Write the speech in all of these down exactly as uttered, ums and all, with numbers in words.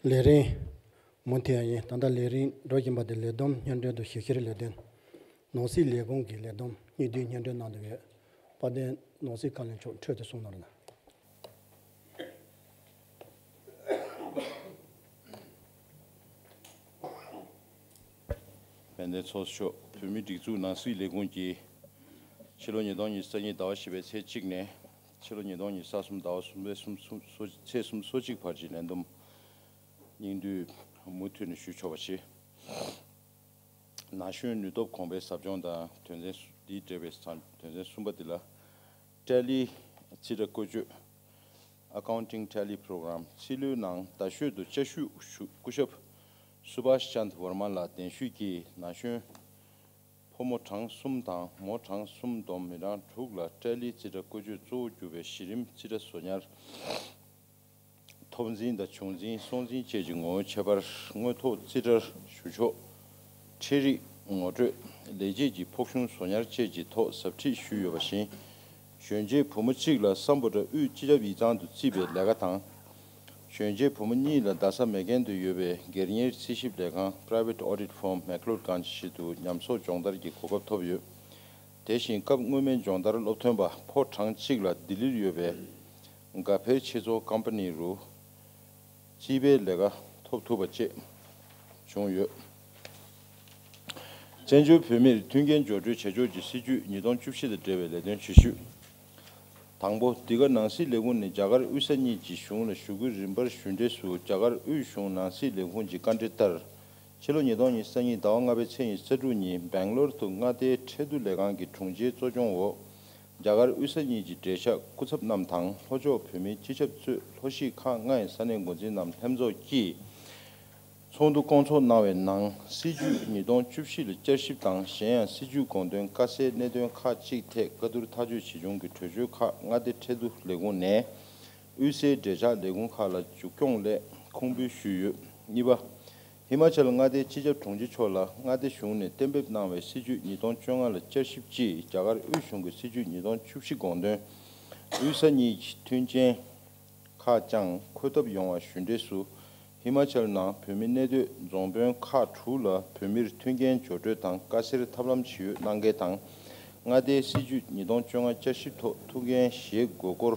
ལས་རིམ་མུ་མཐུད་ཡིན། ད་ལྟ་ལས་རིམ་འགྲོ་བཞིན་པ་དེ་ལས་བསྡོམས་སྙན་སྒྲོན་དང་ཞིབ་བཤེར་ལས་དོན། ནོར་སྲིད་ལས་ཁུངས་ཀྱི་ལས་བསྡོམས་སྙིང་བསྡུས་སྙན་སྒྲོན་གནང་འདུག་པས། དཔལ་ལྡན་ནོར་སྲིད་བཀའ་བློན་མཆོག་འཕྲོས་དེ་གསུང་གནང་རོགས་གནང་། དཔལ་ལྡན་ཚོགས་གཙོ། བོད་མིའི་སྒྲིག་འཛུགས་ནང་སྲིད་ལས་ཁུངས་ཀྱིས་ཕྱི་ལོ་ཉིས་སྟོང་ཉི་ཤུ་རྩ་གཉིས་ཟླ་བ་བཞི་པའི་ཚེས་གཅིག་ནས་ཕྱི་ལོ་ཉིས་སྟོང་ཉི་ཤུ་རྩ་གསུམ་ཟླ་བ་གསུམ་པའི་གསུམ་གསུམ་ཚེས་གསུམ་སོ་གཅིག་བར་གྱི་ལས་བསྡོམས་སྙིང་བསྡུས་མུ་མཐུད་ནས་ཞུ་ཆོག་པ་བྱས། ན་གཞོན་ནུས་སྟོབས་གོང་འཕེལ་ཟབ་སྦྱོང་དང་དོན་ཚན་སུ་འདིའི་འབྲེལ་བའི་ས་དོན་ཚན་གསུམ་པ་འདི་ལ། Tally རྩིས་ཁྲ་བཀོལ་སྤྱོད། Accounting Tally Program རྩིས་ལོའི་ནང་རྡ་ཤོད་དུ་བཅའ་བཞུགས་ཞུ་སྐུ་ཞབས་སུ་བྷ་ཤ་ཅན་ཝར་མ་ལགས་གདན་ཞུས་ཀྱིས་ན་གཞོན་ཕོ་མོ་གྲངས་གསུམ་དང་མོ་གྲངས་གསུམ་བསྡོམས་མི་གྲངས་དྲུག་ལ་Tally རྩིས་ཁྲ་བཀོལ་སྤྱོད་གཙོ་བོ་གྱུར་པའི་གཞི་རིམ་རྩིས་ཁྲ་བཟོ་ཉར། ཐོབ་འཛིན་དང་བྱུང་འཛིན་སོང་འཛིན་བཅས་ཀྱི་ངོ་བོའི་ཁྱད་པར། དངོས་ཐོག་རྩིས་ཁྲར་ཞུ་ཕྱོགས། ཁྲལ་རིགས། ངོ་སྤྲོད། ལས་བྱེད་ཀྱི་ཕོགས་ཆུང་བཟོ་ཉར་བཅས་ཀྱི་ཐོག་ཟབ་ཁྲིད་ཞུས་ཡོད་པ་བཞིན། གཞོན་སྐྱེས་བུ་མོ་གཅིག་ལ་སམ་བྷོ་ཊ་དབུས་སྤྱི་ཁྱབ་ཡིག་ཚང་དུ་བརྩིས་པའི་ལས་ཀ་དང་། གཞོན་སྐྱེས་བུ་མོ་གཉིས་ལ་རྡ་ས་མེག་གྷན་དུ་ཡོད་པའི་སྒེར་གཉེར་རྩིས་ཞིབ་ལས་ཁང་Private Audit Firm McLeodganj ཞིག་ཏུ་ཉམས་གསོ་སྦྱོང་བརྡར་གྱི་གོ་སྐབས་ཐོབ་ཡོད། དེ་བཞིན་སྐབས་སྔོན་མའི་སྦྱོང་བརྡར་སློབ་ཐོན་པ་ཕོ་གྲངས་གཅིག་ལ་ལྡི་ལིར་ཡོད་པའི་གྷ་ཕེ་ཆེད་བཙོང་ཀམ་པ་ནི་རུ་རྩིས་པའི་ལས་ཀ་ཐོབ་ཐུབ་པ་བཅས་བྱུང་ཡོད། བཙན་བྱོལ་བོད་མིར་མཐུན་རྐྱེན་སྦྱོར་སྤྲོད་བྱ་ཕྱོགས་ཀྱི་སྲིད་ཇུས་ཉིས་སྟོང་བཅུ་བཞི་དང་འབྲེལ་བའི་ལས་དོན་ཇི་ཞུས། དང་པོ། འདི་ག་ནང་སྲིད་ལས་ཁུངས་ནས་རྒྱ་གར་དབུས་ས་གཉིས་ཀྱི་གཞུང་ལ་ཞུ་སྐུལ་རིམ་པར་ཞུ་འབྲེལ་སུ་རྒྱ་གར་དབུས་གཞུང་ནང་སྲིད་ལས་ཁུངས་ཀྱི་བཀའ་འཁྲོལ་ལྟར། ཕྱི་ལོ་ཉིས་སྟོང་ཉི་ཤུ་རྩ་གཉིས་ཟླ་བ་ལྔ་པའི་ཚེས་ཉི་ཤུ་རྩ་དྲུག་ཉིན་སྦེང་ལོར་དུ་མངའ་སྡེའི་ཁྲལ་བསྡུ་ལས་ཁང་གི་དྲུང་ཆེའི་གཙོ་སྐྱོང་འོག་རྒྱ་གར་དབུས་ས་གཉིས་ཀྱི་འབྲེལ་ཆགས་སྐུ་ཚབ་རྣམས་དང་ལྷོ་ཕྱོགས་བོད་མིའི་སྤྱི་ཁྱབ་གཙོས་ལྷོ་གཞིས་ཁག་ལྔའི་ས་གནས་འགོ་འཛིན་རྣམས་ལྷན་ཚོགས་ཀྱིས་ཚོགས་འདུ་བསྐོང་ཚོགས་གནང་བའི་ནང་། སྲིད་ཇུས་ཉིས་སྟོང་བཅུ་བཞི་ལ་བསྐྱར་ཞིབ་དང་གཞན་ཡང་སྲིད་ཇུས་དགོངས་དོན་དཀའ་སེལ་གནད་དོན་ཁག་ཅིག་ཐད་བཀའ་བསྡུར་ཐག་གཅོད་བྱེད་བྱུང་གི་གྲོས་ཆོད་ཁག་མངའ་སྡེ་ཁྲལ་བསྡུ་ལས་ཁུངས་ནས། དབུས་སའི་འབྲེལ་ཆགས་ལས་ཁུངས་ཁག་ལ་མཇུག་སྐྱོང་སླད་ཁུངས་འབུལ་ཞུས་ཡོད། གཉིས་པ། ཧི་མ་ཅལ་མངའ་སྡེའི་སྤྱི་ཁྱབ་དྲུང་ཆེ་མཆོག་ལ་མངའ་སྡེ་གཞུང་ནས་གཏན་འབེབས་གནང་བའི་སྲིད་ཇུས་ཉིས་སྟོང་བཅོ་ལྔ་ལ་བསྐྱར་ཞིབ་ཀྱིས་རྒྱ་གར་དབུས་གཞུང་གི་སྲིད་ཇུས་ཉིས་སྟོང་བཅུ་བཞི་དགོངས་དོན། དབུས་ས་གཉིས་ཀྱི་མཐུན་རྐྱེན་ཁག་ཀྱང་འཁོད་ཐབས་ཡོང་བ་ཞུ་འབྲེལ་སུ། ཧི་མ་ཅལ་ནང་བོད་མི་གནས་སྡོད་རྫོང་དཔོན་ཁག་དྲུག་ལ་བོད་མིར་མཐུན་རྐྱེན་སྦྱོར་སྤྲོད་དང་དཀའ་སེལ་ཐབས་ལམ་ཇི་ཡོད་གནང་གལ་དང་། མངའ་སྡེའི་སྲིད་ཇུས་ཉིས་སྟོང་བཅོ་ལྔ་བསྐྱར་ཞིབ་ཐོག་ཐུགས་འགན་བཞེས་དགོས་སྐོར་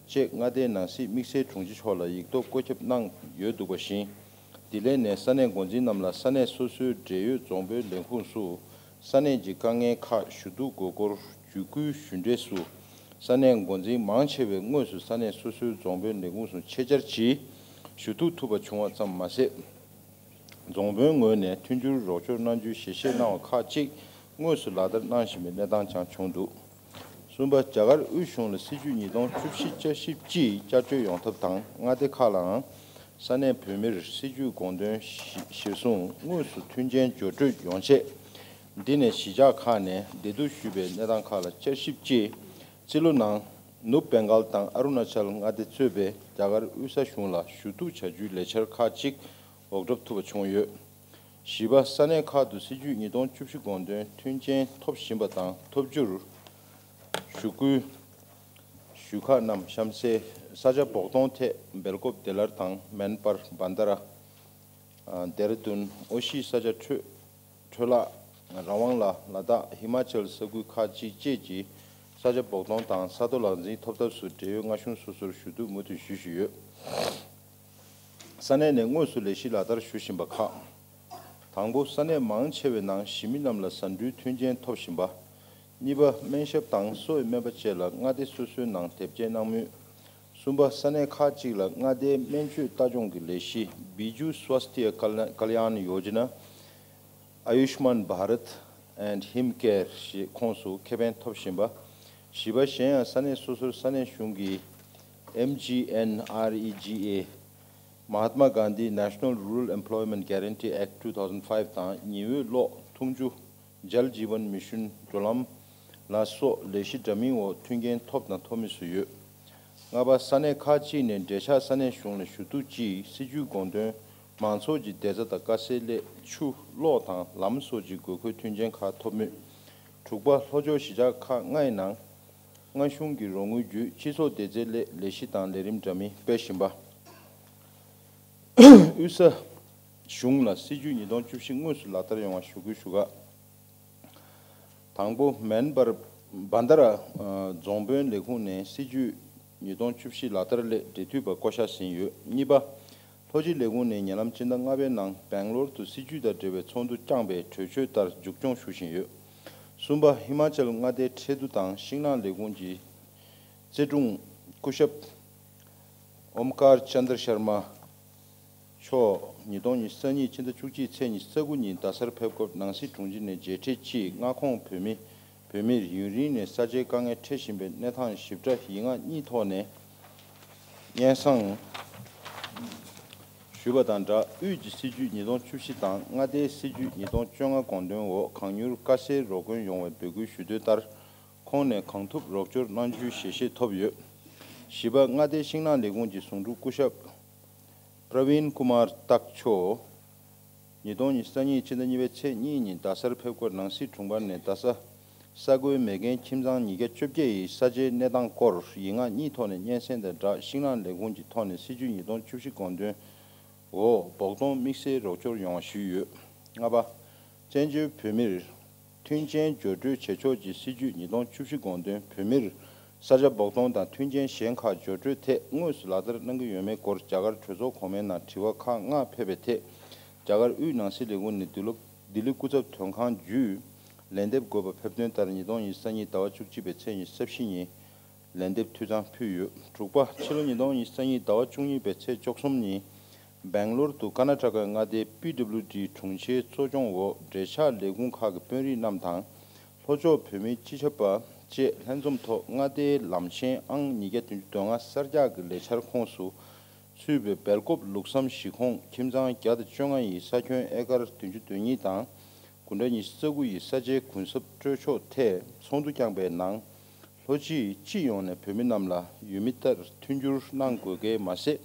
བཅས་མངའ་སྡེའི་ནང་སྲིད་དམིགས་བསལ་དྲུང་ཆེ་མཆོག་ལ་ཡིག་ཐོག་བཀོད་ཁྱབ་གནང་ཡོད་འདུག་པ་བཞིན། དེ་ལས་ནས་ས་གནས་འགོ་འཛིན་རྣམས་ལ་ས་གནས་སོ་སོའི་འབྲེལ་ཡོད་རྫོང་དཔོན་ལས་ཁུངས་སུ་ས་གནས་ཀྱི་དཀའ་ངལ་ཁག་ཞུ་གཏུག་དགོས་སྐོར་བརྒྱུད་སྐུལ་ཞུ་འབྲེལ་སུ། ས་གནས་འགོ་འཛིན་མང་ཆེ་བས་དངོས་སུ་ས་གནས་སོ་སོའི་རྫོང་དཔོན་ལས་ཁུངས་སུ་ཆེད་བཅར་གྱིས་ཞུ་གཏུག་ཐུབ་པ་བྱུང་བ་ཙམ་མ་ཟད། རྫོང་དཔོན་ངོས་ནས་མཐུན་འགྱུར་རོགས་སྐྱོར་གནང་རྒྱུའི་ཞལ་བཞེས་གནང་བ་ཁག་ཅིག་དངོས་སུ་ལག་བསྟར་གནང་བཞིན་པའི་གནས་སྟངས་ཀྱང་བྱུང་འདུག། གསུམ་པ། རྒྱ་གར་དབུས་གཞུང་ལ་སྲིད་ཇུས་ཉིས་སྟོང་བཅུ་བཞི་བསྐྱར་ཞིབ་ཀྱིས་བསྐྱར་བཅོས་ཡོང་ཐབས་དང་། མངའ་སྡེ་ཁག་ལའང་ས་གནས་བོད་མིར་སྲིད་ཇུས་དགོངས་དོན་གཞི་གཞིར་བཟུང་དངོས་སུ་མཐུན་རྐྱེན་སྦྱོར་སྤྲོད་ཡོང་ཆེད། འདི་ནས་གཞིས་ཆགས་ཁག་ནས་འདེད་འདུག་ཞུས་པའི་གནས་སྟངས་ཁག་ལ་བསྐྱར་ཞིབ་ཀྱིས། རྩིས་ལོ་ནང་ནུབ་བེང་གཱལ་དང་ཨ་རུ་ན་ཅལ་མངའ་སྡེ་གཙོས་པའི་རྒྱ་གར་དབུས་ས་གཞུང་ལ་ཞུ་གཏུག་བྱ་རྒྱུའི་ལས་འཆར་ཁག་ཅིག་འོག་གྲུབ་ཐུབ་པ་བྱུང་ཡོད། བཞི་པ། ས་གནས་ཁག་ཏུ་སྲིད་ཇུས་ཉིས་སྟོང་བཅུ་བཞི་དགོངས་དོན་མཐུན་རྐྱེན་ཐོབ་བཞིན་པ་དང་ཐོབ་རྒྱུར་ཞུ་སྐུལ་ཞུ་ཁག་རྣམས་གཤམ་གསལ། ས་ཆ་བོགས་གཏོང་ཐད་སྦེལ་ཀོབ་བདེ་སླར་དང་མན་སྤར་བན་ད་ར། ཨ། དེ་ར་དུན། ཨོ་ཤི་ས་ཆ་འཕྲོད་འཕྲོད་བརླག་རང་དབང་ལ་ལ་དྭགས་ཧི་མ་ཅལ་ས་ཁུལ་ཁག་ཅིག་བཅས་ཀྱི་ས་ཆ་བོགས་གཏོང་དང་ས་རྡོ་ལག་འཛིན་ཐོབ་ཐབས་སུ་འབྲེལ་ཡོད་མངའ་གཞུང་སོ་སོར་ཞུ་གཏུག་མུ་མཐུད་ཞུ་བཞིན་ཡོད། ས་གནས་ནས་དངོས་སུ་ལས་གཞི་ལག་བསྟར་ཞུ་བཞིན་པ་ཁག། དང་པོ། ས་གནས་མང་ཆེ་བའི་ནང་གཞིས་མི་རྣམས་ལ་ཟ་འབྲུའི་མཐུན་རྐྱེན་ཐོབ་བཞིན་པ། གཉིས་པ། སྨན་ཞབས་དང་གསོ་བའི་སྨན་པ་བཅས་ལ་མངའ་སྡེ་སོ་སོའི་ནང་དེབ་སྐྱེལ་གནང་མུས། གསུམ་པ། ས་གནས་ཁག་ཅིག་ལ་མངའ་སྡེའི་སྨན་བཅོས་ལྟ་སྐྱོང་གི་ལས་གཞི་Biju Swasthya Kalyan Yojana, Ayushman Bharat and Him Care ཞེས་ཁོངས་སུ་ཁེ་ཕན་ཐོབ་བཞིན་པ། བཞི་པ། གཞན་ཡང་ས་གནས་སོ་སོར་ས་གནས་གཞུང་གི་M G N R E G A, Mahatma Gandhi National Rural Employment Guarantee Act two thousand five དང་ཉི་འོད་གློག་འཐུང་ཆུ། Jal Jeevan Mission འགྲོ་ལམ་ལ་སོགས་ལས་གཞི་འདྲ་མིན་འོག་མཐུན་རྐྱེན་ཐོབ་དང་ཐོབ་མུས་སུ་ཡོད། ལྔ་པ། ས་གནས་ཁག་ཅིག་ནས་འབྲེལ་ཆགས་ས་གནས་གཞུང་ལ་ཞུ་གཏུག་ཅིག་སྲིད་ཇུས་དགོངས་དོན་མང་ཚོགས་ཀྱི་བདེ་རྩ་དང་དཀའ་སེལ་སླད་ཆུ་གློག་དང་ལམ་སོགས་ཀྱི་དགོས་མཁོའི་མཐུན་རྐྱེན་ཁག་ཐོབ་མུས། དྲུག་པ། ལྷོ་ཕྱོགས་གཞིས་ཆགས་ཁག་ལྔའི་ནང་མངའ་གཞུང་གི་རོགས་དངུལ་བརྒྱུད་སྤྱི་ཚོགས་བདེ་རྩའི་སླད་ལས་གཞི་དང་ལས་རིམ་འདྲ་མིན་སྤེལ་བཞིན་པ། དབུས་ས་གཞུང་ལ་སྲིད་བྱུས་ཉིས་སྟོང་བཅུ་བཞི་དངོས་སུ་ལག་བསྟར་ཡོང་བ་ཞུ་སྐུལ་ཞུ་ག་དང་པོ། མན་བར་བན་དྷ་ར་རྫོང་དཔོན་ལས་ཁུངས་ནས་སྲིད་བྱུས་ཉིས་སྟོང་བཅུ་བཞི་ལག་བསྟར་སླད་འབྲེལ་མཐུད་པ་བསྐོ་བཞག་ཟིན་ཡོད། གཉིས་པ། ལྷོ་སྤྱི་ལས་ཁུངས་ནས་ཉེ་ལམ་སྤྱི་ཟླ་ལྔ་པའི་ནང་སྦེང་ལོར་དུ་སྲིད་བྱུས་དང་འབྲེལ་བའི་ཚོགས་འདུ་བསྐྱངས་པའི་གྲོས་ཆོད་ལྟར་མཇུག་སྐྱོང་ཞུ་བཞིན་ཡོད། གསུམ་པ། ཧི་མ་ཅལ་མངའ་སྡེའི་ཁྲལ་བསྡུ་དང་ཤིང་ནགས་ལས་ཁུངས་ཀྱི་རྩིས་དྲུང་སྐུ་ཞབས་ཨོམ་ཀར་ཅན་དར་ཤར་མ་མཆོག་ཉིས་སྟོང་ཉི་ཤུ་རྩ་གཉིས་ཕྱི་ཟླ་བཅུ་གཅིག་ཚེས་ཉི་ཤུ་རྩ་དགུ་ཉིན་རྡ་སར་ཕེབས་སྐབས་ནང་སྲིད་དྲུང་ཆེ་ནས་མཇལ་འཕྲད་ཀྱིས་མངའ་ཁོངས་བོད་མི་བོད་མིར་ཡུན་རིང་ནས་ས་ཆའི་དཀའ་ངལ་འཕྲད་བཞིན་པའི་གནས་སྟངས་ཞིབ་ཕྲ་ཡིག་ངག་གཉིས་ཐོག་ནས་སྙན་སེང་ཞུས་པ་དང་སྦྲགས། དབུས་ཀྱི་སྲིད་བྱུས་ཉིས་སྟོང་བཅུ་བཞི་དང་མངའ་སྡེའི་སྲིད་བྱུས་ཉིས་སྟོང་བཅོ་ལྔ་དགོངས་དོན་འོག་གང་མྱུར་དཀའ་སེལ་རོགས་མགོན་ཡོང་བའི་འབོད་སྐུལ་ཞུ་དོན་ལྟར། ཁོང་ནས་གང་ཐུབ་རོགས་སྐྱོར་གནང་རྒྱུའི་ཞལ་བཞེས་ཐོབ་ཡོད། བཞི་པ། མངའ་སྡེའི་ཤིང་ནགས་ལས་ཁུངས་ཀྱི་ཟུང་དྲུང་སྐུ་ཞབས་པྲ་བིན་ཀུ་མར་ཏག་མཆོག་ཉིས་སྟོང་ཉི་ཤུ་རྩ་གཉིས་ཕྱི་ཟླ་གཉིས་པའི་ཚེས་གཉིས་ཉིན་རྡ་སར་ཕེབས་སྐོར་ནང་སྲིད་དྲུང་འཕར་ནས་རྡ་ས་ས་ཁུལ་མེ་རྐྱེན་ཁྱིམ་ཚང་ཉིས་བརྒྱ་བཅོ་བརྒྱད་ཡི་ས་ཆའི་གནས་སྟངས་སྐོར་ཡིག་ངག་གཉིས་ཐོག་ནས་སྙན་སེང་དང་སྦྲགས། ཤིང་ནགས་ལས་ཁུངས་ཀྱི་ཐོག་ནས་སྲིད་བྱུས་ཉིས་སྟོང་བཅུ་བཞི་དགོངས་དོན་འོག་བོགས་གཏོང་དམིགས་བསལ་རོགས་སྐྱོར་ཡོང་བ་ཞུས་ཡོད། ལྔ་པ། བཙན་བྱོལ་བོད་མིར་མཐུན་རྐྱེན་སྦྱོར་སྤྲོད་བྱེད་ཕྱོགས་ཀྱི་སྲིད་བྱུས་ཉིས་སྟོང་བཅུ་བཞི་དགོངས་དོན། བོད་མིར་ས་ཆ་བོགས་གཏོང་དང་མཐུན་རྐྱེན་གཞན་ཁག་སྦྱོར་སྤྲོད་ཐད་དངོས་སུ་ལག་བསྟར་གནང་གི་ཡོད་མེད་སྐོར་རྒྱ་གར་གྲོས་ཚོགས་གོང་མའི་ནང་དྲི་བ་ཁག་ལྔ་ཕེབས་པའི་ཐད། རྒྱ་གར་དབུས་ནང་སྲིད་ལས་ཁུངས་ནས་ལྡི་ལི་ལྡི་ལི་སྐུ་ཚབ་དོན་ཁང་བརྒྱུད་ལན་འདེབས་དགོས་པ་ཕེབས་དོན་ལྟར་ཉིས་སྟོང་ཉི་ཤུ་རྩ་གཉིས་ཟླ་བ་བཅུ་གཅིག་པའི་ཚེས་ཉི་ཤུ་རྩ་བཞི་ཉིན། ལན་འདེབས་འཐུས་ཚང་ཕུལ་ཡོད། དྲུག་པ། ཕྱི་ལོ་ཉིས་སྟོང་ཉི་ཤུ་རྩ་གཉིས་ཟླ་བ་བཅུ་གཉིས་པའི་ཚེས་བཅུ་གསུམ་ཉིན། སྦེང་ལོར་དུ་ཀར་ན་ཊ་ཀ་མངའ་སྡེའི་པི་ཌབ་ལིའུ་ཌི་དྲུང་ཆེའི་གཙོ་སྐྱོང་འོག་འབྲེལ་ཆགས་ལས་ཁུངས་ཁག་གི་དཔོན་རིགས་རྣམས་དང་། ལྷོ་ཕྱོགས་བོད་མིའི་སྤྱི་ཁྱབ་པ་བཅས་ལྷན་འཛོམས་ཐོག་མངའ་སྡེའི་ལམ་ཆེན་ཨང་ཉིས་བརྒྱ་བདུན་ཅུ་དོན་ལྔ་གསར་རྒྱག་གི་ལས་འཆར་ཁོངས་སུ་ཚུད་པའི་སྦེལ་ཀོབ་ལུགས་བསམ་གཞིས་ཁོངས་ཁྱིམ་ཚང་བརྒྱ་དང་བཅོ་ལྔ་ཡི་ས་ཁྱོན་ཨེ་ཀར་བདུན་ཅུ་དོན་གཉིས་དང་། དགུ་ཌ་ཉི་ཤུ་རྩ་དགུ་ཡི་ས་ཆའི་གུན་གསབ་སྤྲོད་ཕྱོགས་ཐད་ཚོགས་འདུ་བསྐྱངས་པའི་ནང་། ལྷོ་སྤྱི་སྤྱི་ཡོངས་ནས་བོད་མི་རྣམས་ལ་ཡོད་མི་ལྟར་མཐུན་འགྱུར་གནང་དགོས་གལ་མ་ཟད།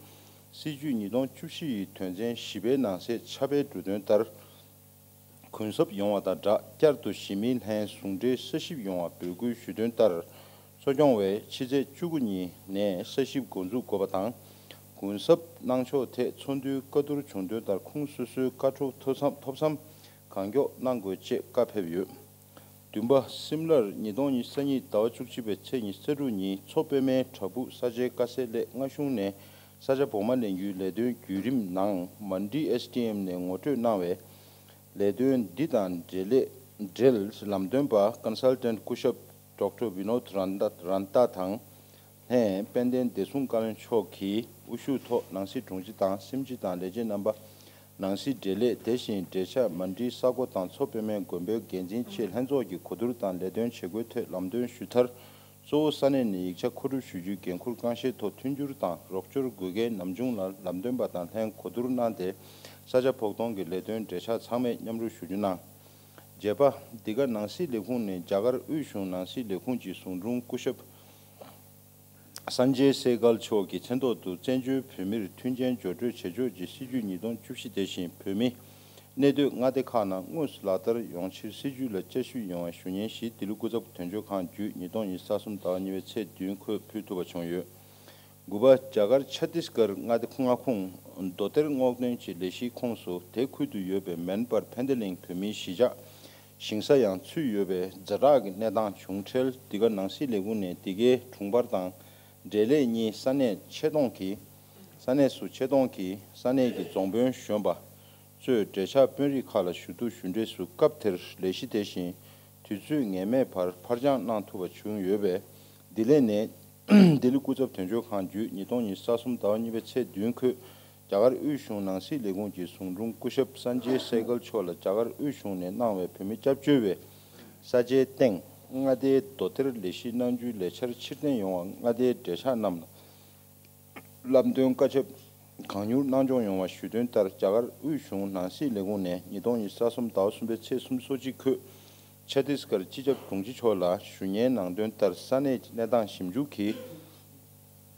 སྲིད་བྱུས་ཉིས་སྟོང་བཅུ་བཞི་ཡི་དོན་ཚན་བཞི་པའི་ནང་གསེས་ཆ་ཕའི་འབྲུ་དོན་ལྟར། གུན་གསབ་ཡོང་བ་དང་སྦྲགས་བསྐྱར་དུ་གཞིས་མི་ལྷན་ཟུང་འབྲེལ་ས་ཞིབ་ཡོང་བ་འབོད་སྐུལ་ཞུ་དོན་ལྟར། གཙོ་སྐྱོང་བས་ཕྱི་ཚེས་བཅུ་དགུ་ཉིན་ནས་ས་ཞིབ་འགོ་འཛུགས་དགོས་པ་དང་། གུན་གསབ་གནང་ཕྱོགས་ཐད་ཚོགས་འདུའི་བཀའ་བསྡུར་བྱུང་དོན་ལྟར་ཁུངས་སོ་སོའི་བཀའ་འཁྲོལ་ཐོབ་མཚམས་ཐོབ་མཚམས་གང་མགྱོགས་གནང་དགོས་ཅེས་བཀའ་ཕེབས་ཡོད། བདུན་པ། སིམ་ལར་ཉིས་སྟོང་ཉི་ཤུ་རྩ་གཉིས་ཟླ་བ་བཅུ་གཅིག་པའི་ཚེས་ཉི་ཤུ་རྩ་དྲུག་ཉིན་མཚོ་པདྨའི་བྲག་ཕུག་ས་ཆའི་དཀའ་སེལ་སླད་མངའ་གཞུང་ནས་ས་ཆ་བོགས་མ་ལེན་རྒྱུའི་ལས་དོན་བརྒྱུད་རིམ་ནང་མན་ཌི་ཨེས་ཌི་ཨེམ་ནས་ངོ་སྤྲོད་གནང་བའི་ལས་དོན་འདི་དང་འབྲེལ་ལས་འབྲེལ་ལམ་སྟོན་པ་ཀོན་སལ་ཊན་སྐུ་ཞབས་ཌོག་ཊར་བི་ནོད་རན་ཏ་རན་ཏ་དང་། ལྷན་དཔལ་ལྡན་བདེ་སྲུང་བཀའ་བློན་མཆོག་གིས་དབུ་བཞུགས་ཐོག་ནང་སྲིད་དྲུང་ཆེ་དང་སེམས་ཅན་དང་ལས་བྱེད་རྣམ་པ། ནང་སྲིད་འབྲེལ་ལས་དེ་བཞིན་འབྲེལ་ཆགས་མན་ཌི་ས་གོ་དང་མཚོ་པདྨའི་དགོན་པའི་འགན་འཛིན་བཅས་ལྷན་ཚོགས་ཀྱི་གོ་བསྡུར་དང་ལས་དོན་བྱེད་སྒོའི་ཐད་ལམ་སྟོན་ཞུས་མཐར། གཙོ་བོ་ས་གནས་ནས་ཡིག་ཆ་མཁོ་སྒྲུབ་ཞུ་རྒྱུའི་འགན་འཁུར་རྐང་ཤེས་ཐོག་མཐུན་འགྱུར་དང་རོགས་སྐྱོར་དགོས་གལ་ནམ་བྱུང་ལ་ལམ་སྟོན་པ་དང་ལྷན་གོ་བསྡུར་གནང་སྟེ། ས་ཆ་བོགས་གཏོང་གི་ལས་དོན་འབྲེལ་ཆགས་ཚང་མས་མཉམ་རུབ་ཞུ་རྒྱུ་གནང་། བརྒྱད་པ། འདི་ག་ནང་སྲིད་ལས་ཁུངས་ནས་རྒྱ་གར་དབུས་གཞུང་ནང་སྲིད་ལས་ཁུངས་ཀྱི་ཟུང་དྲུང་སྐུ་ཞབས་སན་ཇེ་སེ་གལ་མཆོག་གི་མཚན་ཐོག་ཏུ་བཙན་བྱོལ་བོད་མིར་མཐུན་རྐྱེན་སྦྱོར་སྤྲོད་བྱེད་ཕྱོགས་ཀྱི་སྲིད་བྱུས་ཉིས་སྟོང་བཅུ་བཞི་དེ་བཞིན་བོད་མི་གནས་སྡོད་མངའ་སྡེ་ཁག་ནང་དངོས་སུ་ལག་བསྟར་ཡོང་ཕྱིར་སྲིད་བྱུས་ལ་དཔྱད་ཞིབ་ཡོང་བའི་ཞུ་སྙན་ཞིག་ལྡི་ལི་སྐུ་ཚབ་དོན་གཅོད་ཁང་བརྒྱུད་ཉིས་སྟོང་ཉི་ཤུ་རྩ་གསུམ་ཟླ་བ་གཉིས་པའི་ཚེས་བདུན་འཁོད་ཕུལ་ཐུབ་པ་བྱུང་ཡོད། དགུ་པ། རྒྱ་གར་ཆ་ཏིས་གར་མངའ་སྡེ་མངའ་ཁོངས་མདོ་གཏེར་སྔོག་འདོན་གྱི་ལས་གཞིའི་ཁོངས་སུ་དེ་ཁུལ་དུ་ཡོད་པའི་མན་པར་ཕན་བདེ་གླིང་བོད་མིའི་གཞིས་ཆགས་ཞིང་ས་ཡང་ཚུད་ཡོད་པའི་ཛ་དྲག་གི་གནས་སྟངས་བྱུང་འཕྲལ། འདི་ག་ནང་སྲིད་ལས་ཁུངས་ནས་འདི་གའི་དྲུང་འཕར་དང་འབྲེལ་ལས་གཉིས་ས་གནས་ཆེད་གཏོང་གིས་ས་གནས་སུ་ཆེད་གཏོང་གིས་ས་གནས་ཀྱི་རྫོང་དཔོན་གཞོན་པ་གཙོས་འབྲེལ་ཆགས་དཔོན་རིགས་ཁག་ལ་ཞུ་གཏུག་ཞུ་འབྲས་སུ་སྐབས་དེར་ལས་གཞི་དེ་བཞིན་དུས་ཚོད་ངེས་མེད་བར་ཕར་འགྱངས་གནང་ཐུབ་པ་བྱུང་ཡོད་པས། འདི་ལས་ནས་ལྡི་ལི་སྐུ་ཚབ་དོན་གཅོད་ཁང་བརྒྱུད་ཉིས་སྟོང་ཉི་ཤུ་རྩ་གསུམ་ཟླ་བ་གཉིས་པའི་ཚེས་བདུན་འཁོད་རྒྱ་གར་དབུས་གཞུང་ནང་སྲིད་ལས་ཁུངས་ཀྱི་ཟུང་དྲུང་སྐུ་ཞབས་སན་ཇེ་སེ་གལ་མཆོག་ལ་རྒྱ་གར་དབུས་གཞུང་ནས་གནང་བའི་བོད་མི་སྐྱབས་བཅོལ་བའི་ས་ཆའི་སྟེང་མངའ་སྡེའི་མདོ་གཏེར་ལས་གཞི་གནང་རྒྱུའི་ལས་འཆར་ཕྱིར་འཐེན་ཡོང་བར་མངའ་སྡེའི་འབྲེལ་ཆགས་རྣམས་ལ་ལམ་སྟོན་བཀའ་ཁྱབ་གང་མྱུར་གནང་སྐྱོང་ཡོང་བ་ཞུ་དོན་ལྟར། རྒྱ་གར་དབུས་གཞུང་ནང་སྲིད་ལས་ཁུངས་ནས་ཉིས་སྟོང་ཉི་ཤུ་རྩ་གསུམ་ཟླ་བ་གསུམ་པའི་ཚེས་སུམ་ཅུ་སོ་གཅིག་འཁོད་ཆ་ཏིས་གར་སྤྱི་ཁྱབ་དྲུང་ཆེ་མཆོག་ལ་ཞུ་སྙན་ནང་དོན་ལྟར། ས་གནས་ཀྱི་གནས་སྟངས་ཞིབ་འཇུག་གི་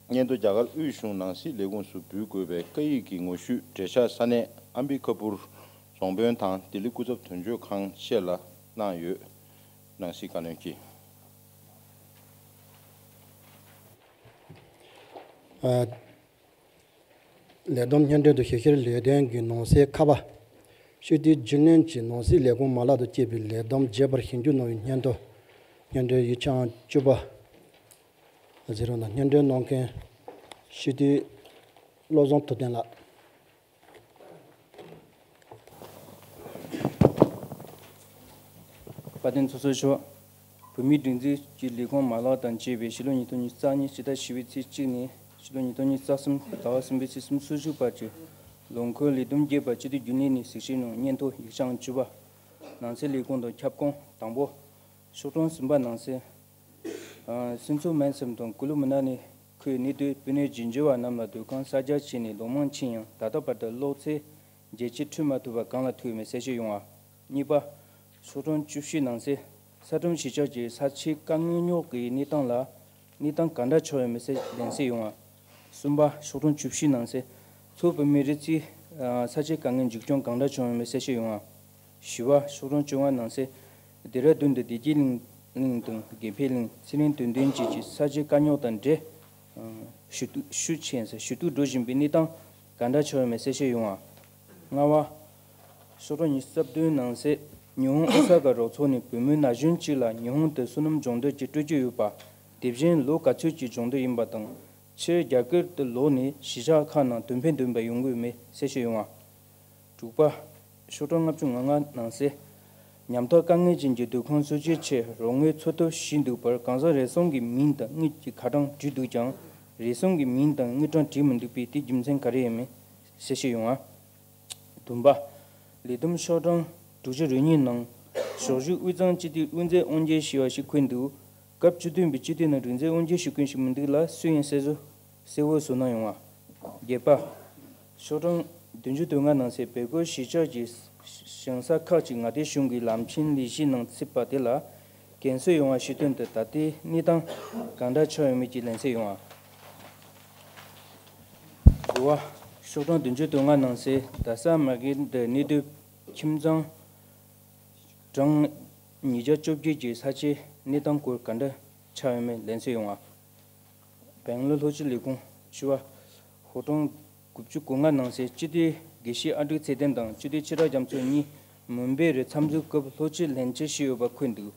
སྙན་ཐོ་རྒྱ་གར་དབུས་གཞུང་ནང་སྲིད་ལས་ཁུངས་སུ་འབུལ་དགོས་པའི་བཀའ་ཡིག་གི་ངོ་བཤུས་འབྲེལ་ཆགས་ས་གནས་ཨམ་བི་ཀ་པུར་རྫོང་དཔོན་དང་ལྡི་ལི་སྐུ་ཚབ་དོན་གཅོད་ཁང་བཅས་ལ་གནང་ཡོད། ནང་སྲིད་བཀའ་བློན་གྱིས། ཨ། ལས་བསྡོམས་སྙན་སྒྲོན་དང་ཞིབ་བཤེར་ལས་དོན་གྱི་ནང་གསེས་ཁ་པ། སྤྱི་འཐུས་རྒྱུན་ལས་ཀྱི་ནང་སྲིད་ལས་ཁུངས་མ་ལག་ཏུ་སྐྱེས་པའི་ལས་བསྡོམས་རྒྱས་པར་ཞིབ་འཇུག་གནང་བའི་སྙན་ཐོ། སྙན་སྒྲོན་ཡིག་ཆ་ཨང་བཅུ་པ། ཟེར་བ་ན་སྙན་སྒྲོན་གནང་མཁན་སྤྱི་འཐུས་བློ་བཟང་ཐུབ་བསྟན་ལགས། དཔལ་ལྡན་ཚོགས་གཙོ་མཆོག་བོད་མིའི་སྒྲིག་འཛུགས་ཀྱི་ལས་ཁུངས་མ་ལག་དང་བཅས་པའི་ཕྱི་ལོ་ཉིས་སྟོང་ཉི་ཤུ་རྩ་གཉིས་ཕྱི་ཟླ་བཞི་པའི་ཚེས་གཅིག་ནས་ཕྱི་ལོ་ཉིས་སྟོང་ཉི་ཤུ་རྩ་གསུམ་ཟླ་བ་གསུམ་པའི་ཚེས་སུམ་ཅུ་བར་གྱི་ལོ་འཁོར་ལས་བསྡོམས་རྒྱས་པ་སྤྱི་འཐུས་རྒྱུན་ལས་ནས་གཟིགས་ཞིབ་གནང་སྙན་ཐོ་ཡིག་ཆ་ཨང་བཅུ་པ། ནང་སྲིད་ལས་ཁུངས་དང་ཁྱབ་ཁོངས། དང་པོ། ཤོག་གྲངས་གསུམ་པ་ནང་གསེས། ཨ། སྲིད་ཚོགས་མན་སེམ་དང་ཀུ་ལུ་མི་ན་ནི་ཁུལ་གནས་སྡོད་བོད་གནས་རྒྱུ་འབྱོར་བ་རྣམས་ལ་སྡོད་ཁང་གསར་རྒྱག་བྱས་ནས་ལོ་མང་ཕྱིན་ཡང་ད་ལྟ་བར་དུ་གློག་ཚད་བརྒྱད་ཅུ་ཁྲི་མ་ཐུབ་པ་གང་ལ་ཐུག་ཡོད་མེད་གསལ་བཤད་ཡོང་བ། གཉིས་པ། ཤོག་གྲངས་བཅུ་བཞི་ནང་གསེས། ས་ཁྲོམ་གཞིས་ཆགས་ཀྱི་ས་ཆའི་དཀའ་ངལ་རྙོག་གི་གནས་སྟངས་ལ། གནས་སྟངས་ག་འདྲ་ཆགས་ཡོད་མེད་གསལ་ལན་གསལ་ཡོང་བ། གསུམ་པ། ཤོག་གྲངས་བཅུ་བཞི་ནང་གསལ། མཚོ་བོད་མིའི་རི་རྩེའི་ས་ཆའི་དཀའ་ངལ་མཇུག་སྐྱོང་གང་འདྲ་བྱུང་ཡོད་མེད་གསལ་བཤད་ཡོང་བ། བཞི་པ། ཤོག་གྲངས་བཅོ་ལྔ་ནང་གསལ། ལྡེ་ར་ལྡུན་དུ་བདེ་སྐྱིད་གླིང་གླིང་དང་དགེ་འཕེལ་གླིང་ཚེ་རིང་དོན་ལྡན་བཅས་ཀྱི་ས་ཆའི་དཀའ་རྙོག་དང་འབྲེལ། ཞུ་གཏུག་ཞུ་ཆེན་ཞུ་གཏུག་འགྲོ་བཞིན་པའི་གནས་སྟངས་གང་འདྲ་ཆགས་ཡོད་མེད་གསལ་བཤད་ཡོང་བ། ལྔ་པ། ཤོག་གྲངས་ཉི་ཤུ་རྩ་བདུན་ནང་གསལ། ཉི་ཧོང་ཨོ་ས་ཀ་རོགས་ཚོགས་ནས་བོད་མི་ན་གཞོན་གཅིག་ལ་ཉི་ཧོང་དུ་བསོད་ནམས་སྦྱོང་འདོད་ཀྱི་སྤྲོ་སྐྱིད་ཡོད་པ། དེ་བཞིན་ལོ་ག་ཚོད་ཀྱི་སྦྱོང་འདོད་ཡིན་པ་དང་། ཕྱིར་རྒྱ་གར་དུ་ལོག་ནས་གཞིས་ཆགས་ཁག་ནང་དོན་ཕན་ལྡན་པ་ཡོང་གི་ཡོད་མེད་གསལ་བཤད་ཡོང་བ། དྲུག་པ། ཤོག་གྲངས་ལྔ་བཅུ་ང་ལྔ་ནང་གསལ། ཉམ་ཐག་དཀའ་ངལ་ཅན་གྱི་སྡོད་ཁང་བཟོ་བཅོས་ཆེད་རོགས་དངུལ་འཚོལ་ཐབས་བྱས་འདུག་པར་གང་ཟག་རེ་ཟུང་གི་མིང་དང་དངུལ་གྱི་ཁ་གྲངས་བྲིས་འདུག་ཀྱང་། རེ་ཟུང་གི་མིང་དང་དངུལ་གྲངས་བྲིས་མི་འདུག་པས་དེའི་རྒྱུ་མཚན་ག་རེ་ཡིན་མིན་གསལ་བཤད་ཡོང་བ། བདུན་པ། ལས་བསྡོམས་ཤོག་གྲངས་དྲུག་ཅུ་རེ་གཉིས་ནང་། ཞོགས་ཞུགས་དབུས་གཙང་སྤྱི་འཐུས་དབུ་མཛད་དབང་སྒྱུར་ཞུ་བ་ཞིག་འཁོད་འདུག་སྐབས་བཅུ་བདུན་པའི་སྤྱི་འཐུས་ནང་རིགས་མཛད་དབང་སྒྱུར་ཞུ་མཁན་ཞིག་མི་འདུག་ལ་སུ་ཡིན་གསལ་བཟོ་གསལ་བོ་བཟོ་གནང་ཡོང་བ། བརྒྱད་པ། ཤོག་གྲངས་བདུན་ཅུ་དོན་ལྔ་ནང་གསལ། བལ་ཀོ་གཞིས་ཆགས་ཀྱི་ཞིང་ས་ཁག་ཅིག་མངའ་སྡེ་གཞུང་གི་ལམ་ཆེན་ལས་གཞི་ནང་ཚུད་པ་དེ་ལ་རྒན་གསོ་ཡོང་བ་ཞུ་དོན་དུ་ད་ལྟའི་གནས་སྟངས་གང་འདྲ་ཆགས་ཡོད་མེད་ཀྱི་ལན་གསལ་ཡོང་བ། དགུ་པ། ཤོག་གྲངས་བདུན་ཅུ་དོན་ལྔ་ནང་གསལ། རྡ་ས་མ་གི་འདི་གནས་སྡོད་ཁྱིམ་ཚང་གྲངས་ཉིས་བརྒྱ་བཅོ་བརྒྱད་ཀྱི་ས་ཆའི་གནས་སྟངས་སྐོར་ག་འདྲ་ཆགས་ཡོད་མེད་ལན་གསལ་ཡོང་བ། སྦེང་ལོར་ལྷོ་སྤྱི་ལས་ཁུངས། བཅུ་པ། ཤོག་གྲངས་དགུ་བཅུ་གོ་ལྔ་ནང་གསལ། སྤྱི་འཐུས་དགེ་བཤེས་ཨ་འབྲུག་ཚེ་བརྟན་དང་སྤྱི་འཐུས་ཕྱི་དྲག་རྒྱ་མཚོ་གཉིས་མུམ་བེ་རུ་འཚམས་འཛོམས་སྐབས་ལྷོ་སྤྱི་ལྷན་བཅར་ཞུས་ཡོད་པ་འཁོད་འདུག་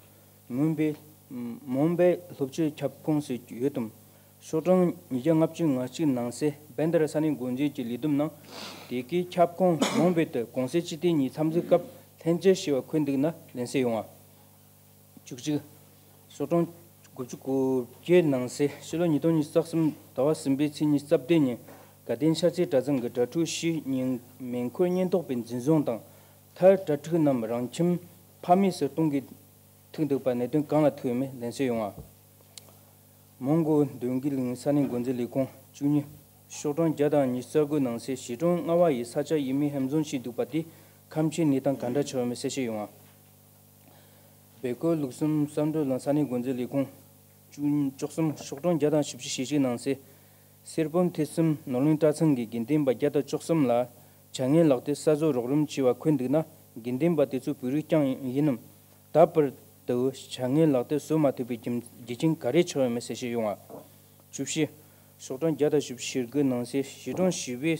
མུམ་བེ། མུམ་བེ་ལྷོ་སྤྱིར་ཁྱབ་ཁོངས་སུ་ཡོད་དམ། ཤོག་གྲངས་ཉིས་བརྒྱ་ལྔ་བཅུ་ང་གཅིག་ནང་གསལ། བན་དར་ས་གནས་འགོ་འཛིན་གྱི་ལས་བསྡོམས་ནང་། དེ་གའི་ཁྱབ་ཁོངས་མུམ་བེ་དུ་གོང་གསལ་སྤྱི་འཐུས་གཉིས་འཚམས་འཛོམས་སྐབས་ལྷན་བཅར་ཞུས་པ་འཁོད་འདུག་ན་ལན་གསལ་ཡོང་བ། བཅུ་གཅིག་ཤོག་གྲངས་དགུ་བཅུ་གོ་བརྒྱད་ནང་གསལ། ཕྱི་ལོ་ཉིས་སྟོང་ཉི་ཤུ་རྩ་གསུམ་ཟླ་བ་གསུམ་པའི་ཚེས་ཉི་ཤུ་རྩ་བདུན་ཉིན་དགའ་ལྡན་ཤར་རྩེ་གྲྭ་ཚང་གི་གྲྭ་ཕྲུག་བཞིའི་མིང་མེ་འཁོར་ཉེན་རྟོག་པས་འཛིན་བཟུང་དང་། མཐར་གྲྭ་ཕྲུག་རྣམས་རང་ཁྱིམ་ཕ་མེས་སུ་གཏོང་གི་ཐུག་འདུག་པ་གནད་དོན་གང་ལ་ཐུག་ཡོད་མེད་ལན་གསལ་ཡོང་བ། མོན་གྷོ་འདོད་རྒུ་གླིང་ས་གནས་འགོ་འཛིན་ལས་ཁུངས་བཅུ་གཉིས། ཤོག་གྲངས་བརྒྱ་དང་ཉི་ཤུ་རྩ་དགུ་ནང་གསལ། གཞིས་གྲོང་ལྔ་པ་ཡི་ས་ཆ་ཡུལ་མིས་ཧེམ་བཟུང་བྱས་འདུག་པ་དེ་ཁ་མཆུའི་གནས་སྟངས་ག་འདྲ་ཆགས་ཡོད་མེད་གསལ་བཤད་ཡོང་བ། བལ་ཀོ་ལུགས་གསུམ་བསམ་གྲུབ་གླིང་ས་གནས་འགོ་འཛིན་ལས་ཁུངས་བཅུ་བཅུ་གསུམ། ཤོག་གྲངས་བརྒྱ་དང་བཞི་བཅུ་ཞེ་གཅིག་ནང་གསལ། གསེར་སྦོམ་ཐེལ་གསུམ་ནོར་གླིང་གྲྭ་ཚང་གི་དགེ་འདུན་པ་བརྒྱ་དང་བཅུ་གསུམ་ལ་བྱ་ངན་ལག་དེབ་གསར་བཟོ་རོགས་རམ་བྱས་པ་འཁོད་འདུག་ན། དགེ་འདུན་པ་དེ་ཚོ་བོད་རིགས་རྐྱང་ཡིན་ནམ། ད་བར་དུ་བྱ་ངན་ལག་དེབ་བཟོ་མ་ཐུབ་པའི་རྒྱུ་རྒྱུ་རྐྱེན་ག་རེ་ཆགས་ཡོད་མེད་གསལ་བཤད་ཡོང་བ། བཅུ་བཞི། ཤོག་གྲངས་བརྒྱ་དང་བཞི་བཅུ་ཞེ་དགུ་ནང་གསལ། གཞིས་གྲོང་བཞི་པའི་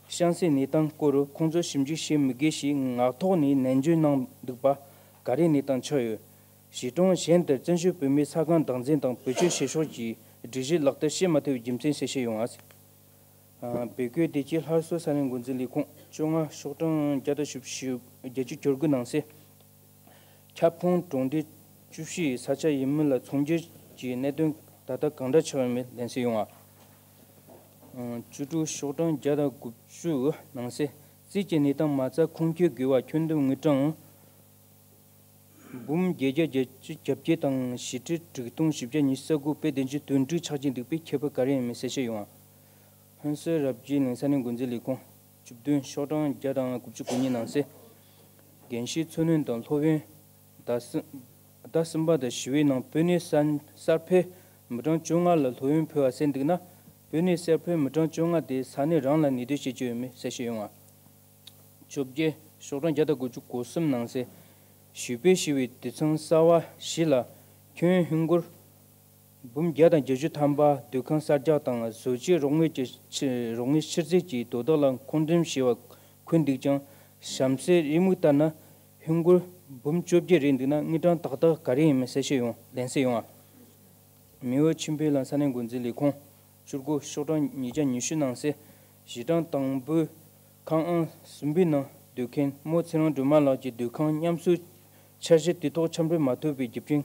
གཤམ་གསལ་གནས་སྟངས་སྐོར་ཁོང་ཚོས་ཞིབ་འཇུག་བྱེད་མི་དགོས་ཞེས་ངག་ཐོག་ནས་ནན་བརྗོད་གནང་འདུག་པ། ག་རེ་གནས་སྟངས་ཆགས་ཡོད། གཞིས་གྲོང་གཞན་དུ་བཙན་བྱོལ་བོད་མིའི་ས་ཁང་བདག་འཛིན་དང་བེད་སྤྱོད་བྱེད་ཕྱོགས་ཀྱི་སྒྲིག་གཞི་ལག་བསྟར་བྱེད་མ་ཐུབ་པའི་རྒྱུ་མཚན་གསལ་བཤད་ཡོང་བ། བལ་ཀོའི་བདེ་སྐྱིད་སླར་གསོ་ས་གནས་འགོ་འཛིན་ལས་ཁུངས་བཅོ་ལྔ། ཤོག་གྲངས་བརྒྱ་དང་བཞི་བཅུ་བརྒྱད་ཅུ་གྱ་དགུ་ནང་གསལ། ཁྱབ་ཁོངས་གྲོང་སྡེ་བཅུ་བཞི་ཡི་ས་ཆ་ཡུལ་མི་ལ་ཚོང་སྒྱུར་གྱི་གནད་དོན་ད་ལྟ་གང་འདྲ་ཆགས་ཡོད་མེད་ལན་གསལ་ཡོང་བ། བཅུ་དྲུག། ཤོག་གྲངས་བརྒྱ་དང་དགུ་བཅུ་ནང་གསལ། རྩིས་ཀྱི་གནས་སྟངས་མ་རྩ་ཁུངས་སྐྱེལ་དགོས་པ་ཁྱོན་བསྡོམས་དངུལ་གྲངས་འབུམ་བརྒྱད་བརྒྱ་བརྒྱད་ཅུ་གྱ་བརྒྱད་དང་བྱེ་ཁྲི་དྲུག་སྟོང་བཞི་བརྒྱ་ཉི་ཤུ་རྩ་དགུ་པའི་བདུན་ཅུ་དོན་དྲུག་ཆག་ཅིང་འདུག་པའི་ཁྱད་པར་ག་རེ་ཡིན་མིན་གསལ་བཤད་ཡོང་བ། ཧོན་སུར་རབ་རྒྱས་གླིང་ས་གནས་འགོ་འཛིན་ལས་ཁུངས་བཅུ་བདུན། ཤོག་གྲངས་བརྒྱ་དང་དགུ་བཅུ་གོ་གཉིས་ནང་གསལ། རྒན་བཤད་འཚོ་སྣོན་དང་སློབ་ཡོན་ཟླ་གསུམ་ཟླ་གསུམ་པ་དང་བཞི་པའི་ནང་བོད་ནས་གསར་གསར་འཕེལ་མི་གྲངས་བཅོ་ལྔ་ལ་སློབ་ཡོན་ཕུལ་བ་གསལ་འདུག་ན། བོད་ནས་གསར་འཕེལ་མི་གྲངས་བཅོ་ལྔ་དེ་ས་གནས་རང་ལ་གནས་སྡོད་བྱེད་ཀྱི་ཡོད་མེད་གསལ་བཤད་ཡོང་བ། བཅོ་བརྒྱད། ཤོག་གྲངས་བརྒྱ་དང་དགུ་བཅུ་གོ་གསུམ་ནང་གསལ། ཞུས་པའི་ཞི་བའི་དུད་ཚང་གསར་བ་བཞི་ལ་ཁྱོན་ཧིན་སྒོར་ འབུམ་བརྒྱ་དང་བརྒྱད་ཅུ་ཐམ་པ་སྡོད་ཁང་གསར་རྒྱག་དང་བཟོ་བཅོས་རོགས་དངུལ་གྱི་ཕྱི་རོགས་དངུལ་ཕྱིར་ཚད་ཀྱི་དོ་བདག་ལ་མཁོ་འདོན་བྱས་པ་འཁོད་འདུག་ཀྱང་། གཤམ་གསལ་རེའུ་མིག་ལྟར་ན་ཧིན་སྒོར་འབུམ་བཅོ་བརྒྱད་རེད་འདུག་ན་དངུལ་གྲངས་ཏག་ཏག་ག་རེ་ཡིན་མིན་གསལ་བཤད་ཡོང་ལན་གསལ་ཡོང་ཨ། མེའོ་ཆིན་ཕེ་ལ་ས་གནས་འགོ་འཛིན་ལས་ཁུངས་བཅུ་དགུ་ཤོག་གྲངས་ཉིས་བརྒྱ་ཉི་ཤུ་ནང་གསལ་གཞི་གྲངས་དང་པོའི་ཁང་ཨང་གསུམ་པའི་ནང་སྡོད་མཁན་རྨོ་ཚེ་རིང་སྒྲོལ་མ་ལགས་ཀྱི་སྡོད་ཁང་ཉམས་གསོའི་འཆར་གཞི་དེ་ཐོག་འཆམ་འགྲིག་མ་ཐུབ་པའི་རྒྱུ་རྐྱེན་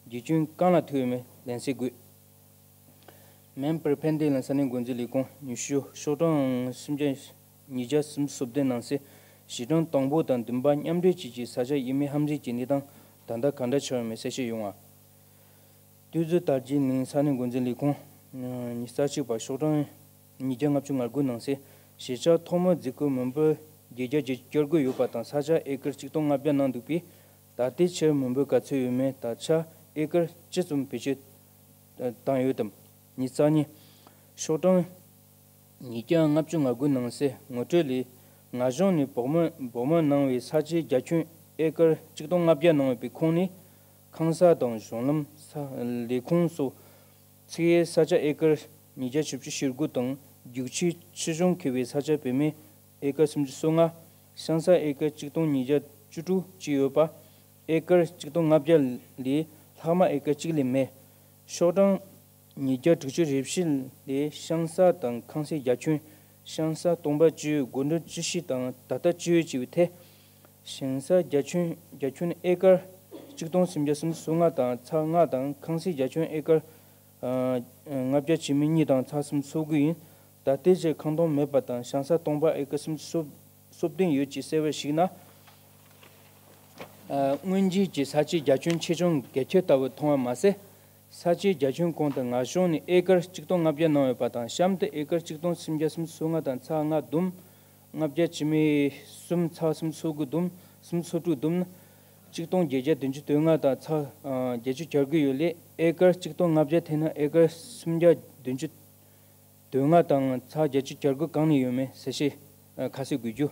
རྒྱུ་རྐྱེན་གང་ལ་ཐུག་ཡོད་མེད་ལན་གསལ་དགོས། མེན་པར་ཕན་ཏེ་ལ་ས་གནས་འགོ་འཛིན་ལས་ཁུངས་ཉི་ཤུ་ཤོག་གྲངས་སུམ་བརྒྱ་ཉིས་བརྒྱ་སུམ་ཅུ་སོ་བདུན་ནང་གསལ་གཞི་གྲངས་དང་པོ་དང་བདུན་པ་མཉམ་འབྲེལ་བཅས་ཀྱི་ས་ཆ་དབྱེ་མེད་ཧམ་རིགས་ཀྱི་གནས་སྟངས་ད་ལྟ་ག་འདྲ་ཆགས་ཡོད་མེད་གསལ་བཤད་ཡོང་བ། ཏུའུ་ཙི་དར་རྗེས་ནས་ས་གནས་འགོ་འཛིན་ལས་ཁུངས་ཉི་ཤུ་རྩ་གཅིག་པ་ཤོག་གྲངས་ཉིས་བརྒྱ་ལྔ་བཅུ་ང་དགུ་ནང་གསལ་གཞིས་ཆགས་ཐོག་མའི་རྫིག་སྐུད་མོན་པ་བརྒྱད་བརྒྱ་བརྒྱད་ཅུ་བསྐྱར་དགོས་ཡོད་པ་དང་ས་ཆ་ཨེ་ཀར་གཅིག་སྟོང་ལྔ་བརྒྱ་གནང་འདུག་པས། ད་ལྟའི་ཆར་མོན་པ་ག་ཚོད་ཡོད་མེད་ད་ཆ་ཨེ་ཀར་བཅུ་ཙམ་བེད་སྤྱོད་བཏང་ཡོད་དམ། ཉི་ཤུ་རྩ་གཉིས་ཤོག་གྲངས་ཉིས་བརྒྱ་ལྔ་བཅུ་ང་དགུ་ནང་གསལ་ངོ་སྤྲོད་ལས་ང་གཞུང་ནས་བོགས་མ་བོགས་མ་གནང་བའི་ས་ཆའི་རྒྱ་ཁྱོན་ཨེ་ཀར་གཅིག་སྟོང་ལྔ་བརྒྱ་གནང་ཡོད་པའི་ཁོངས་ནས་ཁང་གསར་དང་གཞུང་ལམ་ས་ལས་ཁུངས་སོགས་ཚིག་ཡའི་ས་ཆ་ཨེ་ཀར་ཉིས་བརྒྱ་བཞི་བཅུ་ཞེ་དགུ་དང་རྒྱུག་ཆུའི་ཆུ་གཞུང་འཁེལ་བའི་ས་ཆ་བུད་མེད་ཨེ་ཀར་སུམ་ཅུ་སོ་ལྔ། ཤང་ས་ཨེ་ཀར་གཅིག་སྟོང་ཉིས་བརྒྱ་བཅུ་དྲུག་བཅས་ཡོད་པ། ཨེ་ཀར་གཅིག་སྟོང་ལྔ་བརྒྱ་ལས་ལྷག་མ་ཨེ་ཀར་གཅིག་ལས་མེད། ཤོག་གྲངས་ཉིས་བརྒྱ་དྲུག་ཅུ་རེ་བཞི་ལས་ཤང་ས་དང་ཁང་སའི་རྒྱ་ཁྱོན་ཤང་ས་སྟོང་པ་བཅུ་སྒོར་འགྲོ་བཅུ་བཞི་དང་ད་ལྟ་བཅུ་ཡོད་ཅེས་པའི་ཐད། ཤང་ས་རྒྱ་ཁྱོན་རྒྱ་ཁྱོན་ཨེ་ཀར་གཅིག་སྟོང་སུམ་བརྒྱ་སུམ་ཅུ་སོ་ལྔ་དང་ཚེག་ལྔ་དང་ཁང་སའི་རྒྱ་ཁྱོན་ཨེ་ཀར་ལྔ་བརྒྱ་བཅུ་མེད་གཉིས་དང་ཚེག་གསུམ་སོ་དགུ་ཡིན། ད་ལྟའི་ཆར་ཁང་སྟོང་མེད་པ་དང་ཤང་ས་སྟོང་པ་ཨེ་ཀར་སུམ་ཅུ་སོ་སོ་བདུན་ཡོད་ཅེས་གསལ་བར་གཞིགས་ན། ཨ། སྔོན་རྗེས་ཀྱི་ས་ཆའི་རྒྱ་ཁྱོན་ཆེ་ཆུང་གལ་ཆེ་ལྟ་བུ་མཐོང་བ་མ་ཟད། ས་ཆའི་རྒྱ་ཁྱོན་གོང་དུ་ང་གཞུང་ནས་ཨེ་ཀར་གཅིག་སྟོང་ལྔ་བརྒྱ་གནང་ཡོད་པ་དང་གཤམ་དུ་ཨེ་ཀར་གཅིག་སྟོང་སུམ་བརྒྱ་སུམ་ཅུ་སོ་ལྔ་དང་ཚེག་ལྔ་བསྡོམས། ལྔ་བརྒྱ་བཅུ་མེད་གསུམ་ཚེག་གསུམ་སོ་དགུ་བསྡོམས་སུམ་ཅུ་སོ་དྲུག་བསྡོམས་ན་གཅིག་སྟོང་བརྒྱད་བརྒྱ་བདུན་ཅུ་དོན་ལྔ་དང་ཚེག་བརྒྱད་ཅུ་གྱ་དགུ་ཡོད་ལས་ཨེ་ཀར་གཅིག་སྟོང་ལྔ་བརྒྱ་ཐེ་ན་ཨེ་ཀར་སུམ་བརྒྱ་བདུན་ཅུ་དོན་ལྔ་དང་ཚེག་བརྒྱད་ཅུ་གྱ་དགུ་གང་ནས་ཡོད་མེད་གསལ་བཤད་ཁ་གསལ་དགོས་རྒྱུ།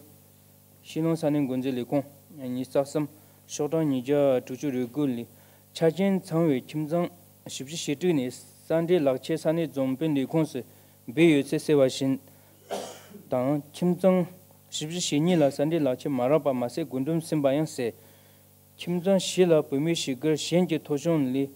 ཤིས་ལོང་ས་གནས་འགོ་འཛིན་ལས་ཁུངས་ཉི་ཤུ་རྩ་གསུམ་ཤོག་གྲངས་ཉིས་བརྒྱ་དྲུག་ཅུ་རེ་དགུ་ལས་ཆ་རྐྱེན་ཚང་བའི་ཁྱིམ་ཚང་བཞི་བཅུ་ཞེ་དྲུག་ནས་ས་འབྲེལ་ལག་ཁྱེར་ས་གནས་འཛམ་བུའི་ལས་ཁུངས་སུ་འབུལ་ཡོད་ཚུལ་གསལ་བ་བཞིན་དང་ཁྱིམ་ཚང་བཞི་བཅུ་ཞེ་གཉིས་ལ་ས་འབྲེལ་ལག་ཁྱེར་མ་རག་པ་མ་ཟད་སྒོ་འགྲམ་ཟིན་པ་ཡང་གསལ། ཁྱིམ་ཚང་བཞི་ལ་བུད་མེད་བཞི་སྒེར་གཞན་གྱི་ཐོ་གཞུང་ལས་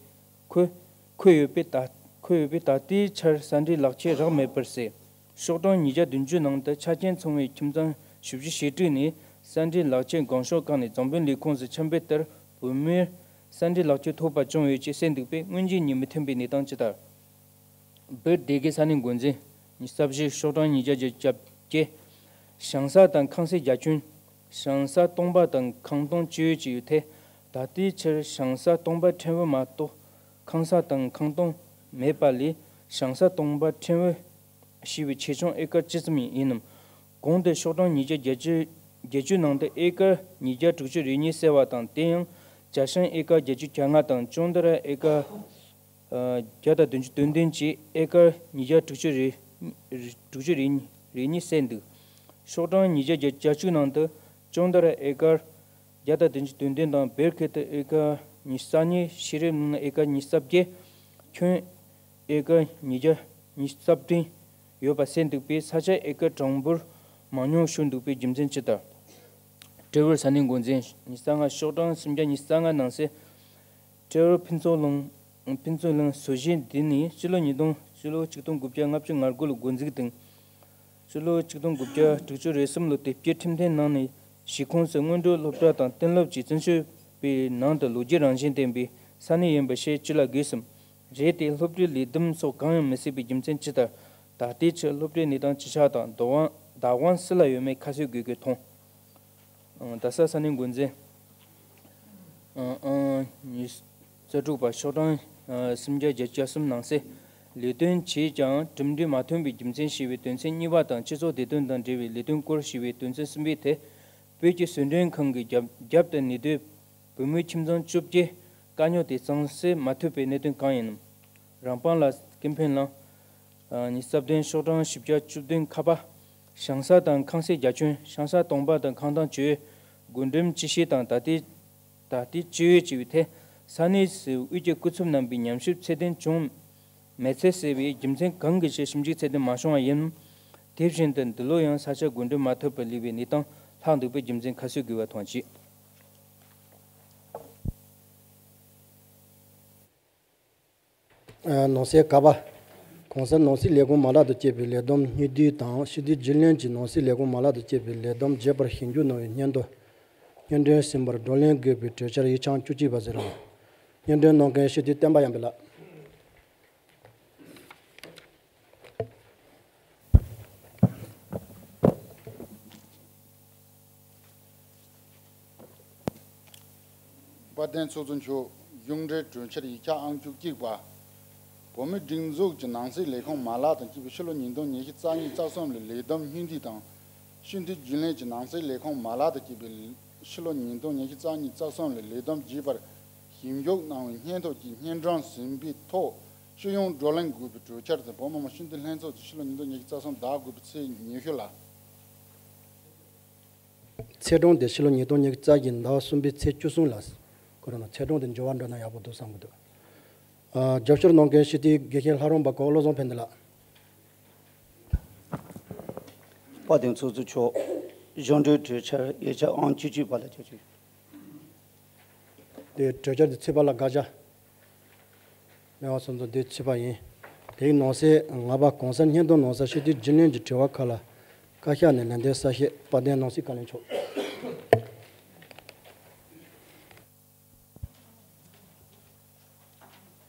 འཁོད་འཁོད་ཡོད་པའི་ད་འཁོད་ཡོད་པའི་ད་ལྟའི་ཆར་ས་འབྲེལ་ལག་ཁྱེར་རག་མེད་པར་གསལ། ཤོག་གྲངས་ཉིས་བརྒྱ་བདུན་ཅུ་ནང་དུ་ཆ་རྐྱེན་ཚང་བའི་ཁྱིམ་ཚང་བཞི་བཅུ་ཞེ་དྲུག་ནས་ས་འབྲེལ་ལག་ཁྱེར་གང་ཤོག་བཀང་ནས་འཛམ་བུའི་ལས་ཁུངས་སུ་འཆམ་པའི་ལྟར་བུད་མེད་ས་འབྲེལ་ལག་ཁྱེར་ཐོབ་པ་བྱུང་ཡོད་ཅེས་གསལ་འདུག་པས་སྔོན་རྗེས་གཉིས་མི་མཐུན་པའི་གནས་སྟངས་ཇི་ལྟར། བོད་སྡེ་དགེ་ས་གནས་འགོ་འཛིན་ཉི་ཤུ་རྩ་བཞི་ཤོག་གྲངས་ཉིས་བརྒྱ་བརྒྱད་ཅུ་གྱ་བརྒྱད། ཞང་ས་དང་ཁང་སའི་རྒྱ་ཁྱོན། ཞང་ས་སྟོང་པ་དང་ཁང་སྟོང་བཅུ་ཡོད་ཅེས་ཡོད་ཐལ། ད་ལྟའི་ཆར་ཞང་ས་སྟོང་པ་ཕྲན་བུ་མ་གཏོགས་ཁང་ས་དང་ཁང་སྟོང་མེད་པ་ལས་ཞང་ས་སྟོང་པ་ཕྲན་བུ་ཞེས་པའི་ཆེ་ཆུང་ཨེ་ཀར་ཅི་ཙམ་ཡིན་ནམ། གོང་དུ་ཤོག་གྲངས་ཉིས་བརྒྱ་བརྒྱད་ཅུ་བརྒྱད་ཅུ་ནང་དུ་ཨེ་ཀར་ཉིས་བརྒྱ་དྲུག་ཅུ་རེ་གཉིས་གསལ་བ་དང་དེ་ཡང་ཇ་ཤང་ཨེ་ཀར་བརྒྱད་ཅུ་གྱ་ལྔ་དང་ཅོང་ཏ་ར་ཨེ་ཀར་བརྒྱ་དང་བདུན་ཅུ་དོན་བདུན་གྱི་ཨེ་ཀར་ཉིས་བརྒྱ་དྲུག་ཅུ་རེ་དྲུག་ཅུ་རེ་རེ་གཉིས་གསལ་འདུག་ཤོག་གྲངས་ཉིས་བརྒྱ་བརྒྱད་ཅུ་ནང་དུ་ཅོང་ཏ་ར་ཨེ་ཀར་བརྒྱ་དང་བདུན་ཅུ་དོན་བདུན་དང་བེར་ཁེ་ཏི་ཨེ་ཀར་ཉི་ཤུ་རྩ་གཉིས། ཤེས་རིག་ནང་ཨེ་ཀར་ཉི་ཤུ་རྩ་བརྒྱད། ཁྱོན་ཨེ་ཀར་ཉིས་བརྒྱ་ཉི་ཤུ་རྩ་བདུན་ཡོད་པ་གསལ་འདུག་པས་ས་ཆ་ཨེ་ཀར་གྲངས་འབོར་མང་ཉུང་ཤོར་འདུག་པའི་རྒྱུ་མཚན་ཅི་ལྟར། ཏྲེ་ཧོར་ས་གནས་འགོ་འཛིན་ཉི་ཤུ་རྩ་ལྔ་ཤོག་གྲངས་སུམ་བརྒྱ་ཉི་ཤུ་རྩ་ལྔ་ནང་གསལ། ཏྲེ་ཧོར་ཕུན་ཚོགས་གླིང་ཕུན་ཚོགས་གླིང་བཟོ་གཞིས་འདི་ནི་སྤྱི་ལོ་ཉིས་སྟོང་སྤྱི་ལོ་ཆིག་སྟོང་དགུ་བརྒྱ་ལྔ་བཅུ་ང་དགུ་ལོར་འགོ་འཛུགས་དང་། སྤྱི་ལོ་ཆིག་སྟོང་དགུ་བརྒྱ་དྲུག་ཅུ་རེ་གསུམ་ལོར་དེབ་སྐྱེལ་ཁྲིམས་མཐུན་གནང་ནས་གཞིས་ཁོངས་སུ་སྔོན་འགྲོ་སློབ་གྲྭ་དང་གཏན་སློབ་ཀྱི་བརྩོན་ཤུགས་པའི་ནང་དུ་ལོ་རྒྱུས་རང་བཞིན་ལྡན་པའི་ས་གནས་ཡིན་པ་ཤེས་ཅི་ལ་དགོས་སམ། རེད་དེ་སློབ་གྲྭའི་ལས་བསྡོམས་སོགས་གང་ཡང་མི་སྲིད་པའི་རྒྱུ་མཚན་ཅི་ལྟར། ད་ལྟའི་ཆར་སློབ་གྲྭའི་གནས་སྟངས་ཅི་ཆགས་དང་བདག་དབང་བདག་དབང་སུ་ལ་ཡོད་མེད་ཁ་གསལ་དགོས་དགོས་མཐོང་། རྡ་ས་ས་གནས་འགོ་འཛིན། ཨང་ཨང་། ཉི་ཤུ་རྩ་དྲུག་པ་ཤོག་གྲངས་ཨ་སུམ་བརྒྱ་བརྒྱད་ཅུ་གསུམ་ནང་གསལ། ལས་དོན་བྱས་ཀྱང་གྲུབ་འབྲས་མ་ཐོན་པའི་རྒྱུ་མཚན་ཞེས་པའི་དོན་ཚན་གཉིས་པ་དང་སྤྱི་ཚོགས་བདེ་དོན་དང་འབྲེལ་བའི་ལས་དོན་སྐོར་ཞེས་པའི་དོན་ཚན་གསུམ་པའི་ཐད། བོད་ཀྱི་ཟུང་འབྲེལ་ཁང་གི་རྒྱབ་རྒྱབ་ཏུ་གནས་སྡོད་བུད་མེད་ཁྱིམ་ཚང་བཅོ་བརྒྱད་དཀའ་རྙོག་དེ་གཙང་སེལ་མ་ཐུབ་པའི་གནད་དོན་གང་ཡིན་ནམ། རང་དཔང་ལ་ཀུན་ཕན་གླིང་། ཉི་ཤུ་རྩ་བདུན་ཤོག་གྲངས་བཞི་བརྒྱ་བཅུ་བདུན་ཁ་པ། ཞང་ས་དང་ཁང་སའི་རྒྱ་ཁྱོན་ཞང་ས་སྟོང་པ་དང་ཁང་སྟོང་བཅུ། སྒོ་འགྲམ་བཅུ་བཞི་དང་ད་ལྟའི་ད་ལྟའི་སྤྱི་ཡོད་ཅེས་པའི་ཐད་ས་གནས་སུ་དབུས་ཀྱི་སྐུ་ཚབ་རྣམ་པའི་ཉམས་ཞིབ་ཚད་ལྡན་བྱུང་ མེ་ཚེ་ཟེར་བའི་རྒྱུ་མཚན་གང་གི་ཕྱིར་ཞིབ་འཇུག་ཚད་ལྡན་མ་བྱུང་བ་ཡིན་ནམ། དེ་བཞིན་དུ་འདི་ལོ་ཡང་ས་ཆ་དགོན་སྒྲོལ་མ་ཐུབ་པར་ལུས་པའི་གནས་སྟངས་ལྷག་འདུག་པའི་རྒྱུ་མཚན་ཁ་གསལ་དགོས་པ་མཐོང་ཆེད། ནང་གསེས་ཀ་པ། གོང་གསལ་ནང་སྲིད་ལས་ཁུངས་མ་ལག་ཏུ་བསྐྱེད་པའི་ལས་བསྡོམས་སྙིང་བསྡུས་དང་སྤྱི་འཐུས་རྒྱུན་ལས་ཀྱི་ནང་སྲིད་ལས་ཁུངས་མ་ལག་ཏུ་བསྐྱེད་པའི་ལས་བསྡོམས་རྒྱས་པར་ཞིབ་འཇུག་གནང་བའི་སྙན་ཐོ། སྙན་སྒྲོན་ཟིན་པར་བགྲོ་གླེང་དགོས་པའི་གྲོས་འཆར་ཡིག་ཆ་ཨང་བཅུ་གཅིག་པ་ཟེར་རོ། སྙན་སྒྲོན་གནང་མཁན་སྤྱི་འཐུས་བསྟན་པ་ཡར་འཕེལ་ལགས། དཔལ་ལྡན་ཚོགས་གཙོ་མཆོག་གཞུང་འབྲེལ་གྲོས་འཆར་ཡིག་ཆ་ཨང་བཅུ་གཅིག་པ། བོད་མིའི་སྒྲིག་འཛུགས་ཀྱི་ནང་སྲིད་ལས་ཁུངས་མ་ལག་དང་བཅས་པའི་ཕྱི་ལོ་ཉིས་སྟོང་ཉི་ཤུ་རྩ་གཉིས་རྩ་གསུམ་ལོའི་ལས་བསྡོམས་སྙིང་བསྡུས་དང་། སྤྱི་འཐུས་རྒྱུན་ལས་ཀྱི་ནང་སྲིད་ལས་ཁུངས་མ་ལག་དང་བཅས་པའི་ཕྱི་ལོ་ཉིས་སྟོང་ཉི་ཤུ་རྩ་གཉིས་རྩ་གསུམ་ལོའི་ལས་བསྡོམས་རྒྱས་པར་ཞིབ་འཇུག་གནང་བའི་སྙན་ཐོ་བཅས་སྙན་སྒྲོན་ཟིན་པའི་ཐོག་སྤྱི་ཡོངས་བགྲོ་གླེང་དགོས་པའི་གྲོས་འཆར་དེ་བོད་མི་མང་སྤྱི་འཐུས་ལྷན་ཚོགས་ཀྱི་ཕྱི་ལོ་ཉིས་སྟོང་ཉི་ཤུ་རྩ་གསུམ་ཟླ་དགུ་པའི་ཚེས་ཉི་ཤུ་ལ། ཚེས་གྲངས་དེ་ཕྱི་ལོ་ཉིས་སྟོང་ཉི་ཤུ་རྩ་བཞི་ཟླ་བ་གསུམ་པའི་ཚེས་བཅུ་གསུམ་ལ། ཁོ་རང་ཚེས་གྲངས་དེ་འགྱུར་བ་འགྲོ་ན་ཡག་པོ་འདུག་བསམ་གྱི་འདུག་ཨ། རྒྱབ་སྐྱོར་གནང་མཁན་སྤྱི་འཐུས་དགེ་བཤེས་ལྷ་རམས་པ་གོ་བློ་བཟང་ཕན་བདེ་ལགས། དཔལ་ལྡན་ཚོགས་གཙོ་མཆོག་གཞུང་འབྲེལ་གྲོས་འཆར་ཡིག་ཆ་ཨང་བཅུ་གཅིག་པ་ལ་ཆ་བཞག་དེ་གྲོས་འཆར་དེ་ཚུད་པ་ལ་དགག་བྱ། མེད་པ་སོང་ཙང་དེ་ཚུད་པ་ཡིན། དེའི་ནང་གསེས་ལྔ་པ་གོང་གསལ་སྙན་ཐོ་ནང་གསལ་སྤྱི་འཐུས་རྒྱུན་ལས་ཀྱི་དྲི་བ་ཁག་ལ་བཀའ་ཤག་ནས་ལན་འདེབས་གསལ་བཤད། དཔལ་ལྡན་ནང་སྲིད་བཀའ་བློན་མཆོག་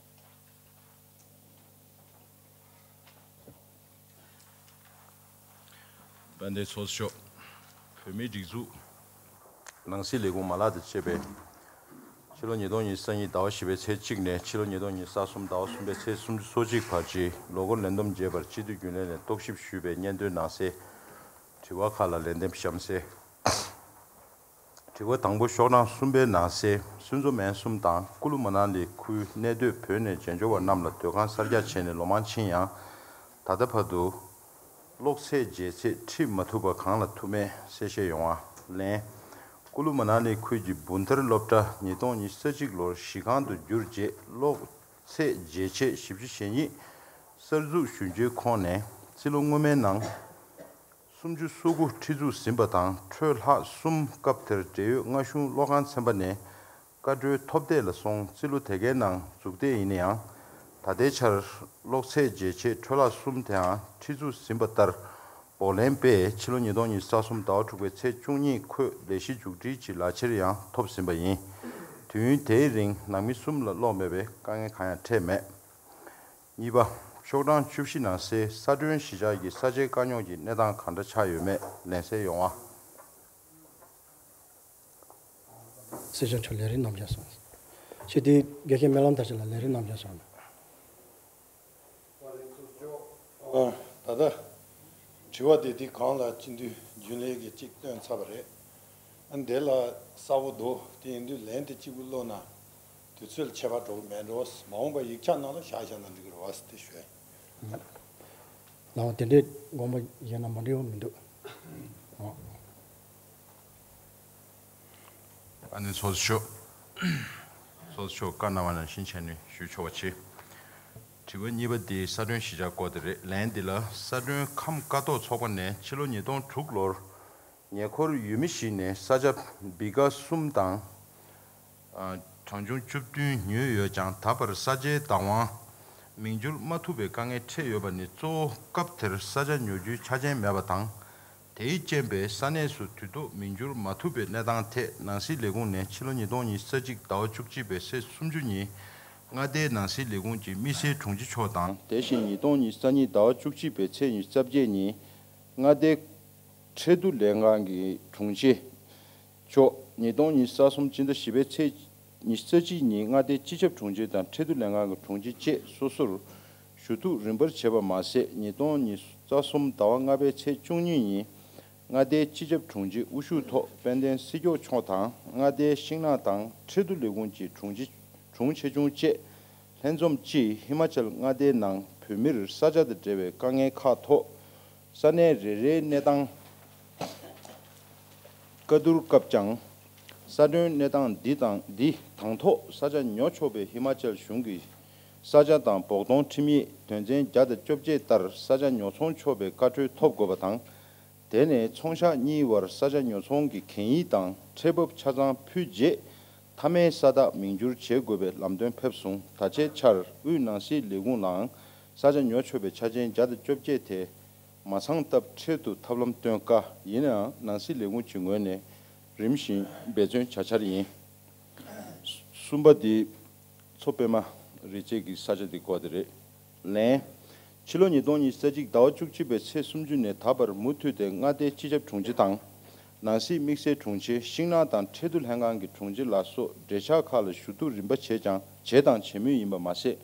དཔལ་ལྡན་ཚོགས་གཙོ་མཆོག་བོད་མིའི་སྒྲིག་འཛུགས་ནང་སྲིད་ལས་ཁུངས་མ་ལག་དང་བཅས་པའི་ཕྱི་ལོ་ཉིས་སྟོང་ཉི་ཤུ་རྩ་གཉིས་ཟླ་བ་བཞི་པའི་ཚེས་གཅིག་ནས་ཕྱི་ལོ་ཉིས་སྟོང་ཉི་ཤུ་རྩ་གསུམ་ཟླ་བ་གསུམ་པའི་ཚེས་སུམ་ཅུ་སོ་གཅིག་བར་གྱི་ལོ་འཁོར་ལས་བསྡོམས་རྒྱས་པར་སྤྱི་འཐུས་རྒྱུན་ལས་ནས་རྟོག་ཞིབ་ཞུས་པའི་སྙན་ཐོའི་ནང་གསལ། དྲི་བ་ཁག་ལ་ལན་འདེབས་གཤམ་གསལ། དྲི་བ་དང་པོ་ཤོག་གྲངས་གསུམ་པའི་ནང་གསལ། སུན་ཙོ་མན་གསུམ་དང་ཀུ་ལུ་མ་ན་ལི་ཁུལ་གནས་སྡོད་བོད་ནས་རྒྱན་འབྱོར་བ་རྣམས་ལ་སྡོད་ཁང་གསར་རྒྱག་བྱས་ནས་ལོ་མང་ཕྱིན་ཡང་། ད་ལྟ་བར་དུ་གློག་ཚད་འཇལ་ཆས་ཁྲིད་མ་ཐུབ་པ་གང་ལ་ཐུག་མེད་གསལ་བཤད་ཡོང་བ། ལན། ཀུ་ལུ་མ་ན་ལི་ཁུལ་གྱི་བུན་ཐར་སློབ་གྲྭ་ཉིས་སྟོང་ཉི་ཤུ་རྩ་གཅིག་ལོར་གཞི་ཁང་དུ་བསྒྱུར་རྗེས་གློག་ཚད་འཇལ་ཆས་ཞིབ་ཕྱི་ཞིབ་ཕྱིའི་གསར་འཛུགས་ཞུ་རྒྱུའི་ཁོངས་ནས་རྩིས་ལོ་སྔོན་མའི་ནང་། སུམ་ཅུ་སོ་དགུ་ཁྲི་ཚུགས་ཟིན་པ་དང་འཕྲོས་ལྷག་གསུམ། སྐབས་དེར་འབྲེལ་ཡོད་རྔ་གཞུང་གློག་ཁང་ཚན་པ་ནས་བཀའ་འཁྲོལ་ཐོབ་བསྡད་ལ་སོང་རྩིས་ལོ་དེ་གའི་ནང་འཛུགས་བསྡད་ཡིན་ན་ཡང་། ད་ལྟའི་ཆར་གློག་ཚད་འཇལ་ཆས་འཕྲོས་ལྷག་གསུམ་དེའང་ཁྲི་ཚུགས་ཟིན་པ་ལྟར་བོགས་ལེན་པས་ཕྱི་ལོ་ཉིས་སྟོང་ཉི་ཤུ་རྩ་གསུམ་ཟླ་བ་དྲུག་པའི་ཚེས་བཅུ་གཉིས་འཁོད་ལས་གཞི་མཇུག་སྒྲིལ་གྱི་ལག་ཁྱེར་ཡང་ཐོབ་ཟིན་པ་ཡིན། དུས་ཡུན་དེའི་རིང་ནང་མི་གསུམ་ལ་གློག་མེད་པའི་དཀའ་ངལ་གང་ཡང་འཕྲད་མེད། གཉིས་པ། ཤོག་གྲངས་བཅུ་བཞི་ནང་གསལ་ས་ཁྲོན་གཞིས་ཆགས་ཀྱི་ས་ཆའི་དཀའ་རྙོག་གི་གནས་སྟངས་གང་འདྲ་ཆགས་ཡོད་མེད་ལན་གསལ་ཡོང་བ། སྲིད་སྐྱོང་མཆོག་ལས་རིམ་ནམ་རྒྱག་སོང་། སྤྱི་འཐུས་དགེ་བཤེས་སྨོན་ལམ་མཐར་ཕྱིན་ལགས་ལས་རིམ་ནམ་རྒྱག་སོང་། ཨ། ད་ལྟ་དྲི་བ་དེ་དེ་གང་ལ་སྤྱི་འཐུས་རྒྱུན་ལས་ཀྱིས་གཅིག་བཏོན་ཚར་བ་རེད། ཨ། འདི་ལ་གསལ་པོ་འདུག་དེ་ཡིན་དུས་ལན་དེ་གཅིག་པུ་ཀློག་ན། དུས་ཚོད་ལ་ཁྱད་པར་འགྲོ་གི་མེད་འགྲོ། མ་འོངས་པ་ཡིག་ཆ་ནང་ལ་བཞག་བཞག་ན་འགྲིག་གི་རེད་བ་ཟེར་ཏེ་ཞུ་ཡ་ཡིན། ལགས་འོང་། དེ་འདྲའི་དགོངས་པ་བཞེས་ན་མ་འགྲིག་པ་མི་འདུག་ཨ་ནི་ཚོགས་གཙོ་མཆོག་ཚོགས་གཙོ་མཆོག་བཀའ་གནང་བ་ནང་བཞིན་བྱས་ནས་ཞུ་ཆོག་པ་བྱེད། དྲི་བ་གཉིས་པ་དེ་ས་ཁྲོན་གཞིས་ཆགས་སྐོར་དེ་རེད། ལན་འདི་ལ་ས་ཁྲོན་ཁམས་ཀ་ཐོག་ཚོགས་པ་ནས་ཕྱི་ལོ་ཉིས་སྟོང་དྲུག་ལོར། ཉེ་འཁོར་ཡུལ་མི་ཞིག་ནས་ས་ཆ་བི་ཀ་གསུམ་དང་། ཨ། གྲངས་ཆུང་བཅུ་བདུན་ཉོས་ཡོད་ཀྱང་ད་བར་ས་ཆའི་བདག་དབང་མིང་བསྒྱུར་མ་ཐུབ་པའི་དཀའ་ངལ་འཕྲད་ཡོད་པ་ནི་གཙོ་བོ་སྐབས་དེར་ས་ཆ་ཉོ་རྒྱུའི་ཆ་རྐྱེན་མེད་པ་དང་། དེའི་རྐྱེན་པས་ས་གནས་སུ་དུས་ཐོག་མིང་བསྒྱུར་མ་ཐུབ་པའི་གནས་སྟངས་ཐད་ནང་སྲིད་ལས་ཁུངས་ནས་ཕྱི་ལོ་ཉིས་སྟོང་ཉི་ཤུ་རྩ་གཅིག་ཟླ་བ་བཅུ་གཅིག་པའི་ཚེས་སུམ་ཅུ་ཉིན་མངའ་སྡེའི་ནང་སྲིད་ལས་ཁུངས་ཀྱི་དམིགས་བསལ་དྲུང་ཆེ་མཆོག་དང་། དེ་བཞིན་ཉིས་སྟོང་ཉི་ཤུ་རྩ་གཉིས་ཟླ་བ་བཅུ་གཅིག་པའི་ཚེས་ཉི་ཤུ་རྩ་བརྒྱད་ཉིན་མངའ་སྡེའི་ཁྲལ་བསྡུ་ལས་ཁང་གི་དྲུང་ཆེ་མཆོག་ཉིས་སྟོང་ཉི་ཤུ་རྩ་གསུམ་ཕྱི་ཟླ་བཞི་པའི་ཚེས་ཉི་ཤུ་རྩ་གཅིག་ཉིན་མངའ་སྡེའི་སྤྱི་ཁྱབ་དྲུང་ཆེ་དང་ཁྲལ་བསྡུ་ལས་ཁང་གི་དྲུང་ཆེ་བཅས་སོ་སོར་ཞུ་གཏུག་རིམ་པར་བྱས་པ་མ་ཟད། ཉིས་སྟོང་ཉི་ཤུ་རྩ་གསུམ་ཟླ་བ་ལྔ་པའི་ཚེས་བཅུ་གཉིས་ཉིན་མངའ་སྡེའི་སྤྱི་ཁྱབ་དྲུང་ཆེ་དབུ་བཞུགས་ཐོག་དཔལ་ལྡན་སྲིད་སྐྱོང་མཆོག་དང་མངའ་སྡེའི་ཤིང་ནགས་དང་ཁྲལ་བསྡུ་ལས་ཁུངས་ཀྱི་དྲུང་ཆེ་དྲུང་ཆེ་ཆུང་བཅས་ལྷན་འཛོམས་ཀྱིས་ཧི་མ་ཅལ་མངའ་སྡེའི་ནང་བོད་མིར་ས་ཆ་དང་འབྲེལ་བའི་དཀའ་ངལ་ཁག་ཐོག་ས་གནས་རེ་རེའི་གནས་སྟངས་བཀའ་བསྡུར་སྐབས་ཀྱང་། ས་ཁྲོན་གནས་སྟངས་འདི་དང་འདི་དང་ཐོག་ས་ཆ་ཉོ་ཆོག་པའི་ཧི་མ་ཅལ་གཞུང་གི་ ས་ཆ་དང་བོགས་གཏོང་ཁྲིམས་ཡིག་དོན་ཚན་བརྒྱ་དང་བཅོ་བརྒྱད་ལྟར་ས་ཆ་ཉོ་ཚོང་ཆོག་པའི་བཀའ་འཁྲོལ་ཐོབ་དགོས་པ་དང་། དེ་ནས་ཚོང་ཤག་གཉིས་བར་ས་ཆ་ཉོ་ཚོང་གི་གན་ཡིག་དང་ཁྲལ་འབབ་ཆ་ཚང་ཕུལ་རྗེས། མཐའ་མའི་ས་རྟགས་མིང་བསྒྱུར་བྱེད་དགོས་པའི་ལམ་སྟོན་ཕེབས་སོང་། ད་ཆའི་ཆར་དབུས་ནང་སྲིད་ལས་ཁུངས་ལའང་ས་ཆ་ཉོ་ཆོག་པའི་ཆ་རྐྱེན་བརྒྱ་དང་བཅོ་བརྒྱད་དེ་མ་ཚང་སྟབས་འཕྲལ་དུ་ཐབས་ལམ་སྟོན་དཀའ། ཡིན་ནའང་ནང་སྲིད་ལས་ཁུངས་ཀྱི་ངོས་ནས་རིམ་བཞིན་འབད་བརྩོན་བྱ་འཆར་ཡིན། གསུམ་པ་འདི། མཚོ་པདྨ་རི་རྩེ་གི་ས་ཆ་འདི་སྐོར་དེ་རེད། ལན། ཕྱི་ལོ་ཉིས་སྟོང་ཉི་ཤུ་རྩ་གཅིག་ཟླ་བ་བཅུ་གཅིག་པའི་ཚེས་སུམ་ཅུ་ནས་ད་བར་མུ་མཐུད་དེ་མངའ་སྡེའི་སྤྱི་ཁྱབ་དྲུང་ཆེ་དང་། ནང་སྲིད་དམིགས་བསལ་དྲུང་ཆེ། ཤིང་ནགས་དང་ཁྲལ་བསྡུ་ལྷན་ཁང་གི་དྲུང་ཆེ་ལ་སོགས་འབྲེལ་ཆགས་ཁག་ལ་ཞུ་གཏུག་རིམ་པ་བྱས་ཀྱང་བྱས་དང་བྱེད་མུས་ཡིན་པ་མ་ཟད།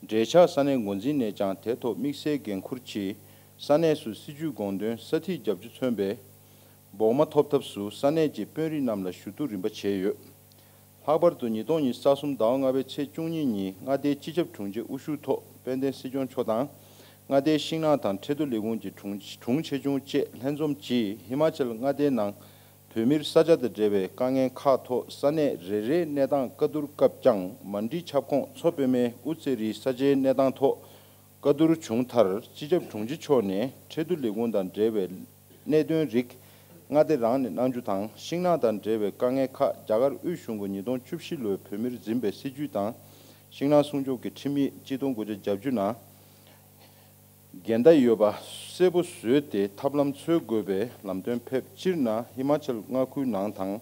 འབྲེལ་ཆགས་ས་གནས་འགོ་འཛིན་ནས་ཀྱང་དེ་ཐོག་དམིགས་བསལ་འགན་འཁུར་གྱིས་ས་གནས་སུ་སྲིད་ཇུས་དགོངས་དོན་ས་ཐིག་རྒྱབ་ཇུས་མཚོན་པའི་བོགས་མ་ཐོབ་ཐབས་སུ་ས་གནས་ཀྱི་དཔོན་རིགས་རྣམས་ལ་ཞུ་གཏུག་རིམ་པ་བྱས་ཡོད། ལྷག་པར་དུ་ཉིས་སྟོང་ཉི་ཤུ་རྩ་གསུམ་ཟླ་བ་ལྔ་པའི་ཚེས་བཅུ་གཉིས་ཉིན་མངའ་སྡེའི་སྤྱི་ཁྱབ་དྲུང་ཆེ་དབུ་བཞུགས་ཐོག་དཔལ་ལྡན་སྲིད་སྐྱོང་མཆོག་དང་། མངའ་སྡེའི་ཤིང་ནགས་དང་ཁྲལ་བསྡུ་ལས་ཁུངས་ཀྱི་དྲུང་དྲུང་ཆེ་ཆུང་བཅས་ལྷན་འཛོམས་ཀྱིས་ཧི་མ་ཅལ་མངའ་སྡེའི་ནང་བོད་མིར་ས་ཆ་དང་འབྲེལ་བའི་དཀའ་ངལ་ཁག་ཐོག་ས་གནས་རེ་རེའི་གནས་སྟངས་བཀའ་བསྡུར་སྐབས་ཀྱང་མན་ཌི་ཁྱབ་ཁོངས་མཚོ་པདྨའི་དབུ་རྩེ་རིའི་ས་ཆའི་གནས་སྟངས་ཐོག་བཀའ་བསྡུར་བྱུང་མཐར། སྤྱི་ཁྱབ་དྲུང་ཆེ་མཆོག་ནས་ཁྲལ་བསྡུ་ལས་ཁུངས་དང་འབྲེལ་བའི་གནད་དོན་རིགས་མངའ་སྡེ་རང་ནས་གནང་རྒྱུ་དང་། ཤིང་ནགས་དང་འབྲེལ་བའི་དཀའ་ངལ་ཁག་རྒྱ་གར་དབུས་གཞུང་གི་ཉིས་སྟོང་བཅུ་བཞི་ལོའི་བོད་མིར་འཛིན་པའི་སྲིད་ཇུས་དང་། ཤིང་ནགས་སྲུང་སྐྱོབ་ཀྱི་ཁྲིམས་ཡིག་གཅིག་སྟོང་དགུ་བརྒྱ་བརྒྱད་ཅུ་ནང་འགལ་ཟླ་ཡོད་པ་གསལ་པོ་བཟོས་ཏེ་ཐབས་ལམ་འཚོལ་དགོས་པའི་ལམ་སྟོན་ཕེབས། སྤྱིར་ན་ཧི་མ་ཅལ་མངའ་ཁུལ་ནང་དང་།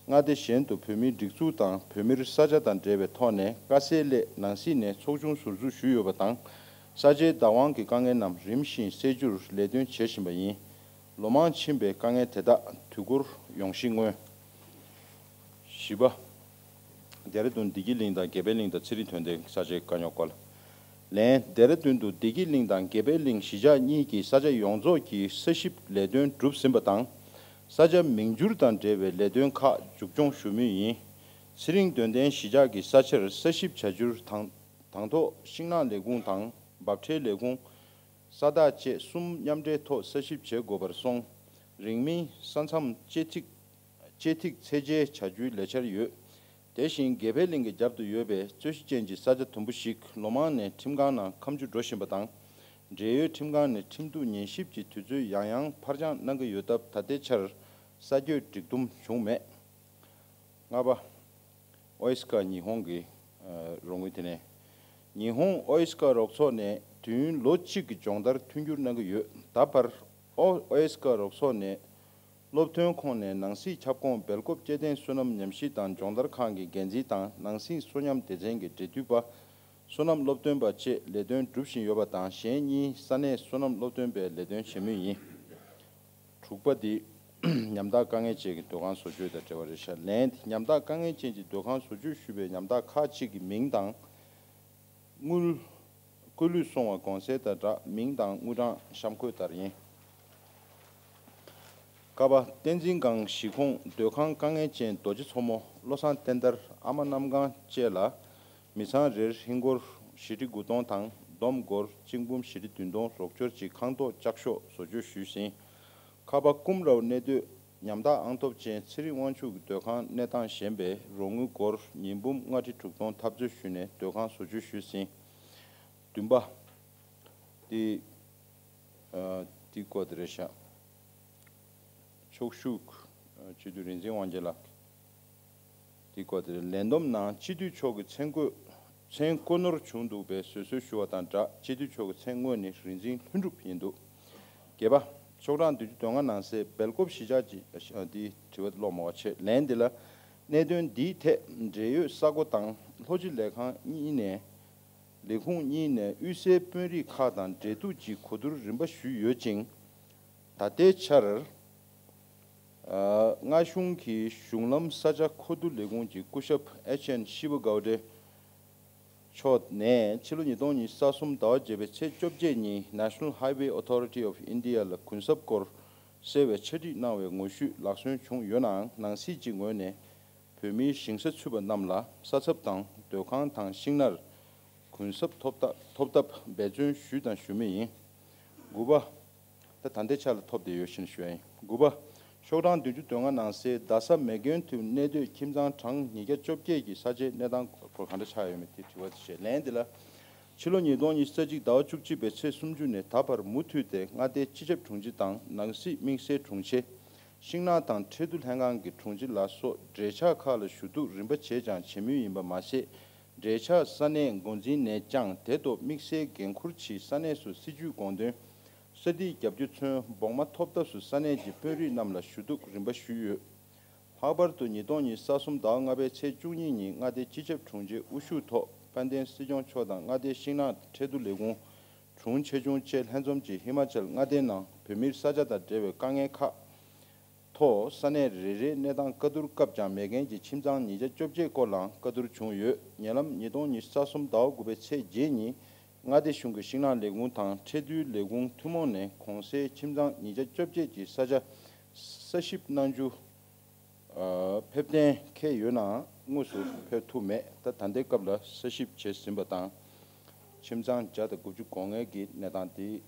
མངའ་སྡེ་གཞན་དུ་བོད་མིའི་སྒྲིག་འཛུགས་དང་བོད་མིར་ས་ཆ་དང་འབྲེལ་བའི་ཐོག་ནས་དཀའ་སེལ་སླད་ནང་སྲིད་ནས་ཚོགས་ཆུང་ཟུར་འཛུགས་ཞུས་ཡོད་པ་དང་། ས་ཆའི་བདག་དབང་གི་དཀའ་ངལ་རྣམས་རིམ་བཞིན་སེལ་རྒྱུར་ལས་དོན་བྱེད་བཞིན་པ་ཡིན། ལོ་མང་ཕྱིན་པའི་དཀའ་ངལ་དེ་དག་དུས་འཁོར་ཡོང་གཞི་མངོན། བཞི་པ། ལྡེ་ར་ལྡུན་བདེ་སྐྱིད་གླིང་དང་དགེ་འཕེལ་གླིང་དང་ཚེ་རིང་དོན་ལྡན་ས་ཆའི་དཀའ་རྙོག་སྐོར། ལན། ལྡེ་ར་ལྡུན་དུ་བདེ་སྐྱིད་གླིང་དང་དགེ་འཕེལ་གླིང་གཞིས་ཆགས་གཉིས་ཀྱི་ས་ཆ་ཡོངས་རྫོགས་ཀྱི་ས་ཞིབ་ལས་དོན་གྲུབ་ཟིན་པ་དང་། ས་ཆ་མིང་བསྒྱུར་དང་འབྲེལ་བའི་ལས་དོན་ཁག་མཇུག་སྐྱོང་ཞུ་མུས་ཡིན། ཚེ་རིང་དོན་ལྡན་གཞིས་ཆགས་ཀྱི་ས་ཆར་ས་ཞིབ་བྱ་རྒྱུར་དང་དང་ཐོག་ཤིང་ནགས་ལས་ཁུངས་དང་འབབ་ཁྲལ་ལས་ཁུངས། ས་བདག་བཅས་གསུམ་མཉམ་འབྲེལ་ཐོག་ས་ཞིབ་བྱེད་དགོས་པར་སོང་། རིང་མིན་ས་མཚམས་དཔྱད་ཐིག་དཔྱད་ཐིག་ཚད་འཇལ་བྱ་རྒྱུའི་ལས་འཆར་ཡོད། དེ་བཞིན་དགེ་འཕེལ་གླིང་གི་རྒྱབ་ཏུ་ཡོད་པའི་རྩོད་གཞི་ཅན་གྱི་ས་ཆ་དུམ་བུ་ཞིག་ལོ་མང་ནས་ཁྲིམས་ཁང་ནང་འཁམ་རྒྱུ་འགྲོ་བཞིན་པ་དང་། འབྲེལ་ཡོད་ཁྲིམས་ཁང་ནས་ཁྲིམས་གཏུག་ཉན་ཞིབ་ཀྱི་དུས་ཚོད་ཡང་ཡང་ཕར་འགྱངས་གནང་གི་ཡོད་སྟབས་ད་ལྟའི་ཆར་ས་སྐྱོད་སྒྲིག་འདུམ་བྱུང་མེད། ལྔ་པ། ཨོ་ཨི་སི་ཀ་ཉི་ཧོང་གི་ཨ་རོགས་དངུལ་དེ་ནས། ཉི་ཧོང་ཨོ་ཨི་སི་ཀ་རོགས་ཚོགས་ནས་དུས་ཡུན་ལོ་གཅིག་གི་སྦྱོང་བརྡར་མཐུན་འགྱུར་གནང་གི་ཡོད། ད་བར་ཨོ་ཨོ་ཨི་སི་ཀ་རོགས་ཚོགས་ནས་སློབ་ཐོན་ཁོངས་ནས་ནང་སྲིད་ཁྱབ་ཁོངས་སྦེལ་ཀོབ་སྐྱེ་ལྡན་སོ་ནམ་ཉམས་ཞིབ་དང་སྦྱོང་བརྡར་ཁང་གི་འགན་འཛིན་དང་ནང་སྲིད་སོ་ཉམས་སྡེ་ཚན་གྱི་འབྲེལ་མཐུད་པ། སོ་ནམ་སློབ་སྟོན་པ་བཅས་ལས་དོན་སྒྲུབ་བཞིན་ཡོད་པ་དང་། གཞན་གཉིས་ས་གནས་སོ་ནམ་སློབ་སྟོན་པའི་ལས་དོན་བྱེད་མུས་ཡིན། དྲུག་པ་འདི། ཉམ་ཐག་དཀའ་ངལ་ཅན་གྱི་སྡོད་ཁང་བཟོ་བཅོས་དང་འབྲེལ་བ་རེད་ཤག་ལན། ཉམ་ཐག་དཀའ་ངལ་ཅན་གྱི་སྡོད་ཁང་བཟོ་བཅོས་ཞུས་པའི་ཉམ་ཐག་ཁག་ཅིག་གི་མིང་དང་། དངུལ། སྐུ་ལུས་སོང་བ་གོང་གསལ་དང་སྦྲགས་མིང་དང་དངུལ་གྲངས་གཤམ་འཁོད་ལྟར་ཡིན། ཀ་པ། བསྟན་འཛིན་སྒང་གཞིས་ཁོངས་སྡོད་ཁང་དཀའ་ངལ་ཅན་རྡོ་རྗེ་མཚོ་མོ། བློ་བཟང་བསྟན་དར། ཨ་མ་གནམ་སྒང་བཅས་ལ། མི་ཚང་རེར་ཧིན་སྒོར་བཞི་ཁྲི་དགུ་སྟོང་དང་། སྡོམ་སྒོར་གཅིག་འབུམ་བཞི་ཁྲི་བདུན་སྟོང་རོགས་སྐྱོར་གྱི་ཁང་ཐོག་ལྕགས་ཤོག་བཟོ་བཅོས་ཞུས་ཟིན། ཁ་པ། ཀུམ་རའོ་གནས་སྡོད་ཉམ་ཐག་ཨང་ཐོབ་ཅན་ཚེ་རིང་དབང་ཕྱུག་གི་སྡོད་ཁང་གནས་སྟངས་ཞན་པས་རོགས་དངུལ་སྒོར་ཉིས་འབུམ་ལྔ་ཁྲི་དྲུག་སྟོང་ཐབས་རྩོད་ཞུས་ནས་སྡོད་ཁང་བཟོ་བཅོས་ཞུས་ཟིན། བདུན་པ། འདི། ཨ། འདི་སྐོར་དེ་རེད་ཤག་ཕྱོགས་བཞུགས། ཨ། སྤྱི་འཐུས་རིག་འཛིན་དབང་རྒྱལ་ལགས། དེའི་སྐོར་དེར་ལས་བསྡོམས་ནང་སྤྱི་འཐུས་མཆོག་གི་མཚན་བཀོད། མཚན་བཀོད་ནོར་བྱུང་འདུག་པས་བཟོད་གསོལ་ཞུ་བ་དང་སྦྲགས་སྤྱི་འཐུས་མཆོག་གི་མཚན་དངོས་ནི་རིག་འཛིན་ལྷུན་གྲུབ་ཡིན་འདུག། བརྒྱད་པ། ཤོག་གྲངས་བདུན་ཅུ་དོན་ལྔ་ནང་གསལ་སྦེལ་ཀོབ་གཞིས་ཆགས་ཀྱི། ཨ། འདིའི་དྲི་བ་ཀློག་མ་བ་ཆེ། ལན་འདི་ལ། གནད་དོན་འདིའི་ཐད་འབྲེལ་ཡོད་ས་གོ་དང་ལྷོ་སྤྱི་ལས་ཁང་གཉིས་ནས། ལས་ཁུངས་གཉིས་ནས་དབུས་སའི་དཔོན་རིགས་ཁག་དང་འབྲེལ་གཏུག་གི་གོ་བསྡུར་རིམ་པ་ཞུས་ཡོད་ཅིང་། ད་ལྟའི་ཆར། ཨ། མངའ་གཞུང་གི་གཞུང་ལམ་ས་ཆ་མཁོ་བསྡུ་ལས་ཁུངས་ཀྱི་སྐུ་ཞབས་ཨེཆ་ཨེན་ཤི་བ་གའོ་ཌེ་མཆོག་ནས་ཕྱི་ལོ་ཉིས་སྟོང་ཉི་ཤུ་རྩ་གསུམ་ཟླ་བ་བརྒྱད་པའི་ཚེས་བཅོ་བརྒྱད་ཉིན་National Highway Authority of India ལ་གུན་གསབ་སྐོར་གསལ་བའི་ཕྱག་བྲིས་གནང་བའི་ངོ་བཤུས་ལག་སོན་བྱུང་ཡོད་ནའང་ནང་སྲིད་ཀྱི་ངོས་ནས་བོད་མིའི་ཞིང་ས་ཚུད་པ་རྣམས་ལ་ས་ཚབ་དང་སྡོད་ཁང་དང་ཤིང་ནགས་གུན་གསབ་ཐོབ་ཐབས་ཐོབ་ཐབས་འབད་བརྩོན་ཞུས་དང་ཞུ་མུས་ཡིན། དགུ་པ། ད་ད་ལྟའི་ཆ་ལ་ཐོབ་བསྡད་ཡོད་ཞེས་ཞུ་ཡ་ཡིན། དགུ་པ། ཤོག་གྲངས་བདུན་ཅུ་དོན་ལྔ་ནང་གསལ་རྡ་ས་མེག་གྷན་ཐིའུ་གནས་སྡོད་ཁྱིམ་ཚང་གྲངས་ཉིས་བརྒྱ་བཅོ་བརྒྱད་ཀྱི་ས་ཆའི་གནས་སྟངས་སྐོར་གང་འདྲ་ཆགས་ཡོད་མེད་དེ་དྲི་བ་དེ་བཤད། ལན་འདི་ལ། ཕྱི་ལོ་ཉིས་སྟོང་ཉི་ཤུ་རྩ་གཅིག་ཟླ་བ་བཅུ་གཅིག་པའི་ཚེས་སུམ་ཅུ་ནས་ད་བར་མུ་མཐུད་དེ་མངའ་སྡེའི་སྤྱི་ཁྱབ་དྲུང་ཆེ་དང་ནང་སྲིད་དམིགས་བསལ་དྲུང་ཆེ། ཤིང་ནགས་དང་ཁྲལ་བསྡུ་ལྷན་ཁང་གི་དྲུང་ཆེ་ལ་སོགས་འབྲེལ་ཆགས་ཁག་ལ་ཞུ་གཏུག་རིམ་པ་བྱས་ཀྱང་བྱེད་མུས་ཡིན་པ་མ་ཟད། འབྲེལ་ཆགས་ས་གནས་འགོ་འཛིན་ནས་ཀྱང་དེ་ཐོག་དམིགས་བསལ་འགན་འཁུར་གྱིས་ས་གནས་སུ་སྲིད་ཇུས་དགོངས་དོན། ས་ཐིག་བརྒྱབ་རྒྱུ་ཚུན་བོགས་མ་ཐོབ་ཐབས་སུ་ས་གནས་ཀྱི་དཔོན་རིགས་རྣམས་ལ་ཞུ་གཏུག་རིམ་པ་ཞུས་ཡོད། ལྷག་པར་དུ་ཉིས་སྟོང་ཉི་ཤུ་རྩ་གསུམ་ཟླ་བ་ལྔ་པའི་ཚེས་བཅུ་གཉིས་ཉིན་མངའ་སྡེའི་སྤྱི་ཁྱབ་དྲུང་ཆེའི་དབུ་བཞུགས་ཐོག་དཔལ་ལྡན་སྲིད་སྐྱོང་མཆོག་དང་མངའ་སྡེའི་ཤིང་ནགས་ཁྲལ་བསྡུ་ལས་ཁུངས་དྲུང་ཆེ་ཆུང་བཅས་ལྷན་འཛོམས་ཀྱིས་ཧི་མ་ཅལ་མངའ་སྡེའི་ནང་བོད་མིའི་ས་ཆ་དང་འབྲེལ་བའི་དཀའ་ངལ་ཁག་ཐོག་ས་གནས་རེ་རེའི་གནས་སྟངས་བཀའ་བསྡུར་སྐབས་ཀྱང་མེས་རྒྱལ་གྱི་ཁྱིམ་ཚང་ཉིས་བརྒྱ་བཅོ་བརྒྱད་སྐོར་ལའང་བཀའ་བསྡུར་བྱུང་ཡོད། ཉེ་ལམ་ཉིས་སྟོང་ཉི་ཤུ་རྩ་གསུམ་ཟླ་བ་དགུ་པའི་ཚེས་བརྒྱད་ཉིན་མངའ་སྡེ་གཞུང་གི་ཤིང་ནགས་ལས་ཁུངས་དང་ཁྲལ་བསྡུའི་ལས་ཁུངས་ཐུན་མོང་ནས་གོང་གསལ་ཁྱིམ་ཚང་ཉིས་བརྒྱ་བཅོ་བརྒྱད་ཀྱི་ས་ཆ་ས་ཞིབ་གནང་རྒྱུ། ཨ། ཕེབས་གཏན་འཁེལ་ཡོད་ནའང་དངོས་སུ་ཕེབས་ཐུབ་མེད། ད་ད་ལྟའི་སྐབས་ལ་ས་ཞིབ་བྱས་ཟིན་པ་དང་། ཁྱིམ་ཚང་བརྒྱ་དང་དགུ་བཅུ་གོ་ལྔའི་གི་གནས་སྟངས་དེ་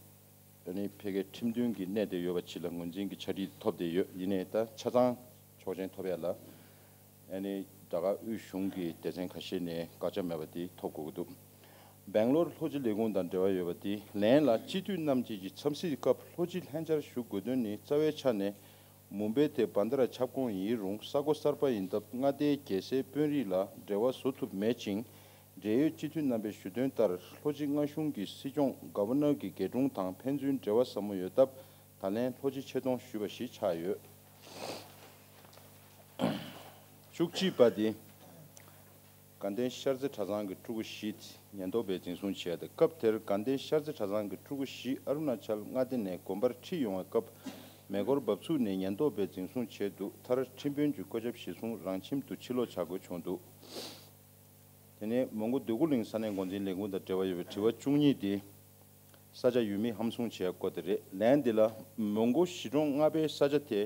ཨ་ནི་ཕ་གིའི་ཁྲིམས་མཐུན་གྱི་གནས་དེ་ཡོད་པ་ཅིག་ལ་ངོས་འཛིན་གྱི་ཕྱག་བྲིས་ཐོབ་བསྡད་ཡོད། ཡིན་ནའི་ད་ཆ་ཚང་ཆོག་མཆན་ཐོབ་ཡ་ལ་ཨ་ནི་རྒྱ་གར་དབུས་གཞུང་གི་སྡེ་ཚན་ཁ་ཤས་ནས་བཀག་ཆ་མེད་པ་དེ་ཐོབ་དགོས་ཀྱི་འདུག་སྦེང་ལོར་ལྷོ་སྤྱི་ལས་ཁུངས་དང་འབྲེལ་བ་ཡོད་པ་དེ་ལན་ལ། སྤྱི་འཐུས་རྣམས་ཀྱིས་ཀྱི་འཚམས་གཟིགས་སྐབས་ལྷོ་སྤྱི་ལྷན་བཅར་ཞུ་དགོས་དོན་ནི་རྩ་བའི་ཆ་ནས་མུམ་བྷེ་དེ་བྷན་དྷ་ར་ཁྱབ་ཁོངས་ཡིན་རུང་ས་གོ་གསར་པ་ཡིན་སྟབས་མངའ་སྡེའི་རྒྱལ་སའི་དཔོན་རིགས་ལ་འབྲེལ་བ་བཟོ་ཐུབ་མེད་ཅིང་། འབྲེལ་ཡོད་སྤྱི་འཐུས་རྣམ་པས་ཞུ་དོན་ལྟར་ལྷོ་སྤྱི་མངའ་གཞུང་གི་སྲིད་སྐྱོང་ག་ཝར་ནར་གྱི་རྒྱལ་དྲུང་དང་ཕན་ཚུན་འབྲེལ་བ་ཟབ་མོ་ཡོད་སྟབས་ད་ལན་ལྷོ་སྤྱི་ཆེ་མཐོང་ཞུས་པ་ཞིག་ཆགས་ཡོད། བཅུ་གཅིག་པ་དེ། དགའ་ལྡན་ཤར་རྩེ་གྲྭ་ཚང་གི་ཕྲུ་གུ་བཞི་ཉེན་རྟོག་པས་འཛིན་བཟུང་བྱས་ཏེ། སྐབས་དེར་དགའ་ལྡན་ཤར་རྩེ་གྲྭ་ཚང་གི་ཕྲུ་གུ་བཞི་ཨ་རུ་ན་ཅལ་མངའ་སྡེ་ནས་དགོན་པར་ཁྲིད་ཡོང་བའི་སྐབས་མེ་འཁོར་འབབ་ཚུགས་ནས་ཉེན་རྟོག་པས་འཛིན་བཟུང་བྱས་འདུག་མཐར་ཁྲིམས་དཔོན་གྱི་བཀོད་ཁྱབ་གཞིར་བཟུང་རང་ཁྱིམ་དུ་ཕྱིར་ལོག་བྱ་དགོས་བྱུང་འདུག་དེ་ནས་མོན་གྷོ་འདོད་རྒུ་གླིང་ས་གནས་འགོ་འཛིན་ལས་ཁུངས་དང་འབྲེལ་བ་ཡོད་པའི་དྲི་བ་བཅུ་གཉིས་དེ། ས་ཆ་ཡུལ་མི་ཧམ་བཟུང་བྱས་སྐོར་དེ་རེད། ལན་འདི་ལ། མོན་གྷོ་གཞིས་གྲོང་ལྔ་པའི་ས་ཆ་དེ་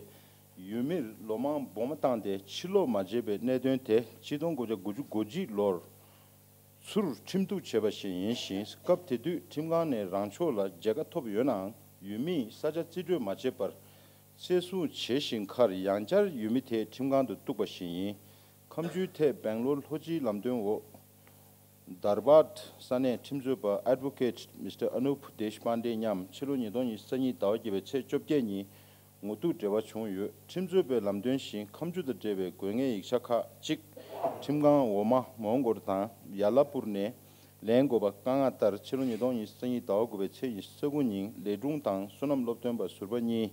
ཡུལ་མིར་ལོ་མང་སྦོམ་བཏང་སྟེ་ཕྱིར་ལོག་མ་བྱས་པའི་གནད་དོན་དེ་ཆིག་སྟོང་དགུ་བརྒྱ་དགུ་བཅུ་གོ་གཅིག་ལོར་ཚུར་ཁྲིམས་གཏུག་བྱས་པ་ཞིག་ཡིན་ཞིང་། སྐབས་དེ་དུས་ཁྲིམས་ཁང་ནས་རང་ཕྱོགས་ལ་མཇལ་ཁ་ཐོབ་ཡོད་ནའང་ཡུལ་མིས་ས་ཆ་རྩིས་སྤྲོད་མ་བྱས་པར་བཙན་བཟུང་བྱས་ཤིང་། མཁར་ཡང་བསྐྱར་ཡུལ་མི་དེས་ཁྲིམས་ཁང་དུ་གཏུགས་པ་ཞིག་ཡིན། ཁམས་ཆུའི་ཐད་སྦེང་ལོར་ལྷོ་སྤྱིའི་ལམ་སྟོན་འོག་དར་བཱད་ས་གནས་ཁྲིམས་རྩོད་པ་Advocate Mister Anup Deshpande མཉམ་ཕྱི་ལོ་ཉིས་སྟོང་ཉི་ཤུ་རྩ་གཉིས་ཟླ་བ་བརྒྱད་པའི་ཚེས་བཅོ་བརྒྱད་ཉིན་ངོ་ཐུག་འབྲེལ་བ་བྱུང་ཡོད། ཁྲིམས་རྩོད་པའི་ལམ་སྟོན་བཞིན་ཁམས་ཆུ་དང་འབྲེལ་བའི་དགོས་ངེས་ཡིག་ཆ་ཁག་ཅིག་ཁྲིམས་ཁང་འོག་མ་མོན་གོར་དང་ཡ་ལ་པུར་ནས་ལེན་དགོས་པ་བཀའ་མངགས་ལྟར་ཕྱི་ལོ་ཉིས་སྟོང་ཉི་ཤུ་རྩ་གཉིས་ཟླ་བ་དགུ་པའི་ཚེས་ཉི་ཤུ་རྩ་དགུ་ཉིན་ལས་དྲུང་དང་བསོད་ནམས་སློབ་སྟོན་པ་ཟུར་པ་གཉིས་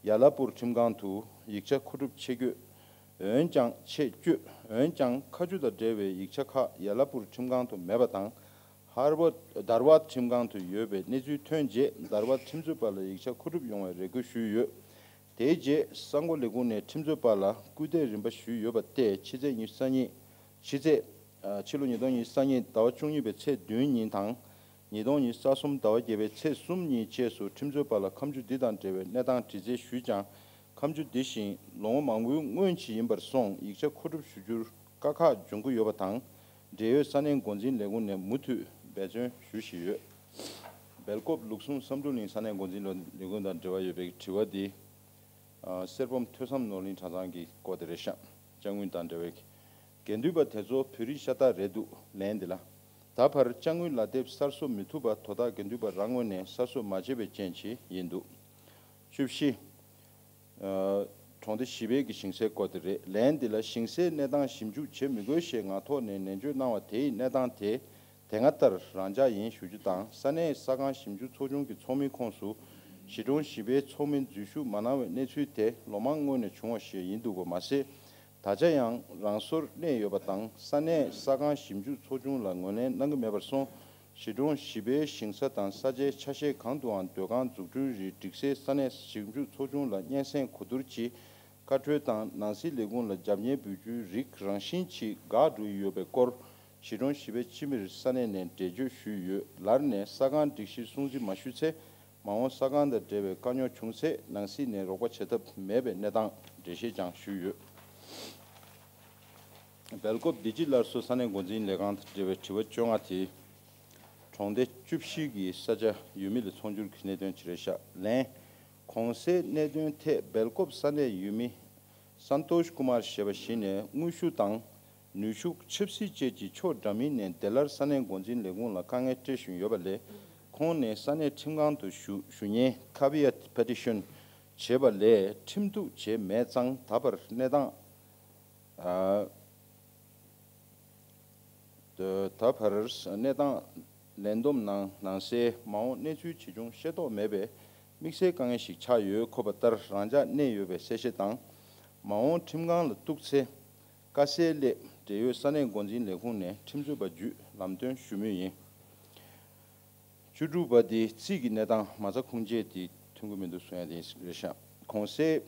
ཡ་ལ་པུར་ཁྲིམས་ཁང་དུ་ཡིག་ཆ་མཁོ་སྒྲུབ་ཆེད་བསྐྱོད། འོན་ཀྱང་ཆེད་བསྐྱོད། འོན་ཀྱང་ཁ་མཆུ་དང་འབྲེལ་བའི་ཡིག་ཆ་ཁག་ཡ་ལ་པུར་ཁྲིམས་ཁང་དུ་མེད་པ་དང་། ཧར་བར་དར་བར་ཁྲིམས་ཁང་དུ་ཡོད་པའི་གནས་ཚུལ་ཐོན་རྗེས་དར་བར་ཁྲིམས་རྩོད་པ་ལ་ཡིག་ཆ་མཁོ་སྒྲུབ་ཡོང་བའི་རེ་སྐུལ་ཞུས་ཡོད། དེའི་རྗེས་གསར་འགོད་ལས་ཁུངས་ནས་ཁྲིམས་རྩོད་པ་ལ་སྐུལ་འདེད་རིམ་པ་ཞུས་ཡོད་པ་སྟེ་ཕྱི་ཚེས་ཉི་ཤུ་རྩ་གཉིས། ཕྱི་ཚེས། ཨ། ཕྱི་ལོ་ཉིས་སྟོང་ཉི་ཤུ་རྩ་གཉིས་ཟླ་བ་བཅུ་གཉིས་པའི་ཚེས་བདུན་ཉིན་དང་། ཉིས་སྟོང་ཉི་ཤུ་རྩ་གསུམ་ཟླ་བ་བརྒྱད་པའི་ཚེས་གསུམ་ཉིན་བཅས་སུ་ཁྲིམས་རྩོད་པ་ལ་ཁ་མཆུ་འདི་དང་འབྲེལ་བའི་གནས་སྟངས་དྲི་རྩད་ཞུས་ཀྱང་། ཁ་མཆུ་འདི་བཞིན་ལོ་ངོ་མང་པོའི་སྔོན་གྱི་ཡིན་པར་སོང་ཡིག་ཆ་མཁོ་སྒྲུབ་ཞུ་རྒྱུར་དཀའ་ཁག་འབྱུང་གི་ཡོད་པ་དང་། འབྲེལ་ཡོད་ས་གནས་འགོ་འཛིན་ལས་ཁུངས་ནས་མུ་མཐུད་འབད་བརྩོན་ཞུ་བཞིན་ཡོད། སྦེལ་ཀོབ་ལུགས་ཟུང་བསམ་གྲུབ་གླིང་ས་གནས་འགོ་འཛིན་ལས་ཁུངས་དང་འབྲེལ་བ་ཡོད་པའི་དྲི་བ་འདི། ཨ། གསེར་སྦོམ་ཐོས་བསམ་ནོར་གླིང་གྲྭ་ཚང་གི་སྐོར་དེ་རེད་ཤག་དཔྱ་དངུལ་དང་འབྲེལ་བའི་དགེ་འདུན་པ་དེ་ཚོ་བོད་རིགས་ཤ་སྟག་རེད་འདུག་ལན་འདི་ལ། ད་བར་དཔྱ་དངུལ་ལག་དེབ་གསར་བཟོ་མི་ཐུབ་པ་དོ་བདག་དགེ་འདུན་པ་རང་ངོས་ནས་གསར་བཟོ་མ་བྱས་པའི་རྐྱེན་གྱིས་ཡིན་འདུག་བཅུ་བཞི། ཨ། གྲོང་སྡེ་བཞི་པའི་གི་ཞིང་སའི་སྐོར་དེ་རེད། ལན་འདི་ལ་ཞིང་སའི་གནས་སྟངས་ཞིབ་འཇུག་བྱེད་མི་དགོས་ཞེས་ངག་ཐོག་ནས་ནན་བརྗོད་གནང་བ་དེའི་གནས་སྟངས་དེ། དེ་སྔ་ལྟར་རང་འཇགས་ཡིན་ཞུ་རྒྱུ་དང་། ས་གནས་ས་ཁང་ཞིབ་འཇུག་ཚོགས་ཆུང་གི་ཚོགས་མིའི་ཁོངས་སུ་གཞིས་གྲོང་བཞི་པའི་ཚོགས་མི་འཛུལ་ཞུགས་མ་གནང་བའི་གནས་ཚུལ་དེ་ལོ་མང་སྔོན་ནས་བྱུང་བ་ཞིག་ཡིན་འདུག་པ་མ་ཟད། ད་ཆ་ཡང་རང་སོར་གནས་ཡོད་པ་དང་། ས་གནས་ས་ཁང་ཞིབ་འཇུག་ཚོགས་ཆུང་ལ་ངོས་ལེན་གནང་གི་མེད་པར་སོང་། གཞིས་གྲོང་བཞི་པའི་ཞིང་ས་དང་ས་ཆའི་ཆ་ཤས་གང་དུའང་སྡོད་ཁང་འཛུགས་སྐྲུན་རིགས་སྒྲིག་སའི་ས་གནས་ཞིབ་འཇུག་ཚོགས་ཆུང་ལ་སྙན་སེང་གོ་བསྡུར་གྱིས། བཀའ་འཁྲོལ་དང་ནང་སྲིད་ལས་ཁུངས་ལ་རྒྱབ་གཉེར་འབུལ་རྒྱུའི་རིགས་རང་བཞིན་གྱིས་འགག་འགྲོ་ཡི་ཡོད་པའི་སྐོར། གཞིས་གྲོང་བཞི་པའི་སྤྱི་མིར་ས་གནས་ནས་འགྲེལ་བརྗོད་ཞུས་ཡོད། ལར་ནས་ས་ཁང་སྒྲིག་གཞིར་སྲུང་བརྩི་མ་ཞུས་ཚེ། མ་འོངས་ས་ཁང་དང་འབྲེལ་བའི་དཀའ་རྙོག་བྱུང་ཚེ་ནང་སྲིད་ནས་རོགས་པ་བྱེད་ཐབས་མེད་པའི་གནས་སྟངས་འགྲེལ་བཤད་ཀྱང་ཞུས་ཡོད། སྦེལ་ཀོབ་བདེ་སྐྱིད་སླར་གསོ་ས་གནས་འགོ་འཛིན་ལས་ཁང་དང་འབྲེལ་བའི་དྲི་བ་བཅོ་ལྔ་དེ། གྲོང་སྡེ་བཅུ་བཞི་གི་ས་ཆ་ཡུལ་མི་ལ་ཚོང་སྒྱུར་གྱི་གནད་དོན་ཅིག་རེད་ཤག་ལན། གོང་གསལ་གནད་དོན་ཐད་སྦེལ་ཀོབ་ས་གནས་ཡུལ་མི་སན་ཏོཤ་ཀུ་མར་ཞེས་པ་ཞིག་ནས་དངོས་ཤུགས་དང་ ནུས་ཤུགས་ཆབ་སྲིད་བཅས་ཀྱི་ཕྱོགས་འདྲ་མིན་ནས་བདེ་སླར་ས་གནས་འགོ་འཛིན་ལས་ཁུངས་ལ་དཀའ་ངལ་སྤྲད་བཞིན་ཡོད་པ་ལས། ཁོང་ནས་ས་གནས་ཁྲིམས་ཁང་དུ་ཞུ་ཞུ་སྙན་ཁ་བི་ཡ་ཊི་པེ་ཊི་ཤན་བྱས་པ་ལས་ཁྲིམས་གཏུག་བྱས་མེད་ཙང་ད་བར་གནས་སྟངས། ཨ། ད་བར་གནས་སྟངས་ལན་འདུམ་ནང་ནང་གསལ་མ་འོངས་གནས་ཚུལ་ཇི་བྱུང་ཤེས་རྟོགས་མེད་པའི་དམིགས་བསལ་དཀའ་ངལ་ཞིག་ཆགས་ཡོད། ཁོ་པ་ལྟར་རང་འཇགས་གནས་ཡོད་པའི་གསལ་བཤད་དང་། མ་འོངས་ཁྲིམས་ཁང་ལ་གཏུགས་ཚེ། དཀའ་སེལ་སླད་འབྲེལ་ཡོད་ས་གནས་འགོ་འཛིན་ལས་ཁུངས་ནས་ཁྲིམས་རྩོད་པ་བརྒྱུད་ལམ་སྟོན་ཞུ་མུས་ཡིན། བཅུ་དྲུག་པ་དེ་རྩིས་ཀྱི་གནས་སྟངས་མ་རྩ་ཁུངས་འཁྱེར་དེ་ཐོན་གྱི་མི་འདུག་གསུང་ཡ་དེ་རེད་ཤག་གོང་གསལ་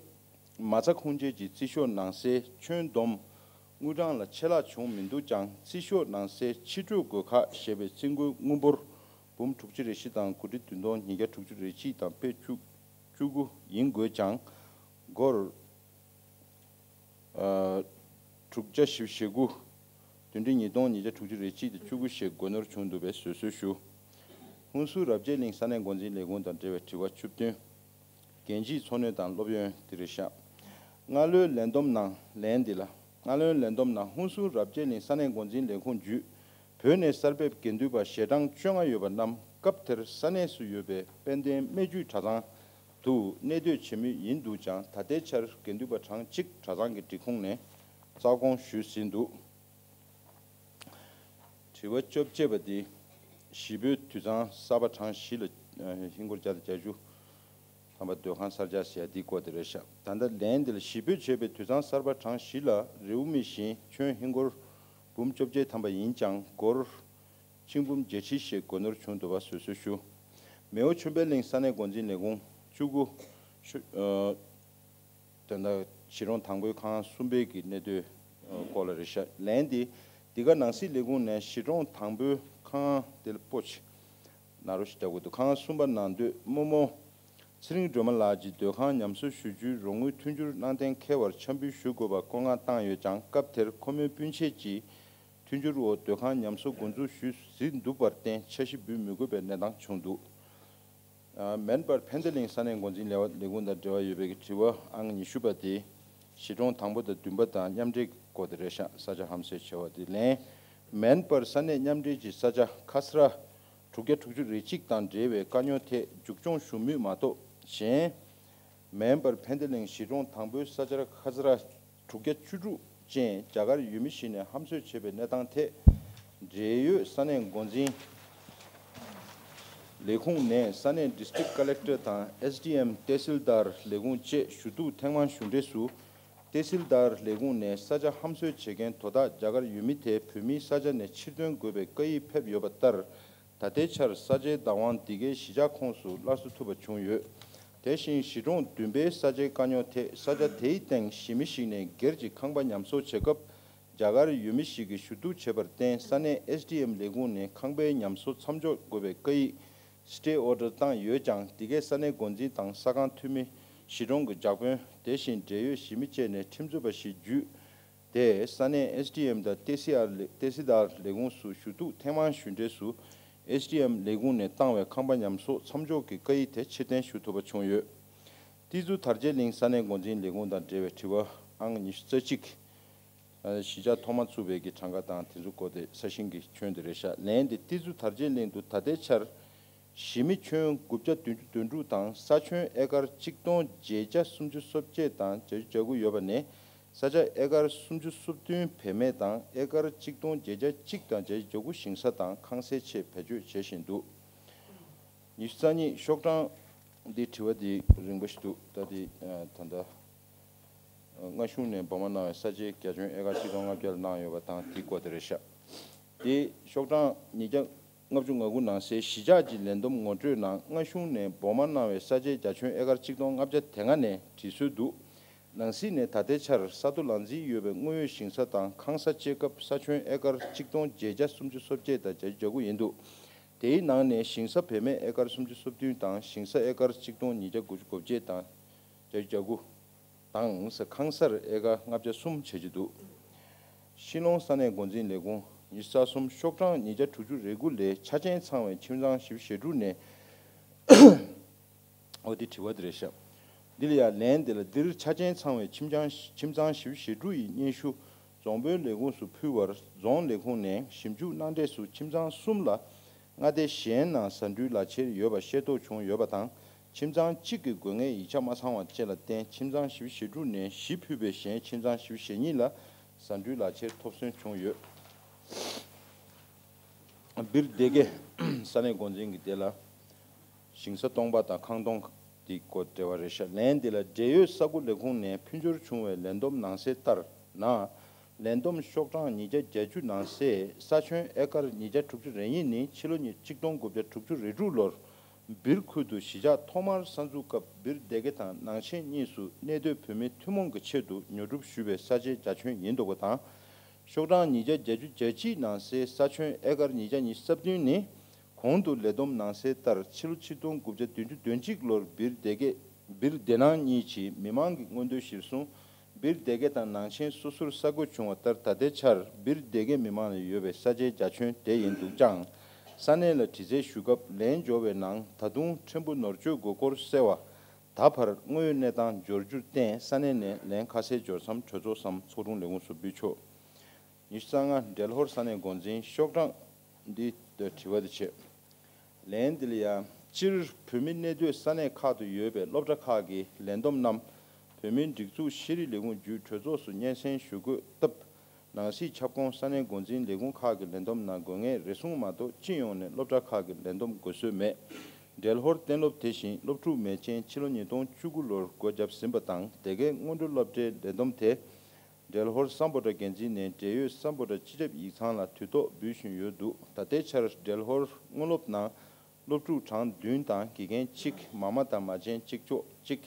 མ་རྩ་ཁུངས་འཁྱེར་གྱི་རྩིས་ཤོག་ནང་གསལ་ཁྱོན་བསྡོམས་དངུལ་གྲངས་ལ་ཆད་ལྷག་བྱུང་མི་འདུག་ཀྱང་རྩིས་ཤོག་ནང་གསལ་ཕྱི་སྤྲོད་དགོས་ཁག་ཞེས་པའི་རྩིས་འགོའི་དངུལ་འབོར་འབུམ་དྲུག་ཅུ་རེ་བཞི་དང་དགུ་ཁྲི་བདུན་སྟོང་ཉིས་བརྒྱ་དྲུག་ཅུ་རེ་གཅིག་དང་པད་བཅུ་བཅུ་དགུ་ཡིན་དགོས་ཀྱང་། སྒོར་ཨ། དྲུག་བརྒྱ་བཞི་བཅུ་ཞེ་དགུ། བདུན་ཁྲི་ཉིས་སྟོང་ཉིས་བརྒྱ་དྲུག་ཅུ་རེ་གཅིག་དང་བཅུ་དགུ་ཞེ་དགུ་ནོར་བྱུང་འདུག་པའི་བཟོད་གསོལ་ཞུ། ཧུན་སུར་རབ་རྒྱས་གླིང་ས་གནས་འགོ་འཛིན་ལས་ཁུངས་དང་འབྲེལ་བའི་དྲི་བ་བཅུ་བདུན། རྒན་བྱིས་འཚོ་སྣོན་དང་སློབ་ཡོན་དེ་རེད་ཤག་སྔ་ལོའི་ལན་འདོམས་ནང་ལན་འདི་ལ། སྔ་ལོའི་ལན་འདོམས་ནང་ཧུན་སུར་རབ་རྒྱས་གླིང་ས་གནས་འགོ་འཛིན་ལས་ཁུངས་བརྒྱུད། བོད་ནས་གསར་ཕེབས་དགེ་འདུན་པ་ཞལ་གྲངས་བཅོ་ལྔ་ཡོད་པ་རྣམས་སྐབས་དེར་ས་གནས་སུ་ཡོད་པའི་དཔལ་ལྡན་སྨད་རྒྱུད་གྲྭ་ཚང་དུ་གནས་སྡོད་བྱེད་མུས་ཡིན་འདུག་ཀྱང་ད་ལྟའི་ཆར་དགེ་འདུན་པ་གྲངས་གཅིག་གྲྭ་ཚང་གི་སྒྲིག་ཁོངས་ནས་རྩ་དགོངས་ཞུས་ཟིན་འདུག་དྲི་བ་བཅོ་བརྒྱད་པ་འདི་གཞིས་སྤོའི་དུད་ཚང་གསར་པ་གྲངས་བཞི་ལ་ཧིན་སྒོར་བརྒྱ་དང་བརྒྱད་ཅུ། ཐམ་པ་སྡོད་ཁང་གསར་རྒྱག་ཟེར་ཡ་འདི་སྐོར་དེ་རེད་ཤག་ད་ལྟ་ལན་འདི་ལ་གཞིས་སྤོས་བྱས་པའི་དུད་ཚང་གསར་པ་གྲངས་བཞི་ལ་རེའུ་མིག་བཞིན་ཁྱོན་ཧིན་སྒོར་འབུམ་བཅོ་བརྒྱད་ཐམ་པ་ཡིན་ཀྱང་སྒོར་ཆིག་འབུམ་བརྒྱད་ཁྲི་ཞེ་དགུ་ནོར་བྱུང་འདུག་པ་བཟོད་གསོལ་ཞུ། མེའོ་ཆོས་འཕེལ་གླིང་ས་གནས་འགོ་འཛིན་ལས་ཁུངས་བཅུ་དགུ། ཤོ་ཨ། ད་ལྟ་གཞིས་གྲོང་དང་པོའི་ཁང་གསུམ་པའི་གི་གནས་སྡོད་སྐོར་ལ་རེད་ཤག་ལན་འདི་འདི་ག་ནང་སྲིད་ལས་ཁུངས་ནས་གཞིས་གྲོང་དང་པོའི་ཁང་དེ་ལ་སྤོ་ཆེ་ན་རོ་ཞིག་རྒྱག་དགོས་འདུག་ཁང་གསུམ་པ་ནང་སྡོད་རྨོ་མོ་ཚེ་རིང་སྒྲོལ་མ་ལགས་ཀྱིས་སྡོད་ཁང་ཉམས་གསོ་ཞུ་རྒྱུའི་རོགས་དངུལ་མཐུན་འགྱུར་གནང་གཏན་འཁེལ་བར་འཆམ་འབུལ་ཞུ་དགོས་པ་བཀོད་མངགས་བཏང་ཡོད་ཀྱང་སྐབས་དེར་ཁོ་མོའི་སྤུན་མཆེད་ཀྱིས་མཐུན་འགྱུར་འོག་སྡོད་ཁང་ཉམས་གསོ་འགོ་འཛུགས་ཞུས་ཟིན་འདུག་པར་བརྟེན་འཆར་གཞི་འབུལ་མི་དགོས་པའི་གནས་སྟངས་བྱུང་འདུག་མན་པར་ཕན་བདེ་གླིང་ས་གནས་འགོ་འཛིན་ལས་ཁུངས་དང་འབྲེལ་བ་ཡོད་པའི་དྲི་བ་ཨང་ཉི་ཤུ་པ་དེ་གཞིས་གྲོང་དང་པོ་དང་བདུན་པ་དང་མཉམ་འབྲེལ་སྐོར་དེ་རེད་ཤག་ས་ཆ་ཧམ་བཟོས་བྱས་པ་དེ་ལན། མན་པར་ས་གནས་མཉམ་འབྲེལ་གྱི་ས་ཆ་ཁ་ས་ར་དྲུག་བརྒྱ་དྲུག་ཅུ་རེ་གཅིག་དང་འབྲེལ་བའི་དཀའ་རྙོག་ཐད་མཇུག་སྐྱོང་ཞུ་མུས་མ་གཏོགས་གཞན། མན་པར་ཕན་བདེ་གླིང་གཞིས་གྲོང་དང་པོའི་ས་ཆར་ཁ་ས་ར་དྲུག་བརྒྱ་བཅུ་དྲུག་ཅན་རྒྱ་གར་ཡུལ་མི་ཞིག་ནས་ཧམ་བཟོས་བྱས་པའི་གནས་སྟངས་ཐད། འབྲེལ་ཡོད་ས་གནས་འགོ་འཛིན་ལས་ཁུངས་ནས་ས་གནས་District Collector དང་S D M ཏེ་སིལ་དར་ལས་ཁུངས་བཅས་ཞུ་གཏུག་ཐེངས་མང་ཞུ་འབྲས་སུ། ཏེ་སིལ་དར་ལས་ཁུངས་ནས་ས་ཆ་ཧམ་བཟོས་བྱེད་མཁན་དོ་བདག་རྒྱ་གར་ཡུལ་མི་དེ་བོད་མིའི་ས་ཆ་ནས་ཕྱིར་འདོན་དགོས་པའི་བཀའ་ཡིག་ཕེབས་ཡོད་པ་ལྟར། ད་ལྟའི་ཆར་ས་ཆའི་བདག་དབང་འདི་གའི་གཞིས་ཆགས་ཁོངས་སུ་སླར་གསོ་ཐུབ་པ་བྱུང་ཡོད། དེ་བཞིན་གཞིས་གྲོང་བདུན་པའི་ས་ཆའི་དཀའ་རྙོག་ཐད་ས་ཆ་དེའི་སྟེང་གཞིས་མི་ཞིག་ནས་སྒེར་གྱི་ཁང་པ་ཉམས་གསོ་བྱེད་སྐབས་རྒྱ་གར་ཡུལ་མི་ཞིག་གིས་ཞུ་གཏུག་བྱས་པར་བརྟེན་ས་གནས་S D M ལས་ཁུངས་ནས་ཁང་པའི་ཉམས་གསོ་མཚམས་འཇོག་དགོས་པའི་བཀའ་ཡིག་Stay Order བཏང་ཡོད་ཀྱང་འདི་གའི་ས་གནས་འགོ་འཛིན་དང་ས་ཁང་འཐུས་མི་གཞིས་གྲོང་གི་ཇག་དཔོན་དེ་བཞིན་འབྲེལ་ཡོད་གཞིས་མི་བཅས་ནས་ཁྲིམས་རྩོད་པ་ཞིག་བརྒྱུད། དེ་ས་གནས་S D M དང་ཏེ་སི་ཨར་ལས་ཏེ་སི་དར་ལས་ཁུངས་སུ་ཞུ་གཏུག་ཐེངས་མང་ཞུ་འབྲས་སུ་S D M ལས་ཁུངས་ནས་བཏང་བའི་ཁང་པ་ཉམས་གསོ་མཚམས་འཇོག་གི་བཀའ་ཡིག་དེ་ཕྱིར་འཐེན་ཞུ་ཐུབ་པ་བྱུང་ཡོད། ཏི་ཛུ་དར་རྒྱས་གླིང་ས་གནས་འགོ་འཛིན་ལས་ཁུངས་དང་འབྲེལ་བའི་དྲི་བ་ཨང་ཉི་ཤུ་རྩ་གཅིག་གཞིས་ཆགས་ཐོག་མ་བཙུགས་པའི་གི་གྲངས་ཀ་དང་དེ་ཚོ་སྐོར་དེ་ས་ཞིང་གི་ཁྱོན་དེ་རེད་ཤག་ལན་དེ་ཏི་ཛུ་དར་རྒྱས་གླིང་དུ་ད་ལྟའི་ཆར་གཞིས་མི་ཁྱོན་དགུ་བརྒྱ་བདུན་ཅུ་དོན་དྲུག་དང་ས་ཁྱོན་ཨེ་ཀར་གཅིག་སྟོང་བརྒྱད་བརྒྱ་སུམ་ཅུ་སོ་བརྒྱད་དང་བརྒྱད་ཅུ་གྱ་དགུ་ཡོད་པ་ནས། ས་ཆ་ཨེ་ཀར་སུམ་ཅུ་སོ་བདུན་བེད་མེད་དང་ཨེ་ཀར་གཅིག་སྟོང་བརྒྱད་བརྒྱ་གཅིག་དང་བརྒྱད་ཅུ་གྱ་དགུ་ཞིང་ས་དང་ཁང་སའི་ཆེད་བེད་སྤྱོད་བྱེད་བཞིན་འདུག་ཉི་ཤུ་རྩ་གཉིས་ཤོག་གྲངས་འདི་དྲི་བ་འདི་རིང་པོ་ཞིག་འདུག་ད་འདི་ད་ལྟ་སྔ་གཞུག་ནས་འབོར་མ་གནང་བའི་ས་ཆའི་རྒྱ་ཁྱོན་ཨེ་ཀར་གཅིག་སྟོང་ལྔ་བརྒྱ་ལ་གནང་ཡོད་པ་དང་དེའི་སྐོར་དེ་རེད་ཤག་དེ་ཤོག་གྲངས་ཉིས་བརྒྱ་ལྔ་བཅུ་ང་དགུ་ནང་གསལ་གཞིས་ཆགས་ཀྱི་ལས་བསྡོམས་ངོ་སྤྲོད་ནང་སྔ་གཞུག་ནས་འབོར་མ་གནང་བའི་ས་ཆའི་རྒྱ་ཁྱོན་ཨེ་ཀར་གཅིག་སྟོང་ལྔ་བརྒྱ་དེ་ལྔ་ནས་བྲིས་སྲོལ་འདུག་ནང་སྲིད་ནས་ད་ལྟའི་ཆར་ས་རྡོ་ལག་འཛིན་ཡོད་པའི་དངོས་ཡོད་ཞིང་ས་དང་ཁང་ས་བཅས་སྐབས་ས་ཁྱོན་ཨེ་ཀར་གཅིག་སྟོང་བརྒྱད་བརྒྱ་སུམ་ཅུ་སོ་བརྒྱད་དང་བརྒྱད་ཅུ་གྱ་དགུ་ཡིན་འདུག་དེའི་ནང་ནས་ཞིང་ས་བེད་མེད་ཨེ་ཀར་སུམ་ཅུ་སོ་བདུན་དང་ཞིང་ས་ཨེ་ཀར་གཅིག་སྟོང་ཉིས་བརྒྱ་དགུ་བཅུ་གོ་བརྒྱད་དང་བརྒྱད་ཅུ་གྱ་དགུ་དང་ཁང་གསར་ཨེ་ཀར་ལྔ་བརྒྱ་གསུམ་བྱེད་ཀྱི་འདུག་ཤིས་ལོང་ས་གནས་འགོ་འཛིན་ལས་ཁུངས་ཉི་ཤུ་རྩ་གསུམ་ཤོག་གྲངས་ཉིས་བརྒྱ་དྲུག་ཅུ་རེ་དགུ་ལས་ཆ་རྐྱེན་ཚང་བའི་ཁྱིམ་ཚང་བཞི་བཅུ་ཞེ་དྲུག་ནས། འོ་དེ་དྲི་བ་དེ་རེད་ཤག་འདི་ལ་ཡང་ལན་དེ་ལ་འདིར་ཆ་རྐྱེན་ཚང་བའི་ཁྱིམ་ཚང་ཁྱིམ་ཚང་བཞི་བཅུ་ཞེ་དྲུག་ཡི་སྙན་ཞུ་ རྫོང་དཔོན་ལས་ཁུངས་སུ་ཕུལ་བར་རྫོང་ལས་ཁུངས་ནས་ཞིབ་འཇུག་གནང་འབྲས་སུ་ཁྱིམ་ཚང་གསུམ་ལ་མངའ་སྡེ་གཞན་ནང་ཟ་འབྲུའི་ལག་ཁྱེར་ཡོད་པ་ཤེས་རྟོགས་བྱུང་ཡོད་པ་དང་། ཁྱིམ་ཚང་གཅིག་གི་དགོས་ངེས་ཡིག་ཆ་མ་ཚང་བ་བཅས་ལ་བརྟེན་ཁྱིམ་ཚང་བཞི་བཅུ་ཞེ་དྲུག་ནས་བཞི་ཕུད་པའི་གཞན་ཁྱིམ་ཚང་བཞི་བཅུ་ཞེ་གཉིས་ལ་ཟ་འབྲུའི་ལག་ཁྱེར་ཐོབ་སོན་བྱུང་ཡོད། སྦིར་སྡེ་དགེ་ས་གནས་འགོ་འཛིན་གྱིས་དེ་ལ་ཞིང་ས་སྟོང་པ་དང་ཁང་སྟོང་དེའི་སྐོར་འབྲེལ་བ་རེད་ཤག་ལན་འདི་ལ་འབྲེལ་ཡོད་ས་ཁུལ་ལས་ཁུངས་ནས་ཕུལ་འབྱོར་བྱུང་བའི་ལས་བསྡོམས་ནང་གསལ་ལྟར་ན། ལས་བསྡོམས་ཤོག་གྲངས་ཉིས་བརྒྱ་བརྒྱད་ཅུ་ནང་གསལ་ས་ཁྱོན་ཨེ་ཀར་ཉིས་བརྒྱ་དྲུག་ཅུ་རེ་གཉིས་ནི་ཕྱི་ལོ་ཉིས་ཆིག་སྟོང་དགུ་བརྒྱ་དྲུག་ཅུ་རེ་དྲུག་ལོར་སྦིར་ཁུལ་དུ་གཞིས་ཆགས་ཐོག་མར་གསར་འཛུགས་སྐབས་སྦིར་སྡེ་དགེ་དང་ནང་ཆེན་གཉིས་སུ་གནས་སྡོད་བོད་མིའི་ཐུན་མོང་གི་ཆེད་དུ་ཉོ་སྒྲུབ་ཞུས་པའི་ས་ཆའི་རྒྱ་ཁྱོན་ཡིན་འདུག་པ་དང་། ཤོག་གྲངས་ཉིས་བརྒྱ་བརྒྱད་ཅུ་གྱ་གཅིག་ནང་གསལ་ས་ཁྱོན་ཨེ་ཀར་ཉིས་བརྒྱ་ཉི་ཤུ་རྩ་བདུན་ནི། གོང་དུ་ལས་བསྡོམས་ནང་གསལ་ལྟར་ཕྱི་ལོ་ཆིག་སྟོང་དགུ་བརྒྱ་བདུན་ཅུ་དོན་གཅིག་ལོར་སྦིར་སྡེ་དགེ་སྦིར་སྡེ་ནང་གཉིས་ཀྱི་མི་མང་གི་མངོན་འདོད་གཞིར་བཟུང་སྦིར་སྡེ་དགེ་དང་ནང་ཆེན་སོ་སོར་གསར་བགོས་བྱུང་བ་ལྟར་ད་ལྟའི་ཆར་སྦིར་སྡེ་དགེ་མི་མང་ལ་ཡོད་པའི་ས་ཆའི་རྒྱ་ཁྱོན་དེ་ཡིན་འདུག་ཀྱང་། ས་གནས་ལ་དྲི་རྩད་ཞུ་སྐབས་ལན་འབྱོར་བའི་ནང་ད་དུང་ཕྲན་བུ་ནོར་བཅོས་དགོས་སྐོར་གསལ་བ། ད་བར་དངོས་ཡོད་གནས་སྟངས་འབྱོར་རྒྱུར་བརྟེན་ས་གནས་ནས་ལན་ཁ་གསལ་འབྱོར་མཚམས་གྲོས་ཚོགས་སམ་ཚོགས་དྲུང་ལས་ཁུངས་སུ་འབུལ་ཆོག་ཉི་ཤུ་རྩ་ལྔ། འབྲེལ་ཧོར་ས་གནས་འགོ་འཛིན་ཤོག་གྲངས་འདི་ལྟར་དྲི་བ་འདི་བྱེད། ལན་འདི་ལ་ཡང་སྤྱིར་བོད་མི་གནས་སྡོད་ས་གནས་ཁག་ཏུ་ཡོད་པའི་སློབ་གྲྭ་ཁག་གི་ལས་བསྡོམས་རྣམས་བོད་མིའི་སྒྲིག་འཛུགས་ཤེས་རིག་ལས་ཁུངས་བརྒྱུད་གྲོས་ཚོགས་སུ་སྙན་སེང་ཞུ་དགོས་སྟབས། ནང་སྲིད་ཁྱབ་ཁོངས་ས་གནས་འགོ་འཛིན་ལས་ཁུངས་ཁག་གི་ལས་བསྡོམས་ནང་དགོས་ངེས་རེ་ཟུང་མ་གཏོགས་སྤྱི་ཡོངས་ནས་སློབ་གྲྭ་ཁག་གི་ལས་བསྡོམས་དགོས་སྲོལ་མེད། འབྲེལ་ཧོར་གཏན་སློབ་དེ་བཞིན་སློབ་ཕྲུག་མེད་རྐྱེན་ཕྱི་ལོ་ཉིས་སྟོང་བཅུ་དགུ་ལོར་སྒོ་བརྒྱབ་ཟིན་པ་དང་སྡེ་དགེ་སྔོན་འགྲོ་སློབ་གྲྭའི་ལས་བསྡོམས་དེ། འབྲེལ་ཧོར་སམ་བྷོ་ཊ་འགན་འཛིན་ནས་འབྲེལ་ཡོད་སམ་བྷོ་ཊ་སྤྱི་ཁྱབ་ཡིག་ཚང་ལ་དུས་ཐོག་འབུལ་བཞིན་ཡོད་འདུག་ད་ལྟའི་ཆར་འབྲེལ་ཧོར་སྔོན་སློབ་ནང་སློབ་ཕྲུག་གྲངས་བདུན་དང་དགེ་རྒན་གཅིག་མ་མ་དང་མ་བྱན་གཅིག་ལྕོགས་གཅིག་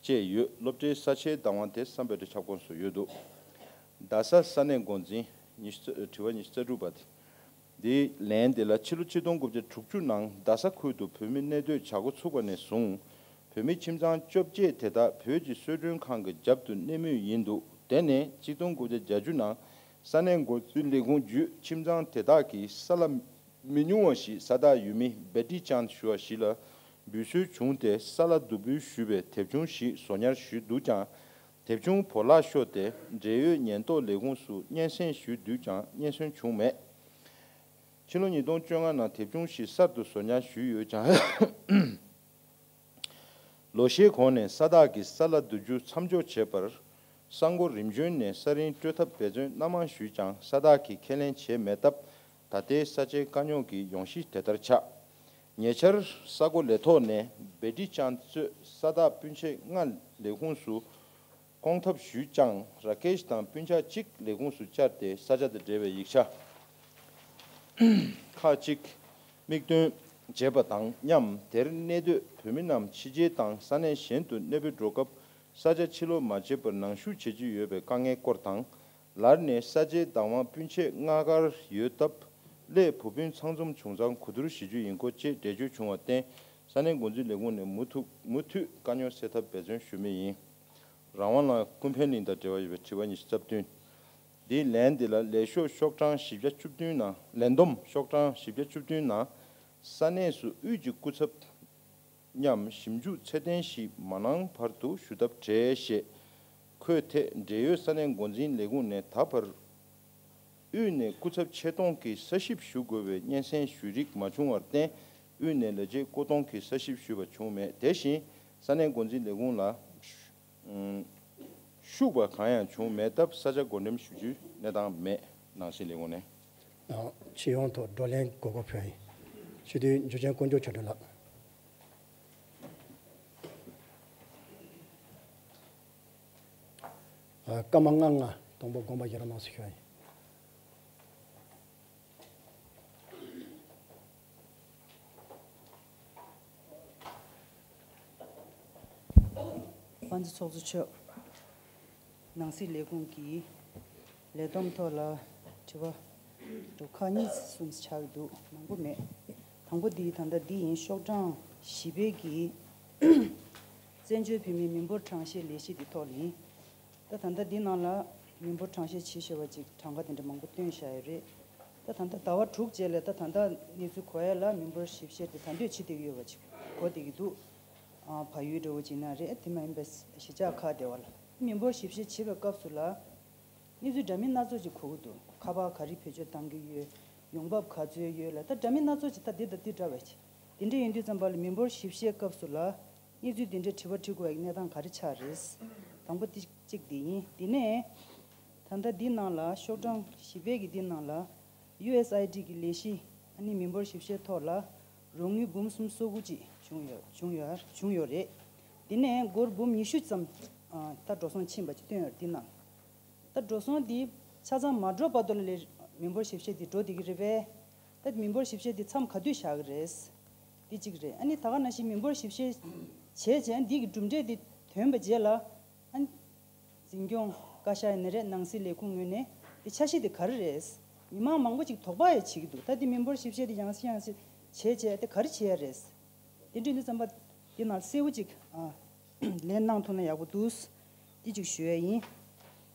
བཅས་ཡོད། སློབ་གྲྭའི་ས་ཆའི་བདག་དབང་དེ་སམ་བྷོ་ཊའི་ཁྱབ་ཁོངས་སུ་ཡོད་འདུག་རྡ་ས་ས་གནས་འགོ་འཛིན་ཉི་ཤུ་རྩ་དྲི་བ་ཉི་ཤུ་རྩ་དྲུག་པ་དེ། འདིའི་ལན་འདི་ལ་ཕྱི་ལོ་ཆིག་སྟོང་དགུ་བརྒྱ་དྲུག་ཅུ་ནང་རྡ་ས་ཁུལ་དུ་བོད་མི་གནས་སྡོད་བྱ་འགོ་ཚུགས་པ་ནས་བཟུང་བོད་མི་ཁྱིམ་ཚང་བཅོ་བརྒྱད་དེ་དག་བོད་ཀྱི་གསོལ་མགྲོན་ཁང་གི་རྒྱབ་ཏུ་གནས་མུས་ཡིན་འདུག་དེ་ནས་ཆིག་སྟོང་དགུ་བརྒྱ་བརྒྱད་ཅུ་ནང་ས་གནས་འགོ་འཛིན་ལས་ཁུངས་བརྒྱུད་ཁྱིམ་ཚང་དེ་དག་གིས་ས་ལ་མི་ཉུང་བ་ཞིག་ས་བདག་ཡུལ་མི་བེ་ཏི་ཅན་ཞུ་བ་ཞིག་ལ་འབུལ་སྲོལ་བྱུང་སྟེ་ས་ལ་བསྡུ་འབུལ་ཞུས་པའི་དེབ་ཆུང་ཞིག་བཟོ་ཉར་ཞུས་འདུག་ཀྱང་། དེབ་ཆུང་བོར་བརླག་ཤོར་ཏེ་འབྲེལ་ཡོད་ཉེན་རྟོག་ལས་ཁུངས་སུ་སྙན་སེང་ཞུས་དུས་ཀྱང་སྙན་སེང་བྱུང་མེད། ཕྱི་ལོ་ཉིས་སྟོང་བཅོ་ལྔ་ནང་དེབ་ཆུང་ཞིག་གསར་དུ་བཟོ་ཉར་ཞུས་ཡོད་ཀྱང་། ལོ་ཤས་གོང་ནས་ས་བདག་གིས་ས་ལ་བསྡུ་རྒྱུ་མཚམས་འཇོག་བྱས་པར། ས་འགོ་རིམ་བྱོན་ནས་ས་རིན་སྤྲོད་ཐབས་འབད་བརྩོན་སྣ་མང་ཞུས་ཀྱང་ས་བདག་གིས་ཁས་ལེན་བྱས་མེད་སྟབས། ད་ལྟའི་ས་ཆའི་དཀའ་རྙོག་གི་ཡོང་གཞི་དེ་ལྟར་ཆགས། ཉེ་ཆར་ས་འགོ་ལས་ཐོག་ནས་བེ་ཏི་ཅན་གཙོས་ས་བདག་སྤུན་མཆེད་ལྔ་ལས་ཁུངས་སུ་སྐོང་ཐབས་ཞུས་ཀྱང་ར་ཀེཤ་དང་སྤུན་ཆ་གཅིག་ལས་ཁུངས་སུ་བཅར་ཏེ་ས་ཆ་དང་འབྲེལ་བའི་ཡིག་ཆ་ཁག་ཅིག་མིག་སྟོན་བྱས་པ་དང་མཉམ་དེར་གནས་སྡོད་བོད་མི་རྣམས་ཕྱི་རྒྱལ་དང་ས་གནས་གཞན་དུ་གནས་སྤོས་འགྲོ་སྐབས་ས་ཆ་ཕྱིར་ལོག་མ་བྱེད་པར་ནང་ཞུགས་བྱེད་ཀྱི་ཡོད་པའི་དཀའ་ངལ་སྐོར་དང་། ལར་ནས་ས་ཆའི་བདག་དབང་སྤུན་མཆེད་ལྔ་བཀར་ཡོད་སྟབས། སླད་བུ་སྤུན་ཚང་འཛོམས་བྱུང་ཙང་གོ་བསྡུར་ཞུ་རྒྱུ་ཡིན་སྐོར་བཅས་འགྲེལ་བརྗོད་བྱུང་བར་བརྟེན། ས་གནས་འགོ་འཛིན་ལས་ཁུངས་ནས་མུ་མཐུད་མུ་མཐུད་དཀའ་རྙོག་སེལ་ཐབས་འབད་བརྩོན་ཞུ་མུས་ཡིན། རང་དབང་ལགས། ཀུན་ཕན་གླིང་དང་འབྲེལ་བ་ཡོད་པའི་དྲི་བ་ཉི་ཤུ་རྩ་བདུན། འདིའི་ལན་འདི་ལ་ལས་ཤོག་ཤོག་གྲངས་བཞི་བརྒྱ་བཅུ་བདུན་ནང་ལས་བསྡོམས་ཤོག་གྲངས་བཞི་བརྒྱ་བཅུ་བདུན་ནང་ས་གནས་སུ་དབུས་ཀྱི་སྐུ་ཚབ་མཉམ་ཞིབ་འཇུག་ཚད་ལྡན་ཞིག་མ་གནང་བར་དུ་ཞུ་ཐབས་བྲལ་ཞེས་འཁོད་ཐད། འབྲེལ་ཡོད་ས་གནས་འགོ་འཛིན་ལས་ཁུངས་ནས་ད་བར་དབུས་ནས་སྐུ་ཚབ་ཆེད་གཏོང་གིས་ས་ཞིབ་ཞུ་དགོས་པའི་སྙན་སེང་ཞུ་རིགས་མ་བྱུང་བར་བརྟེན། དབུས་ནས་ལས་བྱེད་བསྐོ་གཏོང་གིས་ས་ཞིབ་ཞུས་པ་བྱུང་མེད། དེ་བཞིན་ས་གནས་འགོ་འཛིན་ལས་ཁུངས་ལ་ཤུགས་པ་གང་ཡང་བྱུང་མེད་སྟབས་ས་ཆ་བགོ་འགྲེམས་ཞུ་རྒྱུའི་གནས་སྟངས་མེད། ནང་སྲིད་ལས་ཁུངས་ནས། སྤྱི་ཡོངས་ཐོག་བགྲོ་གླེང་དགོས་མཁོ་ཕོན་ཡིན། སྤྱི་འཐུས་འཇུ་ཆེན་དཀོན་མཆོག་ཆོས་སྒྲོན་ལགས། ཨ། སྐར་མ་ལྔ་ལྔ་དང་པོ་དགོངས་པ་བཞེས་རོགས་གནང་ཞུ་ཞུ་ཡིན། དབང་འདུས་ཚོགས་གཙོ་མཆོག་ནང་སྲིད་ལས་ཁུངས་ཀྱི་ལས་བསྡོམས་ཐོག་ལ་དྲི་བ་འདུག་ཁག་གཉིས་གསུམ་ཆགས་ཀྱི་འདུག་མང་པོ་མེད། དང་པོ་འདི་ད་ལྟ་འདི་ཡིན། ཤོག་གྲངས་བཞི་པའི་གི་བཙན་བྱོལ་བོད་མིའི་མི་འབོར་གྲངས་བཤེར་ལས་གཞི་འདི་ཐོག་ལ་ཡིན། ད་ད་ལྟ་འདི་ནང་ལ་མི་འབོར་གྲངས་བཤེར་བྱེད་བཞིན་པ་ཅིག་གྲངས་ཀ་དེ་འདྲ་མང་པོ་བཏོན་བཞག་ཡོད་རེད། ད་ད་ལྟ་ཟླ་བ་དྲུག་རྗེས་ལ་ད་ད་ལྟ་གནས་ཚུལ་གོ་ཡ་ལ་མི་འབོར་ཞིབ་བཤེར་དེ་ད་འདོད་བྱེད་བསྡད་ཀྱི་ཡོད་པ་ཅིག་གོ་བསྡད་ཀྱི་འདུག་ཨ། བལ་ཡུལ་འདྲ་བོ་ཅིག་ན་རེད། དེ་མ་ཡིན་པའི་གཞིས་ཆགས་ཁག་དེ་བ་ལ་མི་འབོར་ཞིབ་བཤེར་བྱེད་པའི་སྐབས་སུ་ལ་ གནས་ཚུལ་འདྲ་མིན་སྣ་ཚོགས་ཅིག་གོ་གི་འདུག་ཁ་པར་ག་རེ་བེད་སྤྱོད་གཏང་གི་ཡོད། ཡོང་འབབ་ག་ཚོད་ཡོད་ལ། ད་འདྲ་མིན་སྣ་ཚོགས་ཅིག་ད་འདི་དང་འདི་འདྲ་བ་ཅིག་དེ་འདྲ་ཡིན་དུས་ཙམ་པ་ལ་མི་འབོར་ཞིབ་བཤེར་སྐབས་སུ་ལ་གནས་ཚུལ་འདི་འདྲའི་དྲི་བ་འདྲི་དགོས་ཡག་གི་གནས་སྟངས་ག་རེ་ཆགས་རེད། དང་པོ་འདི་གཅིག་འདི་ཡིན། འདི་ནས་ད་ལྟ་འདི་ནང་ལ་ཤོག་གྲངས་བཞི་པའི་གི་འདི་ནང་ལ་ཡུ་ཨེས་ཨའི་ཌི་གི་ལས་གཞི་ཨ་ནི་མི་འབོར་ཞིབ་བཤེར་ཐོག་ལ་རོགས་དངུལ་འབུམ་སུམ་ཅུ་སོ་དགུ་ཅིག་བྱུང་ཡོད་བྱུང་ཡོད་བྱུང་ཡོད་རེད། འདི་ནས་སྒོར་འབུམ་ཉི་ཤུ་ཙམ་ཨ་ད་འགྲོ་སོང་ཕྱིན་པ་ཅིག་བཏོན་ཡོད་རེད། འདི་ནང་ད་འགྲོ་སོང་འདི་ཆ་ཚང་མ་འགྲོ་བར་དུ་ལ་ལས་མི་འབོར་ཞིབ་བཤེར་འདི་འགྲོ་བསྡད་ཀྱི་རེད་པས། ད་མི་འབོར་ཞིབ་བཤེར་འདི་མཚམས་ག་དུས་བཞག་གི་རེད། འདི་གཅིག་རེད། ཨ་ནི་ད་ག་ནང་བཞིན་མི་འབོར་ཞིབ་བཤེར་བྱས་རྗེས་འདི་གི་གྲུབ་འབྲས་འདི་ཐོན་པ་རྗེས་ལ་ཨ་ནི་འཛིན་སྐྱོང་བཀའ་ཤག་ཡིན་ནི་རེད། ནང་སྲིད་ལས་ཁུངས་ངོས་ནས་འདི་འཆར་གཞི་འདི་ག་རེ་རེད། མི་མང་མང་པོ་ཅིག་དོགས་པ་ཡང་བྱེད་ཀྱི་འདུག་ད་འདི་མི་འབོར་ཞིབ་བཤེར་འདི་ཡང་སེ་ཡང་སེ་བྱས་རྗེས་འདི་ག་རེ་བྱེད་ཡ་རེད། དེ་འདྲ་ཡིན་དུས་ཙམ་པ་འདི་ནང་གསལ་བོ་ཅིག་ཨ་ལན་གནང་ཐུབ་ན་ཡག་པོ་འདུག་འདི་ཅིག་ཞུ་ཡ་ཡིན།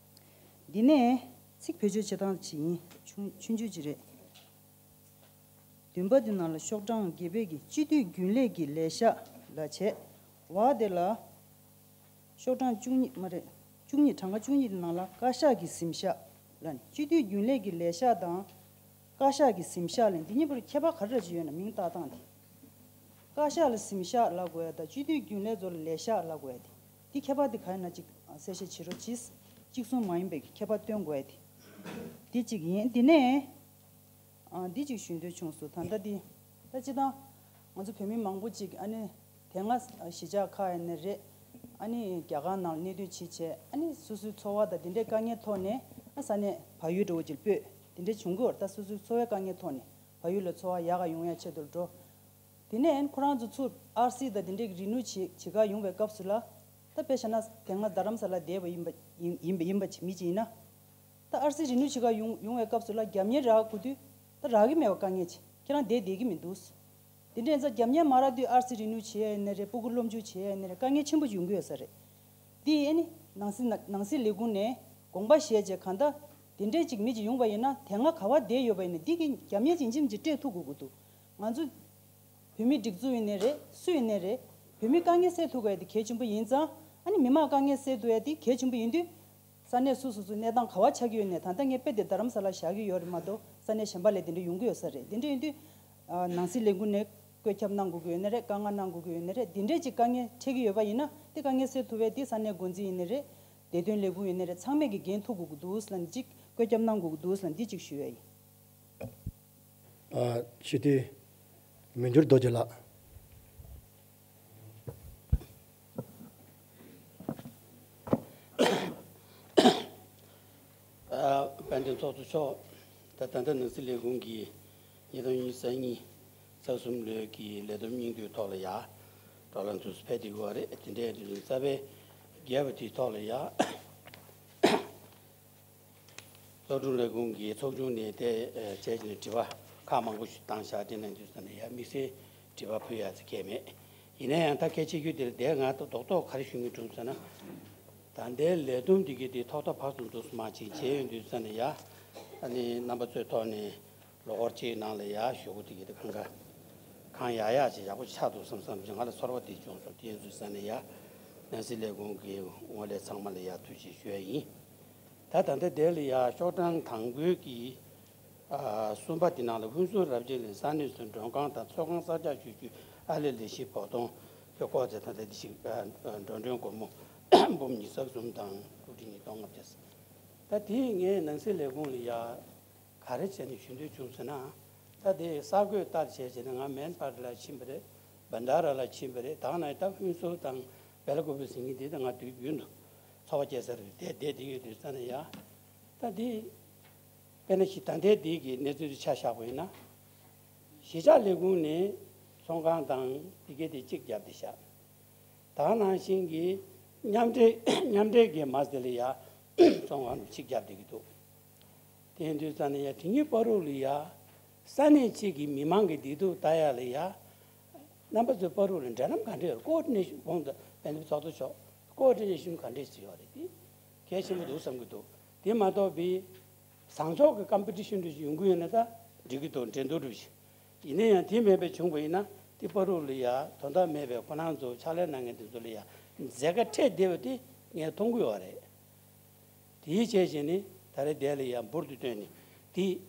འདི་ནས་ཚིག་བེད་སྤྱོད་བྱེད་སྟངས་ཅིག་ཡིན། ཆུང་ཆུང་ཆུང་ཅིག་རེད། བདུན་པ་འདི་ནང་ལ་ཤོག་གྲངས་བརྒྱད་པའི་གི་སྤྱི་འཐུས་རྒྱུན་ལས་ཀྱི་ལས་ཤག་ལ་བྱས། འོག་དེ་ལ་ཤོག་གྲངས་བཅུ་གཉིས་མ་རེད། བཅུ་གཉིས། གྲངས་ཀ་བཅུ་གཉིས་ནང་ལ་བཀའ་ཤག་གི་གཟིམ་ཤག་ལ་ནི། སྤྱི་འཐུས་རྒྱུན་ལས་ཀྱི་ལས་ཤག་དང་བཀའ་ཤག་གི་གཟིམ་ཤག་ལ་ནི། འདི་གཉིས་བར་ཁྱད་པར་ག་རེ་འདྲ་ཅིག་ཡོད་ན། མིང་བཏགས་སྟངས་དེ། བཀའ་ཤག་ལ་གཟིམ་ཤག་ལབ་དགོས་ཡ་དང་སྤྱི་འཐུས་རྒྱུན་ལས་ཚོ་ལ་ལས་ཤག་ལབ་དགོས་ཡ་དེ། འདི་ཁྱད་པར་དེ་ག་ཡིན་ན་ཅིག་གསལ་བཤད་བྱེད་རོགས་གྱིས། གཅིག་མཚུངས་མ་ཡིན་པའི་ཁྱད་པར་སྟོན་དགོས་ཡ་དེ། འདི་གཅིག་ཡིན། འདི་ནས། ཨ། འདི་གཅིག་ཞུ་འདོད་བྱུང་སོང་། ད་ལྟ་འདི། ད་སྤྱིར་བཏང་ང་ཚོ་བོད་མི་མང་པོ་ཅིག་ཨ་ནི་དེ་སྔ་གཞིས་ཆགས་ཁག་ཡིན་ནའི་རེད། ཨ་ནི་རྒྱ་གར་ནང་ལ་གནས་སྡོད་བྱས་བྱས། ཨ་ནི་སོ་སོའི་འཚོ་བ་དང་དེ་འདྲའི་དཀའ་ངལ་ཐོག་ནས་ཨ་ས་གནས་བལ་ཡུལ་འདྲ་བོ་ཅིག་ལ་སྤོས། དེ་འདྲ་བྱུང་གི་ཡོད་རེད། ད་སོ་སོའི་འཚོ་བའི་དཀའ་ངལ་ཐོག་ནས་བལ་ཡུལ་ལ་འཚོ་བ་ཡག་ག་ཡོང་ཡ་ཆེད་དུ་འགྲོ། དེ་ནས་ཁོ་རང་ཚོ་ཚུར་ཨར་སི་དང་དེ་འདྲའི་རིག་ནུས་བྱེད་བྱེད་ག་ཡོང་བའི་སྐབས་སུ་ལ། ད་དཔེ་བཞག་ན་དེ་སྔ་རྡ་རམ་ས་ལ་བསྡད་པ་ཡིན་པ་ཡིན་ཡིན་པ་ཡིན་པ་ཅིག་མི་ཅིག་ཡིན་ན། ད་ཨར་སི་རིག་ནུས་བྱེད་ག་ཡོང་ཡོང་བའི་སྐབས་སུ་ལ་རྒྱབ་གཉེར་རག་དགོས་དུས་ད་རག་གི་མེད་པ་དཀའ་ངལ་ཆེ། ཁྱེད་རང་བསྡད་བསྡད་ཀྱི་མི་འདུག་དེ་འདྲ་ཡིན་ཙང་རྒྱབ་གཉེར་མ་རག་དུས་ཨར་སི་རིག་ནུས་བྱེད་ཡ་ཡིན་ནའི་རེད། སྤུ་གུ་སློབ་འཇུག་བྱེད་ཡ་ཡིན་ནའི་རེད། དཀའ་ངལ་ཆེན་པོ་ཡོང་གི་ཡོད་ས་རེད། འདི་ཨ་ནི་ནང་སྲིད་ནང་སྲིད་ལས་ཁུངས་ནས་དགོངས་པ་བཞེས་བྱས། གང་ལྟར་དེ་འདྲའི་ཅིག་མི་ཅིག་ཡོང་བ་ཡིན་ན། དེ་སྔ་ག་པར་བསྡད་ཡོད་པ་ཡིན་ན་འདི་གི་རྒྱབ་གཉེར་ཅིག་ཡིན་གཅིག་མིན་གཅིག་སྤྲད་ཐུབ་དགོས་ཀྱི་འདུག་ང་ཚོ་བོད་མིའི་སྒྲིག་འཛུགས་ཡིན་ནའི་རེད། སུ་ཡིན་ནའི་རེད། བོད་མིའི་དཀའ་ངལ་སེལ་ཐུབ་དགོས་ཡ་དེ་གལ་ཆེན་པོ་ཡིན་ཙང་། ཨ་ནི་མི་མང་དཀའ་ངལ་སེལ་ཐུབ་ཡ་དེ་གལ་ཆེན་པོ་ཡིན་དུས། ས་གནས་སོ་སོ་སོའི་གནས་སྟངས་ག་པར་ཆགས་ཀྱི་ཡོད་ནའི། ད་ལྟ་ངས་དཔེ་དེ་རྡ་རམ་ས་ལ་བཞག་གི་ཡོད་རེད་མ་གཏོགས། ས་གནས་གཞན་པ་ལ་དེ་འདྲ་ཡོང་གི་ཡོད་ས་རེད། དེ་འདྲ་ཡིན་དུས། ཨ། ནང་སྲིད་ལས་ཁུངས་ནས་བཀོད་ཁྱབ་གནང་དགོས་ཀྱི་ཡོད་ནའི་རེད། དཀའ་ངལ་གནང་དགོས་ཀྱི་ཡོད་ནའི་རེད། དེ་འདྲའི་ཅིག་དཀའ་ངལ་འཕྲད་ཀྱི་ཡོད་པ་ཡིན་ན། དེ་དཀའ་ངལ་སེལ་ཐུབ་པའི་དེ་ས་གནས་འགོ་འཛིན་ཡིན་ནའི་རེད། བདེ་དོན་ལས་ཁུངས་ཡིན་ནའི་རེད། ཚང་མས་ཀྱི་འགན་ཐུག་དགོས་ཀྱི་འདུག་ལབ་ནས་ཅིག་བཀོད་ཁྱབ་གནང་དགོས་ཀྱི་འདུག་ལབ་ནས་འདི་ཅིག་ཞུ་ཡ་ཡིན། ཨ། སྤྱི་འཐུས་མི་འགྱུར་རྡོ་རྗེ་ལགས། ཨ། དཔལ་ལྡན་ཚོགས་གཙོ་མཆོག་ད་ད་ལྟ་ནང་སྲིད་ལས་ཁུངས་ཀྱི་ཉིས་སྟོང་ཉི་ཤུ་རྩ་གཉིས་ལོའི་གི་ལས་བསྡོམས་སྙིང་བསྡུས་ཐོག་ལ་ཡ་བགྲོ་གླེང་ཚོགས་སུ་ཕེབས་བསྡད་ཡོད་པ་རེད། དེ་འདྲའི་དུས་རྩ་བའི་བརྒྱད་པ་དེའི་ཐོག་ལ་ཡ། གཙོ་བསྡུར་ལས་ཁུངས་ཀྱི་ཚོགས་ཆུང་ནས་དེ་བྱས་ནས་དྲི་བ་ཁག་མང་པོ་ཞིག་བཏང་བཞག་དེ་ནང་དུས་ཙམ་ནས་ཡ་དམིགས་བསལ་དྲི་བ་ཕུལ་ཡ་ཚེ་གལ་མེད། ཡིན་ན་ཡང་ད་སྐད་ཆ་རྒྱུ་དེ་ལ་དེ་ང་རྡོག་རྡོག་ག་རེ་ཞུ་སྙིང་བྲོ་ཟེར་ན། ད་ལྟའི་ལས་བསྡོམས་འདི་གའི་དེ་ཐོག་མཐའ་བར་གསུམ་དུ་མར་ཅིག་བྱས་ཡོང་དུས་ཙམ་ནས་ཡ། ཨ་ནི་རྣམ་པ་ཚོའི་ཐོག་ནས་ལོ་འཁོར་གཅིག་ནང་ལ་ཡ་ཞུ་སྒོ་དེ་གའི་དེ་གང་ག་གང་ཡག་ཡག་ཅིག་ཡག་པོ་ཆགས་འདུག་བསམ་བསམ་ཅིག་ང་ལ་ཚོར་བ་དེ་བྱུང་སོང་། དེ་ཡིན་དུས་ཙམ་ནས་ཡ། ནང་སྲིད་ལས་ཁུངས་ཀྱི་ངོས་ལས་ཚང་མ་ལ་ཡ་ཐུགས་རྗེ་ཆེ་ཞུ་ཡ་ཡིན། ད་ད་ལྟ་དེ་ལ་ཡ་ཤོག་གྲངས་དང་པོའི་གི། ཨ། གསུམ་པ་དེ་ནང་ལ་ཕུན་སུམ་རབ་རྒྱས་གླིང་ས་གནས་སུ་མགྲོན་ཁང་དང་ཚོགས་ཁང་གསར་རྒྱག་ཞུ་རྒྱུའི་ཨར་ལས་ལས་གཞི་བོགས་གཏོང་ཁྱོན་བསྐོར་ཚེ། ད་ལྟ་དེ་ཞིག་ཨ། འགྲོ་གྲོན་སྒོར་མོ་འབུམ་ཉི་ཤུ་རྩ་གསུམ་དང་སྟོང་ཕྲག་ཉིས་སྟོང་ལྔ་བརྒྱ། ད་དེ་ངས་ནང་སྲིད་ལས་ཁུངས་ལ་ཡ་ག་རེ་བྱས་ནས་ཞུ་འདོད་བྱུང་ཟེར་ན། ད་དེ་གསར་འགོད་ལྟར་བྱས་བྱས་ནས་ང་མན་པར་ལ་ཕྱིན་པ་རེད། བན་ཌ་ར་ལ་ཕྱིན་པ་རེད། ད་ནང་ད་ཕུན་ཚོགས་དང་སྦེལ་ཀོབ་ཟེར་མཁན་དེ་ད་ང་དུས་རྒྱུན་དུ་འཚོ་བ་སྐྱེལ་ས་རེད། དེ་བསྡད་བསྡད་ཡོད་དུས་ཙམ་ནས་ཡ། ད་དེ་དཔེར་ན་ཞིག་ད་ལྟའི་དེ་གི་གནས་ཚུལ་དེ་ཆ་བཞག་པ་ཡིན་ན། གཞིས་ཆགས་ལས་ཁུངས་ནས་ཚོང་ཁང་དང་དེ་གའི་དེ་གཅིག་བརྒྱབ་བསྡད་ཤག་ད་ནང་བཞིན་གྱི་མཉམ་འབྲེལ་མཉམ་འབྲེལ་གྱི་མ་ཟད་ལ་ཡ་ཚོང་ཁང་གཅིག་བརྒྱབ་བསྡད་ཀྱི་འདུག་དེ་ཡིན་དུས་ཙམ་ནས་ཡ་དེ་གཉིས་བར་དུ་ལ་ཡ་ས་གནས་གཅིག་གི་མི་མང་གི་བདེ་སྡུག་ལྟ་ཡ་ལ་ཡ། རྣམ་པ་ཚོའི་བར་དུ་ལ་འབྲེལ་ལམ་ག་འདྲས་ཡོད། ཀོ་ཨོ་ཌི་ནེ་ཤན་གོང་དུ་དཔལ་ལྡན་ཚོགས་གཙོ་མཆོག་ཀོ་ཨོ་ཌི་ནེ་ཤན་ག་འདྲས་ཞིག་ཡོད་རེད། དེ་གལ་ཆེན་པོ་འདུག་བསམ་གྱི་འདུག་དེ་མ་གཏོགས་པའི་བཟང་ཕྱོགས་ཀྱི་ཀམ་པི་ཊི་ཤན་འདྲ་ཞིག་ཡོང་གི་ཡོད་ན་ད་འགྲིག་གི་འདུག་འགྲན་བསྡུར་འདྲ་ཞིག་ཡིན་ན་ཡང་དེ་མེད་པའི་བྱུང་བ་ཡིན་ན་དེ་བར་དུ་ལ་ཡ་དོན་དག་མེད་པའི་ཁོ་རང་ཚོ་ཕྱག་ལས་གནང་མཁན་དེ་ཚོ་ལ་ཡ་འཛད་དཀའ་འཕྲད་བསྡད་པ་དེ་ངས་མཐོང་གི་ཡོད་རེད། དེའི་རྗེས་བྱས་ནས་ ད་རེས་དེ་ལ་ཡང་འབུར་དུ་བཏོན་ནས་དེ་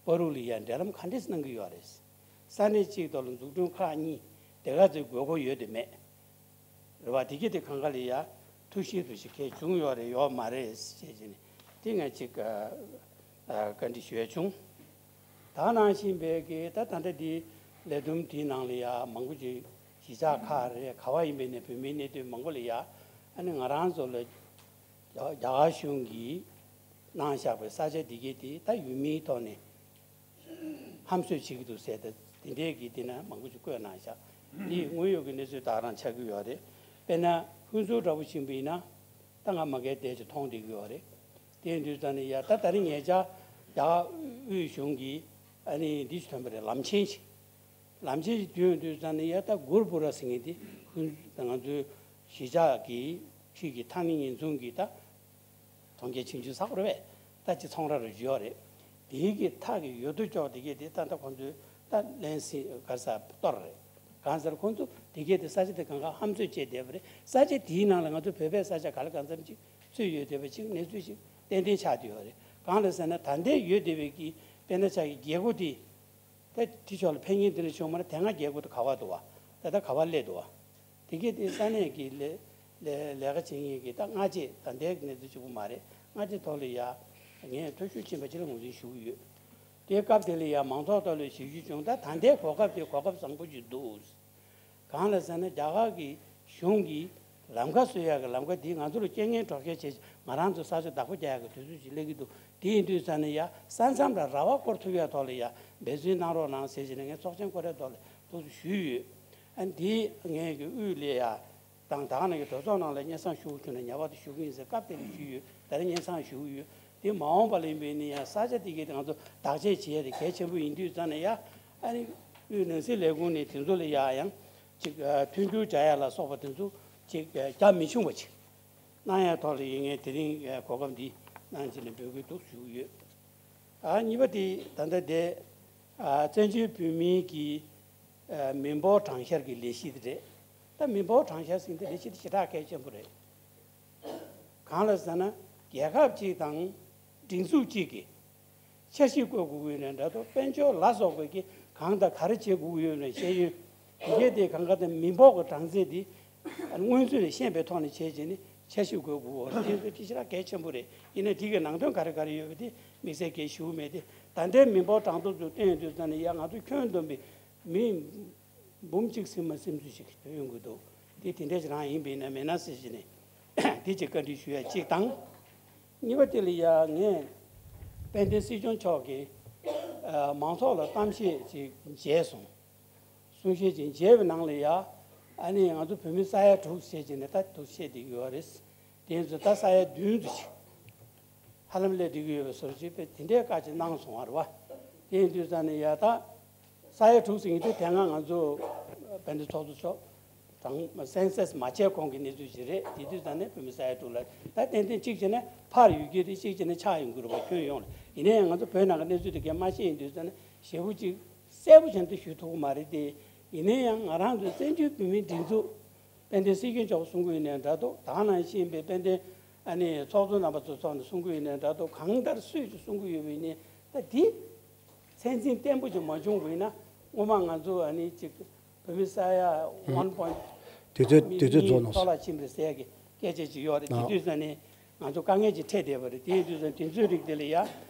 བར་དུ་ལ་ཡང་འབྲེལ་ལམ་ག་འདྲས་གནང་གི་ཡོད་རེད། ས་གནས་གཅིག་ཐོག་ལ་འཛུགས་སྐྲུན་ཁག་གཉིས་དེ་ག་ཚོད་དགོས་མཁོ་ཡོད་དེ་མེད། རེད་བ། དེ་གི་དེ་གང་ག་ལ་ཡ་ཐུགས་ཤེས་ཐུགས་ཤེས་གལ་བྱུང་ཡོད་རེད་ཡོད་མ་རེད་ཅེས་བྱས་ནས་དེ་ང་ཅིག་ཨ་ཨ་བཀའ་འདྲི་ཞུ་ཡ་བྱུང་། ད་ནང་བཞིན་པའི་གི་ད་ད་ལྟ་དེ་ལས་བསྡོམས་དེའི་ནང་ལ་ཡ་མང་པོ་ཅིག་གཞིས་ཆགས་ཁག་རེད། ག་བ་ཡིན་པའི་ནས་བོད་མིའི་གནས་སྡོད་མང་པོ་ལ་ཡ་ཨ་ནི་ང་རང་ཚོ་ལ་རྒྱ་རྒྱ་གར་གཞུང་གིས་གནང་བཞག་པའི་ས་ཆ་དེ་གི་དེ་ད་ཡུལ་མིའི་ཐོག་ནས། ཧམ་བཟོས་བྱེད་ཀྱི་འདུག་ཟེར་ཏེ་དེ་འདྲའི་གི་དེ་ན་མང་པོ་ཞིག་བཀོད་གནང་ཤག་འདི་དངོས་ཡོད་ཀྱི་གནས་ཚུལ་དག་རང་ཆགས་ཀྱི་ཡོད་རེད། དཔེར་ན་ཧུན་སུར་འདྲ་པོ་ཕྱིན་པ་ཡིན་ན་ད་ང་མ་གིར་བསྡད་ཅིག་མཐོང་བསྡད་ཀྱི་ཡོད་རེད། དེ་ཡིན་དུས་ཙང་ནས་ཡ་ད་ད་རིང་ཉེ་ཆར་རྒྱ་གར་དབུས་གཞུང་གིས་ཨ་ནི་འདི་ཞིག་ཐོན་པ་རེད། ལམ་ཆེན་ཞིག་ལམ་ཆེན་ཞིག་བསྡུས་ཡོང་དུས་ཙང་ནས་ཡ་ད་གུར་པུ་ར་ཟེར་མཁན་དེ་ཧུན་ང་ཚོའི་གཞིས་ཆགས་ཀྱི་ཕྱི་གི་ཐང་ནི་ཉེན་ཚུང་གི་ད། གྲོང་ཁྱེར་ཆུང་ཆུང་ས་ཁོ་རེད་པས། ད་ཅི་ཚོང་ར་རུ་བཞུགས་ཡོད་རེད། དེའི་གི་ཐག་གི་ཡོད་དོ་ཅོག་དེ་གས་དེ་ད་ལྟ་ཁོང་ཚོས་ད་ལན་སྲིད་ག་ས་གཏོར་རེད། གང་ཟེར་ཁོང་ཚོ་དེ་གས་དེ་ས་ཆ་དེ་གང་ག་ཧམ་བཟོས་བྱས་བསྡད་པ་རེད། ས་ཆ་དེའི་ནང་ལ་ང་ཚོ་བོད་པའི་ས་ཆ་ག་ལ་གང་འཚམ་ཅིག་ཚུད་ཡོད་བསྡད་པ་ཅིག་གནས་ཚུལ་ཞིག་ཏན་ཏན་ཆགས་བསྡད་ཡོད་རེད། གང་ལ་ཟེར་ན་ད་ལྟའི་ཡོད་བསྡད་པའི་གི་དཔེར་ན་ཆ་གི་རྒྱལ་སྒོ་དེ། ད་དེ་ཕྱོགས་ལ་ཕེབས་མཁན་དེ་འདྲ་བྱུང་མ་རེད། དེ་སྔ་རྒྱལ་སྒོ་དེ་ག་བ་འདུག་བ། ད་ལྟ་ག་བ་སླེབས་འདུག་བ། དེ་གས་དེ་ས་གནས་ཀྱི་ལས་ལས་ལས་ཀ་བྱེད་མཁན་གྱི་ད་སྔ་རྗེས་ད་ལྟའི་གནས་ཚུལ་གཅིག་པུ་མ་རེད། སྔ་རྗེས་ཐོག་ལ་ཡ་ངས་ཐུགས་ཞུ་ཕྱིན་པ་ཅིག་ལ་ངོས་འཛིན་ཞུ་གི་ཡོད། དེའི་སྐབས་དེ་ལ་ཡ་མང་ཚོགས་ཐོག་ལ་ཞིབ་ཞུ་བྱུང་། ད་ད་ལྟའི་གོ་སྐབས་དེ་གོ་སྐབས་བཟང་པོ་ཅིག་འདུག་གང་ལ་ཟེར་ན་རྒྱ་གར་གྱི་གཞུང་གིས་ལམ་ཁ་བཟོ་ཡག་གི་ལམ་ཁ་འདིས་ང་ཚོ་ལ་རྐྱེན་ངན་སྒྲོག་སྐྱེལ་བྱེད་ང་རང་ཚོ་ས་ཆ་བདག་པོ་རྒྱག་ཡག་གི་དུས་ཚོད་ཅིག་སླེབས་ཀྱི་འདུག་དེ་ཡིན་དུས་ཙང་ནས་ཡ་ས་མཚམས་ལ་ར་བ་བསྐོར་ཐུབ་ཡག་ཐོག་ལ་ཡ་འབད་བརྩོན་གནང་རོགས་གནང་ཟེར་བྱས་ནས་ངས་ཚོགས་ཆེན་སྐོར་རའི་ཐོག་ལ་ཐུགས་སུ་ཞུས་ཡོད། ཨ་འདི་ངས་ཀྱི་དབུས་ལ་ཡ། དང་ད་ག་ནང་གི་གྲོས་ཚོགས་ནང་ལ་སྙན་སེང་ཞུ་དགོས་བྱུང་ན་ཉེ་བར་དུ་ཞུ་གི་ཡིན་ཟེར་སྐབས་དེ་ལ་ཞུས་ཡོད། ད་རེས་སྙན་སེང་ཞུ་གི་ཡོད། དེ་མ་འོངས་པ་ལ་ཡིན་པས་ནི་ཡང་ས་ཆ་དེ་གའི་ང་ཚོ་བདག་གཅེས་བྱེད་ཡ་དེ་གལ་ཆེན་པོ་ཡིན་དུས་ཙང་ནས་ཡ། ཨ་ནི་དབུས་ནང་སྲིད་ལས་ཁུངས་ནས་དེ་ཚོ་ལ་ཡ་ཡང་ཅིག་ཨ་མཐུན་འགྱུར་བྱ་ཡ་ལ་སོགས་པ་དེ་ཚོ་ཅིག་ཨ་རྒྱ་མི་ཆུང་བ་ཅིག་གནང་ཡ་ཐོག་ལ་ཡིན་ངས་དེ་རིང་ཨ་གོ་སྐབས་འདི་གནང་བྱས་ནས་འབོད་སྐུལ་འདུག་ཞུ་གི་ཡོད། ཨ་གཉིས་པ་དེ་ད་ལྟ་དེ་ཨ་བཙན་བྱོལ་བོད་མིའི་གི་ཨ་མི་འབོར་གྲངས་བཤེར་གྱི་ལས་གཞི་དེ་རེད། ད་མི་འབོར་གྲངས་བཤེར་ཟེར་མཁན་དེ་ལས་གཞི་དེ་ཞེ་དྲག་གལ་ཆེན་པོ་རེད། གང་ལ་ཟེར་ན་རྒྱལ་ཁབ་ཅིག་དང་སྒྲིག་འཛུགས་ཅིག་གིས་འཆར་གཞི་བཀོད་དགོས་ཀྱི་ཡོད་ན་འདྲ་འདུག་དཔལ་འབྱོར་ལ་སོགས་པའི་གི་གང་དང་ག་རེ་བྱེད་དགོས་ཀྱི་ཡོད་ན་ཤེས་ཡོན་དེ་གས་དེ་གང་ག་དང་མི་འབོར་གྱི་གྲངས་ཚད་དེ་སྔོན་ཚུད་ནས་ཤེས་པའི་ཐོག་ནས་བྱས་བྱས་ནས་འཆར་གཞི་བཀོད་དགོས་ཀྱི་ཡོད་རེད། དེ་ཚོ་དེ་ཞེ་དྲག་གལ་ཆེན་པོ་རེད། ཡིན་ན་དེ་གི་ནང་དོན་ག་རེ་ག་རེ་ཡོད་པ་དེ་དམིགས་བསལ་གྱིས་ཞུ་གི་མེད་དེ། ད་ལྟའི་མི་འབོར་གྲངས་ཐོ་ཚོ་བཏོན་ཡོང་དུས་ཙམ་ནས་ཡ་ང་ཚོ་ཁྱོན་བསྡོམས་པའི་མི་འབུམ་གཅིག་ཟིན་མ་ཟིན་ཚོད་ཞིག་ཐོན་ཡོང་གི་འདུག་དེ་དེ་འདྲ་ཞིག་རང་ཡིན་པ་ཡིན་ན་མེད་ན་ཟེར་བྱས་ནས་དེ་ཅིག་བཀའ་འདྲི་ཞུ་ཡ་གཅིག་དང་། གཉིས་པ་དེ་ལ་ཡ་ངས་དཔལ་ལྡན་སྲིད་སྐྱོང་མཆོག་གིས་ཨ་མང་ཚོགས་ལ་གཏམ་བཤད་ཅིག་མཇལ་སོང་། གསུང་བཤད་ཅིག་མཇལ་བའི་ནང་ལ་ཡ་ཨ་ནི་ང་ཚོ་བོད་མི་ས་ཡ་དྲུག་བྱས་བྱས་ནས་ད་དུ་བཤད་བསྡད་ཀྱི་ཡོད་རེད། དེ་ཚོ་ད་ས་ཡ་བདུན་ཙམ་ཞིག་ཧ་ལམ་སླེབས་བསྡད་ཀྱི་ཡོད་པའི་བཟོ་འདྲ་ཅིག་དཔེ་དེ་འདྲའི་བཀའ་ཅིག་གནང་སོང་བ་རེད་བ། དེ་ཡིན་དུས་ཙང་ནས་ཡ་ད་ས་ཡ་དྲུག་ཟེར་མཁན་དེ་དེ་སྔ་ང་ཚོ་དཔལ་ལྡན་ཚོགས་གཙོ་མཆོག་དང་སེན་སས་མ་བྱས་གོང་གི་གནས་ཚུལ་ཞིག་རེད། དེ་དུས་ཙང་ནས་བོད་མི་ས་ཡ་དྲུག་ལ་ད་ཏན་ཏན་གཅིག་བྱས་ན་ཕར་ཡོད་ཀྱི་རེད། གཅིག་བྱས་ན་ཆགས་ཡོང་གི་རེད་བ། ཁྱོན་ཡོངས་ལ། ཡིན་ན་ཡང་ང་ཚོ་བོད་ནང་གི་གནས་ཚུལ་དེ་གས་མ་ཤེས་ཡིན་དུས་ཙང་ནས་ཞེ་པོ་ཅིག་གསལ་པོ་བྱས་ན་ཞུ་ཐུབ་ཀྱི་མ་རེད་དེ། ཡིན་ན་ཡང་ང་རང་ཚོའི་བཙན་བྱོལ་བོད་མིའི་སྒྲིག་འཛུགས་དཔལ་ལྡན་སྲིད་སྐྱོང་མཆོག་གསུང་གི་ཡོད་ནའི་འདྲ་འདུག་དེ་ནང་བཞིན་པའི་དཔལ་ལྡན་ཨ་ནི་ཚོགས་གཙོ་རྣམ་པ་ཚོ་ཚོགས་ནས་གསུང་གི་ཡོད་ནའི་འདྲ་འདུག་གང་ལྟར་སུས་ཀྱིས་གསུང་གི་ཡོད་པ་ཡིན་ནའི་ད་འདི་ཚད་འཛིན་བརྟན་པོ་ཅིག་མ་བྱུང་བ་ཡིན་ན་སྔོན་མ་ང་ཚོ་ཨ་ནི་ཅིག་བོད་མི་ས་ཡ་one point དུས་ཚོད་དུས་ཚོད་རྫོགས་མི་གཏོར་བརླག་ཕྱིན་པ་རེད་ཟེར་ཡ་གི་སྐད་ཆ་ཅིག་ཡོད་རེད། དེ་ཨ་དུས་ཙང་ནས་ང་ཚོ་དཀའ་ངལ་ཅིག་འཕྲད་བསྡད་པ་རེད། དེ་ཡིན་དུས་ཙང་དེ་ཚོའི་རིགས་དེ་ལ་ཡ་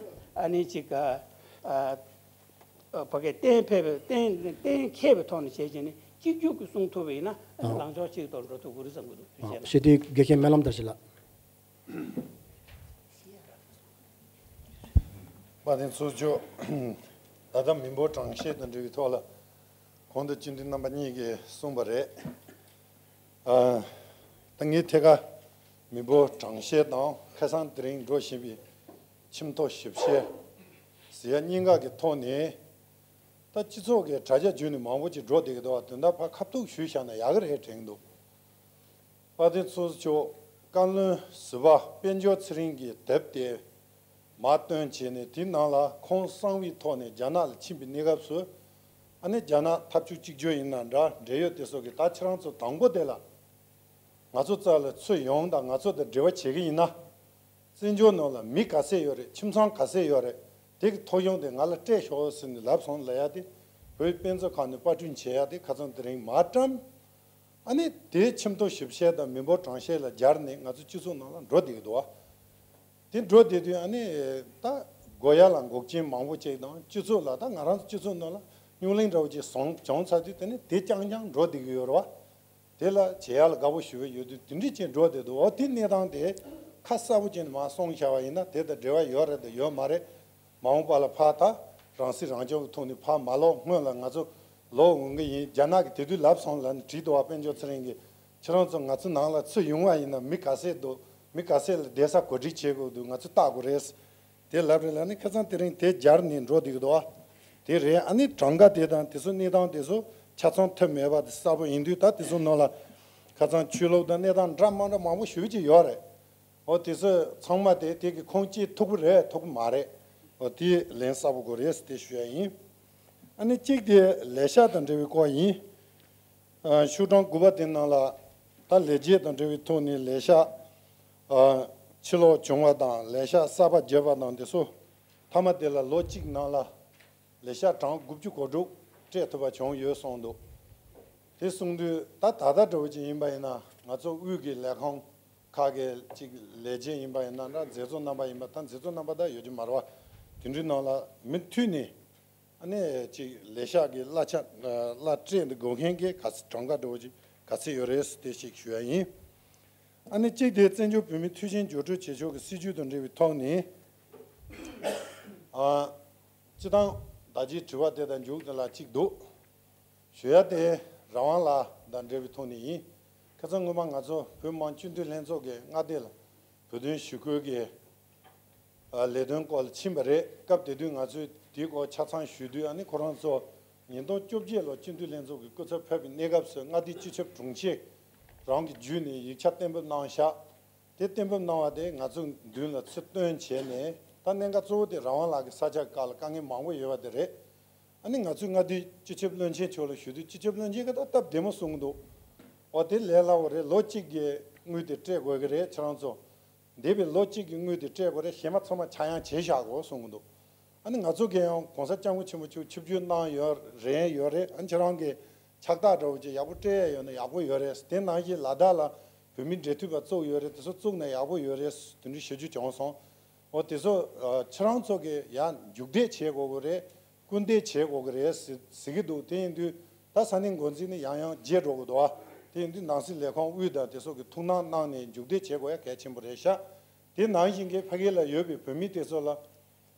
ཨ་ནི་ཅིག་ཨ། ཨ། ཕ་གིར་གཏན་འཁེལ་བའི་གཏན་གཏན་འཁེལ་བའི་ཐོག་ནས་བྱས་བྱས་ནས་གཅིག་གྱུར་གྱིས་གསུང་ཐུབ་པ་ཡིན་ན་ཨ་ནི་ལངས་ཕྱོགས་གཅིག་ཐོག་འགྲོ་ཐུབ་ཀྱི་རེད་བསམ་གྱི་འདུག་ཐུགས་རྗེ་ཆེ་གནང་། ཞུ་དེ་དགེ་བཤེས་སྨོན་ལམ་དར་ཞིང་ལགས། དཔལ་ལྡན་ཚོགས་གཙོ། ད་ལྟ་མི་འབོར་གྲངས་བཤེར་དང་འབྲེལ་བའི་ཐོག་ལ་གོང་དུ་སྤྱི་འཐུས་རྣམ་པ་གཉིས་ཀྱིས་གསུངས་པ་རེད། ཨ། ད་ངས་ཐད་ཀར་མི་འབོར་གྲངས་བཤེར་དང་ཁ་སང་དེ་རིང་འགྲོ་བཞིན་པའི་ཁྱིམ་ཐོ་ཞིབ་བཤེར་ཟེར་ཡ་གཉིས་ཀ་གི་ཐོག་ནས་ད་སྤྱི་ཚོགས་ཀྱི་དྲ་རྒྱ་བརྒྱུད་ནས་མང་པོ་ཅིག་འགྲོ་བསྡད་ཀྱི་འདུག་བ། དོན་དག་ཕར་ཁ་ཐུག་ཞུས་བཞག་ན་ཡག་གི་རེད་དྲན་གྱི་འདུག་དཔལ་ལྡན་ཚོགས་གཙོ་མཆོག་བཀའ་བློན་ཟུར་པ་དཔལ་འབྱོར་ཚེ་རིང་གིས་དེབ་དེ་མར་བཏོན་བྱས་ནས་དེའི་ནང་ལ་ཁོང་གསང་བའི་ཐོག་ནས་རྒྱ་ནག་ལ་ཕྱིན་པའི་གནས་སྐབས་སུ་ཨ་ནི་རྒྱ་ནག་འཐབ་ཕྱོགས་གཅིག་གྱུར་ཡིན་ན་འདྲ་འབྲེལ་ཡོད་དེ་ཚོ་གིས་ད་ཁྱེད་རང་ཚོ་དང་པོ་དེ་ལ་ང་ཚོ་རྩ་ལ་ཚུར་ཡོང་དང་ང་ཚོ་དང་འབྲེལ་བ་བྱེད་ཀྱི་ཡིན་ན། བཙན་བྱོལ་ནང་ལ་མི་ག་ཚད་ཡོད་རེད། ཁྱིམ་ཚང་ག་ཚད་ཡོད་རེད། དེ་གི་ཐོ་གཞུང་དེ་ང་ལ་སྤྲད་ཤོག་ཟེར་ནས་ལབ་སོང་ལབ་ཡ་དེ། བོད་དཔེ་མཛོད་ཁང་ནས་པར་སྐྲུན་བྱེད་ཡ་དེ་ཁ་སང་དེ་རིང་མར་བཀྲམ། ཨ་ནི་དེ་ཁྱིམ་ཐོ་ཞིབ་བཤེར་དང་མི་འབོར་གྲངས་བཤེར་ལ་སྦྱར་ནས་ང་ཚོ་སྤྱི་ཚོགས་ནང་ལ་འགྲོ་བསྡད་ཀྱི་འདུག་བ། དེ་འགྲོ་བསྡད་དུས་ཨ་ནི་ད་དགོས་ཡ་ལ་འགོག་རྐྱེན་མང་པོ་ཅིག་དང་། སྤྱི་ཚོགས་ལ་ད་ང་རང་ཚོ་སྤྱི་ཚོགས་ནང་ལ་རྙོག་གླེང་འདྲ་བོ་ཅིག་བྱུང་བྱུང་ཚར་དུས་དེ་ནི་དེ་རྐྱང་རྐྱང་འགྲོ་བསྡད་ཀྱི་ཡོད་རེད་བ། དེ་ལ་བྱེད་ཡ་ལ་དགའ་པོ་ཞུ་གི་ཡོད་དུས་དེ་འདྲ་ཅིག་འགྲོ་བསྡད་འདུག་འོ་དེ་གནས་སྟངས་དེ་ཁ་གསལ་པོ་བྱས་ནས་མར་གསུངས་བཞག་པ་ཡིན་ན་དེ་དང་འབྲེལ་བ་ཡོད་རེད་དང་ཡོད་མ་རེད། མ་འོངས་པ་ལ་ཕར་ད་རང་སྲིད་རང་སྐྱོང་གི་ཐོག་ནས་ཕར་མ་ལོག་སྔོན་ལ་ང་ཚོ་ལོག་འོང་གི་ཡིན། རྒྱ་ནག་གིས་དེ་དུས་ལབ་སོང་ལབ་ནས་བྲིས་འདུག་བ། དཔལ་འབྱོར་ཚེ་རིང་གིས་ཁྱེད་རང་ཚོ་ང་ཚོ་ནང་ལ་ཚུར་ཡོང་བ་ཡིན་ན་མི་ག་ཚད་འདུག་མི་ག་ཚད་ལ་བསྡད་ས་གོ་སྒྲིག་བྱེད་དགོས་འདུག་ང་ཚོས་བལྟ་དགོས་རེད། དེ་ལབ་རེད་ལབ་ནས་ཁ་སང་དེ་རིང་དེ་སྦྱར་ནས་འགྲོ་བསྡད་ཀྱི་འདུག་བ། དེ་རེད། ཨ་ནི་གྲངས་ཀ་དེ་དང་དེ་ཚོ་གནས་སྟངས་དེ་ཚོ་ཆ་ཚང་ཐོན་མེད་པ་དེ་གསལ་པོ་ཡིན་དུས། ད་དེ་ཚོ་ནང་ལ་ཁ་སང་ཆོས་ལུགས་དང་གནས་སྟངས་འདྲ་མ་འདྲ་མང་པོ་ཞེ་པོ་ཅིག་ཡོད་རེད། འོ་དེ་ཚོ་ཚང་མ་དེ་དེ་གི་ཁུངས་སྐྱེལ་ཐུབ་ཀྱི་རེད་ཐུབ་ཀྱི་མ་རེད། འོ་དེ་ལན་གསལ་པོ་དགོས་རེད་ཟེར་དེ་ཞུ་ཡ་ཡིན། ཨ་ནི་གཅིག་དེ་ལས་ཤག་དང་འབྲེལ་བའི་སྐོར་ཡིན། ཨ། ཤོག་གྲངས་དགུ་པ་དེ་ནང་ལ་ད་ལས་བྱེད་དང་འབྲེལ་བའི་ཐོག་ནས་ལས་ཤག་ཨ། ཕྱིར་ལོག་བྱུང་བ་དང་ལས་ཤག་གསར་པ་བརྒྱབ་པ་དང་དེ་ཚོ་མཐའ་མ་དེ་ལ་ལོ་གཅིག་ནང་ལ་ལས་ཤག་གྲངས་དགུ་བཅུ་གོ་དྲུག་སྤྲད་ཐུབ་པ་བྱུང་ཡོད་གསུངས་འདུག་དེ་གསུངས་དུས་ད་ད་ལྟ་འདྲ་བོ་ཅིག་ཡིན་པ་ཡིན་ན་ང་ཚོ་དབུས་ཀྱི་ལས་ཁུངས་ཁག་གི་ཅིག་ལས་བྱེད་ཡིན་པ་ཡིན་ན་འདྲ། མཛད་གཙོ་རྣམ་པ་ཡིན་པ། ད་མཛད་གཙོ་རྣམ་པ་ད་ཡོད་ཀྱི་མ་རེད་བ། དེ་འདྲའི་ནང་ལ་མུ་མཐུད་ནས། ཨ་ནི་ཅིག་ལས་ཤག་གི་གླ་ཆ་གླ་སྤྲད་འདི་དགོས་མཁན་གྱི་ག་ཚོད་གྲངས་ཀ་འདྲ་བོ་ཅིག་ག་ཚོད་ཡོད་རེད་དེ་ཞིག་ཞུ་ཡ་ཡིན། ཨ་ནི་གཅིག་དེ་བཙན་བྱོལ་བོད་མིའི་ཐུགས་བཞེད་འགྱུར་སྤྲོད་བྱེད་ཕྱོགས་ཀྱི་སྲིད་བྱུས་དང་འབྲེལ་བའི་ཐོག་ནས། ཨ། སྤྱི་བཏང་ད་ཅིའི་དྲི་བ་དེ་དང་མཇུག་དེ་ལ་གཅིག་འདུག་ཞུ་ཡ་དེ་རང་དབང་ལགས་དང་འབྲེལ་བའི་ཐོག་ནས་ཡིན། ཁ་སང་སྔོན་མ་ང་ཚོ་བོད་མི་མང་སྤྱི་འཐུས་ལྷན་ཚོགས་ཀྱི་མངའ་སྡེ་ལ་བོད་དོན་ཞུ་སྐུལ་གྱི་ལས་དོན་སྐོར་ལ་ཕྱིན་པ་རེད། སྐབས་དེ་དུས་ང་ཚོས་དེའི་སྐོར་ཆ་ཚང་ཞུས་དུས། ཨ་ནི་ཁོ་རང་ཚོ་ཉིས་སྟོང་བཅོ་བརྒྱད་ལོ་སྤྱི་འཐུས་ལྷན་ཚོགས་ཀྱི་སྐུ་ཚབ་ཕེབས་པའི་གནས་སྐབས་སུ་མངའ་སྡེའི་སྤྱི་ཁྱབ་དྲུང་ཆེ་རང་གི་བརྒྱུད་ནས་ཡིག་ཆ་གཏན་འབེབས་གནང་བཞག་དེ་གཏན་འབེབས་གནང་བ་དེ་ང་ཚོ་མདུན་ལ་ཚུར་བཏོན་བྱས་ནས། ད་གནད་འགག་གཙོ་བོ་དེ་རང་དབང་ལགས་ཀྱི་ས་ཆ་ཁག་ལ་དཀའ་ངལ་མང་པོ་ཡོད་པ་དེ་རེད། ཨ་ནི་ང་ཚོས་མངའ་སྡེའི་སྤྱི་ཁྱབ་བློན་ཆེན་མཆོག་ལ་ཞུས་དུས་སྤྱི་ཁྱབ་བློན་ཆེན་གྱིས་ད་སྟབས་བདེ་མོ་གསུངས་འདུག་འོ་དེ་ལས་སླ་བོ་རེད། ལོ་གཅིག་གི་དངུལ་དེ་སྤྲད་དགོས་ཀྱི་རེད། ཁྱེད་རང་ཚོ་འདས་པའི་ལོ་གཅིག་གི་དངུལ་དེ་སྤྲད་དགོས་རེད། གཞན་པ་ཚང་མ་ཆག་ཡང་བྱས་བཞག་དགོས་གསུངས་འདུག་ཨ་ནི་ང་ཚོ་གིས་ཡང་གོང་ས་སྐྱབས་མགོན་ཆེན་པོ་མཆོག་ཆིབས་བསྒྱུར་གནང་ཡོད་རན་ཡོད་རེད། ཨ་ནི་ཁྱེད་རང་གིས་ཕྱག་རྟགས་འདྲ་བོ་ཅིག་ཡག་པོ་སྤྲད་ཡ་ཡོད་ན་ཡག་པོ་ཡོད་རེད། དེ་ནང་བཞིན་ལ་དྭགས་ལ་བོད་མིའི་འབྲེལ་མཐུད་པ་བཙུགས་ཡོད་རེད། དེ་ཚོ་བཙུགས་ན་ཡག་པོ་ཡོད་རེད། དེ་འདྲའི་ཞུ་རྒྱུ་བྱུང་སོང་། འོ་དེ་ཚོ་ཨ་ཁྱེད་རང་ཚོ་གིས་ཡང་མཇུག་འབྲས་བྱེད་དགོས་ཀྱི་རེད། སྐུལ་འདེད་བྱེད་དགོས་ཀྱི་རེད་ཟེར་ཟེར་གྱི་འདུག་དེ་ཡིན་དུས་ད་ས་གནས་འགོ་འཛིན་ནི་ཡང་ཡང་བརྗེད་འགྲོ་གི་འདུག་ཨ། དེ་ཡིན་དུས་ནང་སྲིད་ལས་ཁུངས་དབུས་དང་དེ་ཚོ་གིས་ཐུགས་སྣང་གནང་ནས་མཇུག་འབྲས་བྱེད་དགོས་ཡ་གལ་ཆེན་པོ་རེད་ཤག་དེ་ནང་བཞིན་གྱི་ཕ་གི་ལ་ཡོད་པའི་བོད་མི་དེ་ཚོ་ལ།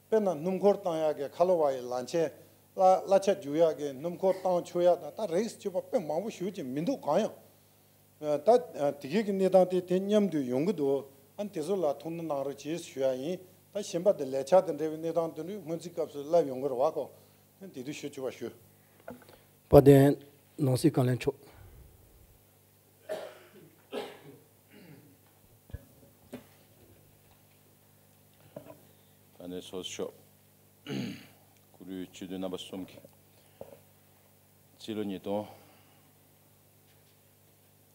དཔེར་ན་སྣུམ་འཁོར་བཏང་ཡག་གི་ཁ་ལོ་བ་ཡི་ལག་ཆས། གླ་གླ་ཆ་རྒྱུག་ཡག་གི་སྣུམ་འཁོར་བཏང་ཆོག་ཡག་དང་། ད་རེས་སྤྱོད་པ་དཔེ་མང་པོ་ཞེ་པོ་ཅིག་མི་འདུག་གང་ཡང་། ད་དེ་གའི་གི་གནས་སྟངས་དེ་དེ་མཉམ་དུ་ཡོང་གི་འདུག་ཨ་ནི་དེ་ཚོ་ལ་ཐུགས་སྣང་གནང་རོགས་གྱིས་ཞུ་ཡ་ཡིན། ད་གཞན་པ་དེ་ལས་འཆར་དང་འབྲེལ་བའི་གནས་སྟངས་དེ་འདྲ་སྔོན་རྩིས་སྐབས་སུ་ལབ་ཡོང་གི་རེད་བ་ཁོ། ཨ་ནི་དེ་དུས་ཞུ་བཅུག་པ་ཞུ། དཔལ་ལྡན་ནང་སྲིད་བཀའ་བློན་མཆོག་ཨ་ནེ་ཚོགས་གཙོ་མཆོག་བཀུར་འོས་སྤྱི་འཐུས་རྣམ་པ་གསུམ་གྱིས་སྤྱི་ལོ་ཉིས་སྟོང་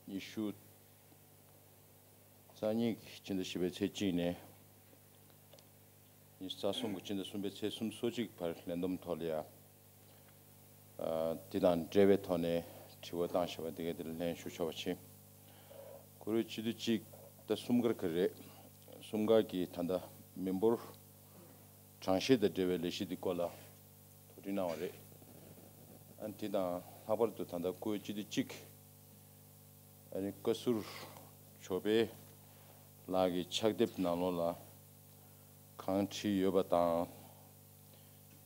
ཉི་ཤུ་རྩ་གཉིས་ཀྱི་སྤྱི་ཟླ་བཞི་པའི་ཚེས་གཅིག་ནས་ཉི་ཤུ་རྩ་གསུམ་གྱི་སྤྱི་ཟླ་གསུམ་པའི་ཚེས་སུམ་ཅུ་སོ་གཅིག་བར་ལས་བསྡོམས་ཐོག་ལ་ཡ། ཨ། དེ་དང་འབྲེལ་བའི་ཐོག་ནས་དྲི་བ་བཏང་བཞག་པ་དེ་གའི་དེ་ལ་ལན་ཞུ་ཆོག་པ་བྱེད། བཀུར་འོས་སྤྱི་འཐུས་གཅིག་ད་གསུམ་ཀ་ག་རེད། གསུམ་ཀ་གིས་ད་ལྟ་མི་འབོར་གྲངས་བཤེར་དང་འབྲེལ་བའི་ལས་གཞི་འདི་སྐོར་ལ་དོ་འགྲེལ་གནང་བ་རེད། ཨ། དེ་དང་ལྷག་པར་དུ་ད་ལྟ་བཀུར་འོས་སྤྱི་འཐུས་གཅིག་ཨ་ནི་བཀའ་ཟུར་ཇོ་པཎ་ལགས་ཀྱི་ཕྱག་དེབ་ནང་ལོགས་ལ་གང་བྲིས་ཡོད་པ་དང་།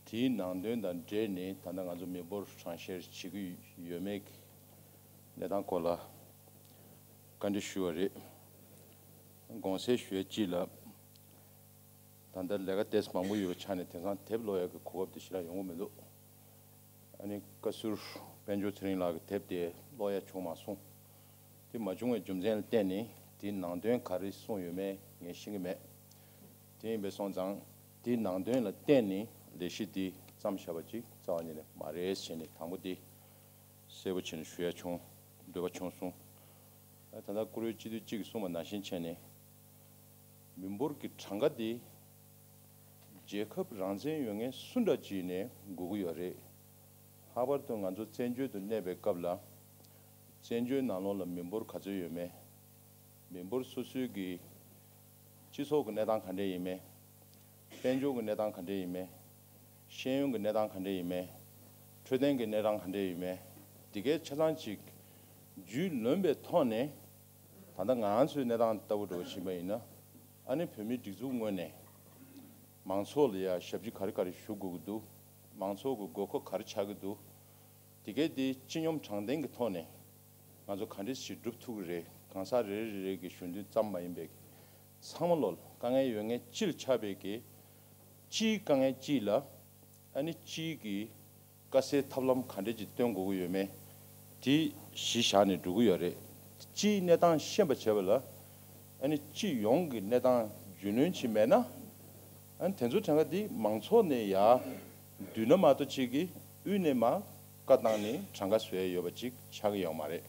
དེའི་ནང་དོན་དང་འབྲེལ་ནས་ད་ལྟ་ང་ཚོ་མི་འབོར་གྲངས་བཤེར་བྱེད་ཀྱི་ཡོད་མེད་ཀྱི་གནས་སྟངས་སྐོར་ལ་བཀའ་འདྲི་ཞུ་བ་རེད། དགོངས་སེལ་ཞུ་ཡ་གཅིག་ལ། ད་ལྟ་ལས་ཀ་ཏོག་ཙམ་མང་པོ་ཡོད་པའི་ཆ་ནས་དེང་སང་དེབ་ཀློག་ཡག་གི་གོ་སྐབས་དེ་ཞེ་དྲག་ཡོང་གི་མི་འདུག་ཨ་ནི་བཀའ་ཟུར་དཔལ་འབྱོར་ཚེ་རིང་ལགས་ཀྱི་དེབ་དེ་ཀློག་ཡག་བྱུང་མ་སོང་། དེ་མ་བྱུང་བའི་རྒྱུ་མཚན་ལ་བརྟེན་ནས་དེའི་ནང་དོན་ག་རེ་གསུངས་ཡོད་མེད་ངས་ཤེས་ཀྱི་མེད། དེ་ཡིན་པས་སོང་ཙང་དེའི་ནང་དོན་ལ་བརྟེན་ནས་ལས་གཞི་འདི་བརྩམས་བཞག་པ་ཅིག་རྩ་བ་ཉིད་ནས་མ་རེད་ཟེར་ནས་དང་པོ་དེ་གསལ་པོ་བྱས་ནས་ཞུ་ཡག་བྱུང་། འདོད་པ་བྱུང་སོང་། ད་ལྟ་བཀུར་འོས་སྤྱི་འཐུས་གཅིག་གིས་གསུངས་པ་ནང་བཞིན་བྱས་ནས། མི་འབོར་གྱི་གྲངས་ཀ་འདི་རྒྱལ་ཁབ་རང་བཙན་ཡོད་མཁན་སུ་འདྲ་ཅིག་ནས་འགོ་གི་ཡོད་རེད། ལྷག་པར་དུ་ང་ཚོ་བཙན་བྱོལ་དུ་གནས་པའི་སྐབས་ལ། བཙན་བྱོལ་ནང་ལོགས་ལ་མི་འབོར་ག་ཚོད་ཡོད་མེད། མི་འབོར་སོ་སོའི་གི་སྤྱི་ཚོགས་ཀྱི་གནས་སྟངས་ག་འདྲ་ཡིན་མེད། དཔལ་འབྱོར་གྱི་གནས་སྟངས་ག་འདྲ་ཡིན་མེད། ཤེས་ཡོན་གྱི་གནས་སྟངས་ག་འདྲ་ཡིན་མེད། འཕྲོད་བསྟེན་གྱི་གནས་སྟངས་ག་འདྲ་ཡིན་མེད། འདི་གའི་ཆ་ཚང་ཅིག་རྒྱུས་ལོན་པའི་ཐོག་ནས། ད་ལྟ་ང་རང་ཚོའི་གནས་སྟངས་ལྟ་བུ་འགྲོ་བཞིན་པ་ཡིན་ན། ཨ་ནི་བོད་མིའི་སྒྲིག་འཛུགས་ངོས་ནས་མང་ཚོགས་ལ་ཡ་ཞབས་ཕྱི་ག་རེ་ག་རེ་ཞུ་དགོས་ཀྱི་འདུག་མང་ཚོགས་ཀྱི་དགོས་མཁོ་ག་རེ་ཆགས་ཀྱི་འདུག་དེ་གའི་དེ་སྤྱི་སྙོམས་དྲང་བདེན་གྱི་ཐོག་ནས་ང་ཚོ་ག་འདྲས་ཞིག་སྒྲུབ་ཐུབ་ཀྱི་རེད། གང་ཟག་རེ་རེ་རེ་གི་གཞོན་འདུས་ཙམ་མ་ཡིན་པའི་ཚང་མ་ལོ་དཀའ་ངལ་ཡོད་མཁན་སྤྱིར་ཆགས་པའི་གི་སྤྱིའི་དཀའ་ངལ་སྤྱི་ལ། ཨ་ནི་སྤྱིའི་གི་དཀའ་སེལ་ཐབས་ལམ་ག་འདྲས་ཅིག་སྟོན་དགོས་ཀྱི་ཡོད་མེད་དེ་གཞི་བཞག་ནས་འགྲོ་གི་ཡོད་རེད། སྤྱིའི་གནས་སྟངས་ཤེས་པ་བྱས་པ་ལ། ཨ་ནི་སྤྱི་ཡོངས་ཀྱི་གནས་སྟངས་རྒྱུས་ལོན་བྱས་མེད་ན། ཨ་ནི་དེ་ཚོ་གྲངས་ཀ་འདི་མང་ཚོགས་ནས་ཡར་བསྡུས་ན་མ་གཏོགས་ཅིག་གིས་དབུས་ནས་མར་བཀའ་བཏང་ནས་གྲངས་ཀ་བཟོ་ཡ་ཡོད་པ་ཅིག་ཆགས་ཀྱི་ཡོད་མ་རེད།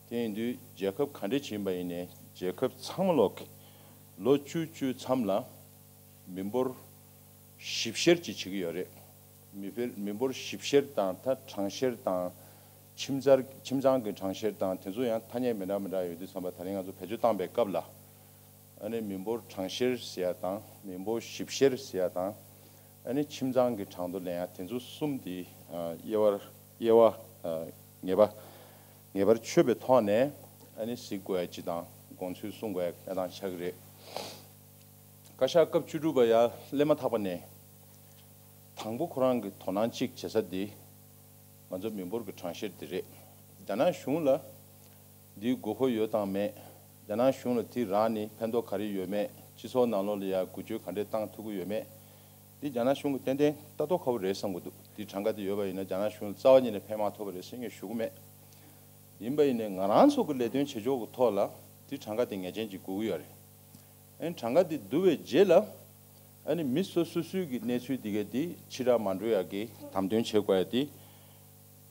དེ་ཡིན་དུས་རྒྱལ་ཁབ་ག་འདྲས་ཅིག་ཡིན་པ་ཡིན་ནའི་རྒྱལ་ཁབ་ཚང་མ་ལོག་ལོ་བཅུ་བཅུ་མཚམས་ལ་མི་འབོར་ཞིབ་བཤེར་ཅིག་བྱེད་ཀྱི་ཡོད་རེད། མི་འབོར་མི་འབོར་ཞིབ་བཤེར་དང་ད་གྲངས་བཤེར་དང་། ཁྱིམ་ཚང་ཁྱིམ་ཚང་གི་གྲངས་བཤེར་དང་དེ་ཚོ་ཡང་ཐ་སྙད་མི་འདྲ་མི་འདྲ་ཡོད་དུས་ཙམ་པ། ད་རིང་ང་ཚོ་བེད་སྤྱོད་བཏང་པའི་སྐབས་ལ། ཨ་ནི་མི་འབོར་གྲངས་བཤེར་ཟེར་ཡ་དང་མི་འབོར་ཞིབ་བཤེར་ཟེར་ཡ་དང་། ཨ་ནི་ཁྱིམ་ཚང་གི་གྲངས་ཐོ་ལེན་ཡ་དེ་ཚོ་གསུམ་དེ་ཨ་དབྱེ་བར་དབྱེ་བ་ཨ་ངེས་པ་ངེས་པར་ཆོད་པའི་ཐོག་ནས་ཨ་ནི་གཟིགས་དགོས་ཡ་ཅིག་དང་དགོངས་ཚུལ་གསུང་དགོས་ཡ་གནས་སྟངས་ཆགས་ཀྱི་རེད། བཀའ་ཤག་སྐབས་བཅུ་དྲུག་པ་ཡར་སླེབས་མ་ཐག་པ་ནས། དང་པོ་ཁོ་རང་གི་དོ་སྣང་གཅིག་བྱེད་ས་འདི་ང་ཚོ་མི་འབོར་གྱི་གྲངས་བཤེར་འདི་རེད། རྒྱ་ནག་གཞུང་ལ་འདིའི་དགོས་མཁོ་ཡོད་དང་མེད། རྒྱ་ནག་གཞུང་ལ་འདི་རག་ནས་ཕན་ཐོགས་ག་རེ་ཡོད་མེད། སྤྱི་ཚོགས་ནང་ལོགས་ལ་ཡ་འགུལ་སྐྱོད་ག་འདྲས་བཏང་ཐུབ་ཀྱི་ཡོད་མེད། འདི་རྒྱ་ནག་གཞུང་གི་ཏན་ཏན་ལྟ་རྟོག་ཁ་པོ་རེད་བསམ་གྱི་འདུག་འདི་གྲངས་ཀ་འདི་ཡོད་པ་ཡིན་ན་རྒྱ་ནག་གཞུང་ལ་རྩ་བ་ཉིད་ནས་ཕན་མ་ཐོགས་པ་རེད་ཟེར་ངས་ཞུ་གི་མེད། ཡིན་པ་ཡིན་ནའི་ང་རང་ཚོ་གི་ལས་དོན་བྱེད་ཕྱོགས་ཀྱི་ཐོག་ལ་འདི་གྲངས་ཀ་འདི་ངེས་ཅན་ཅིག་དགོས་ཀྱི་ཡོད་རེད། ཨ་ནི་གྲངས་ཀ་འདི་བསྡུ་བའི་རྗེས་ལ། ཨ་ནི་མི་སོ་སོ་སོའི་གི་གནས་ཚུལ་འདི་ག་འདི་ཕྱི་དྲགས་མ་འགྲོ་ཡག་གི་དམ་དོན་བྱེད་དགོས་ཡ་འདི།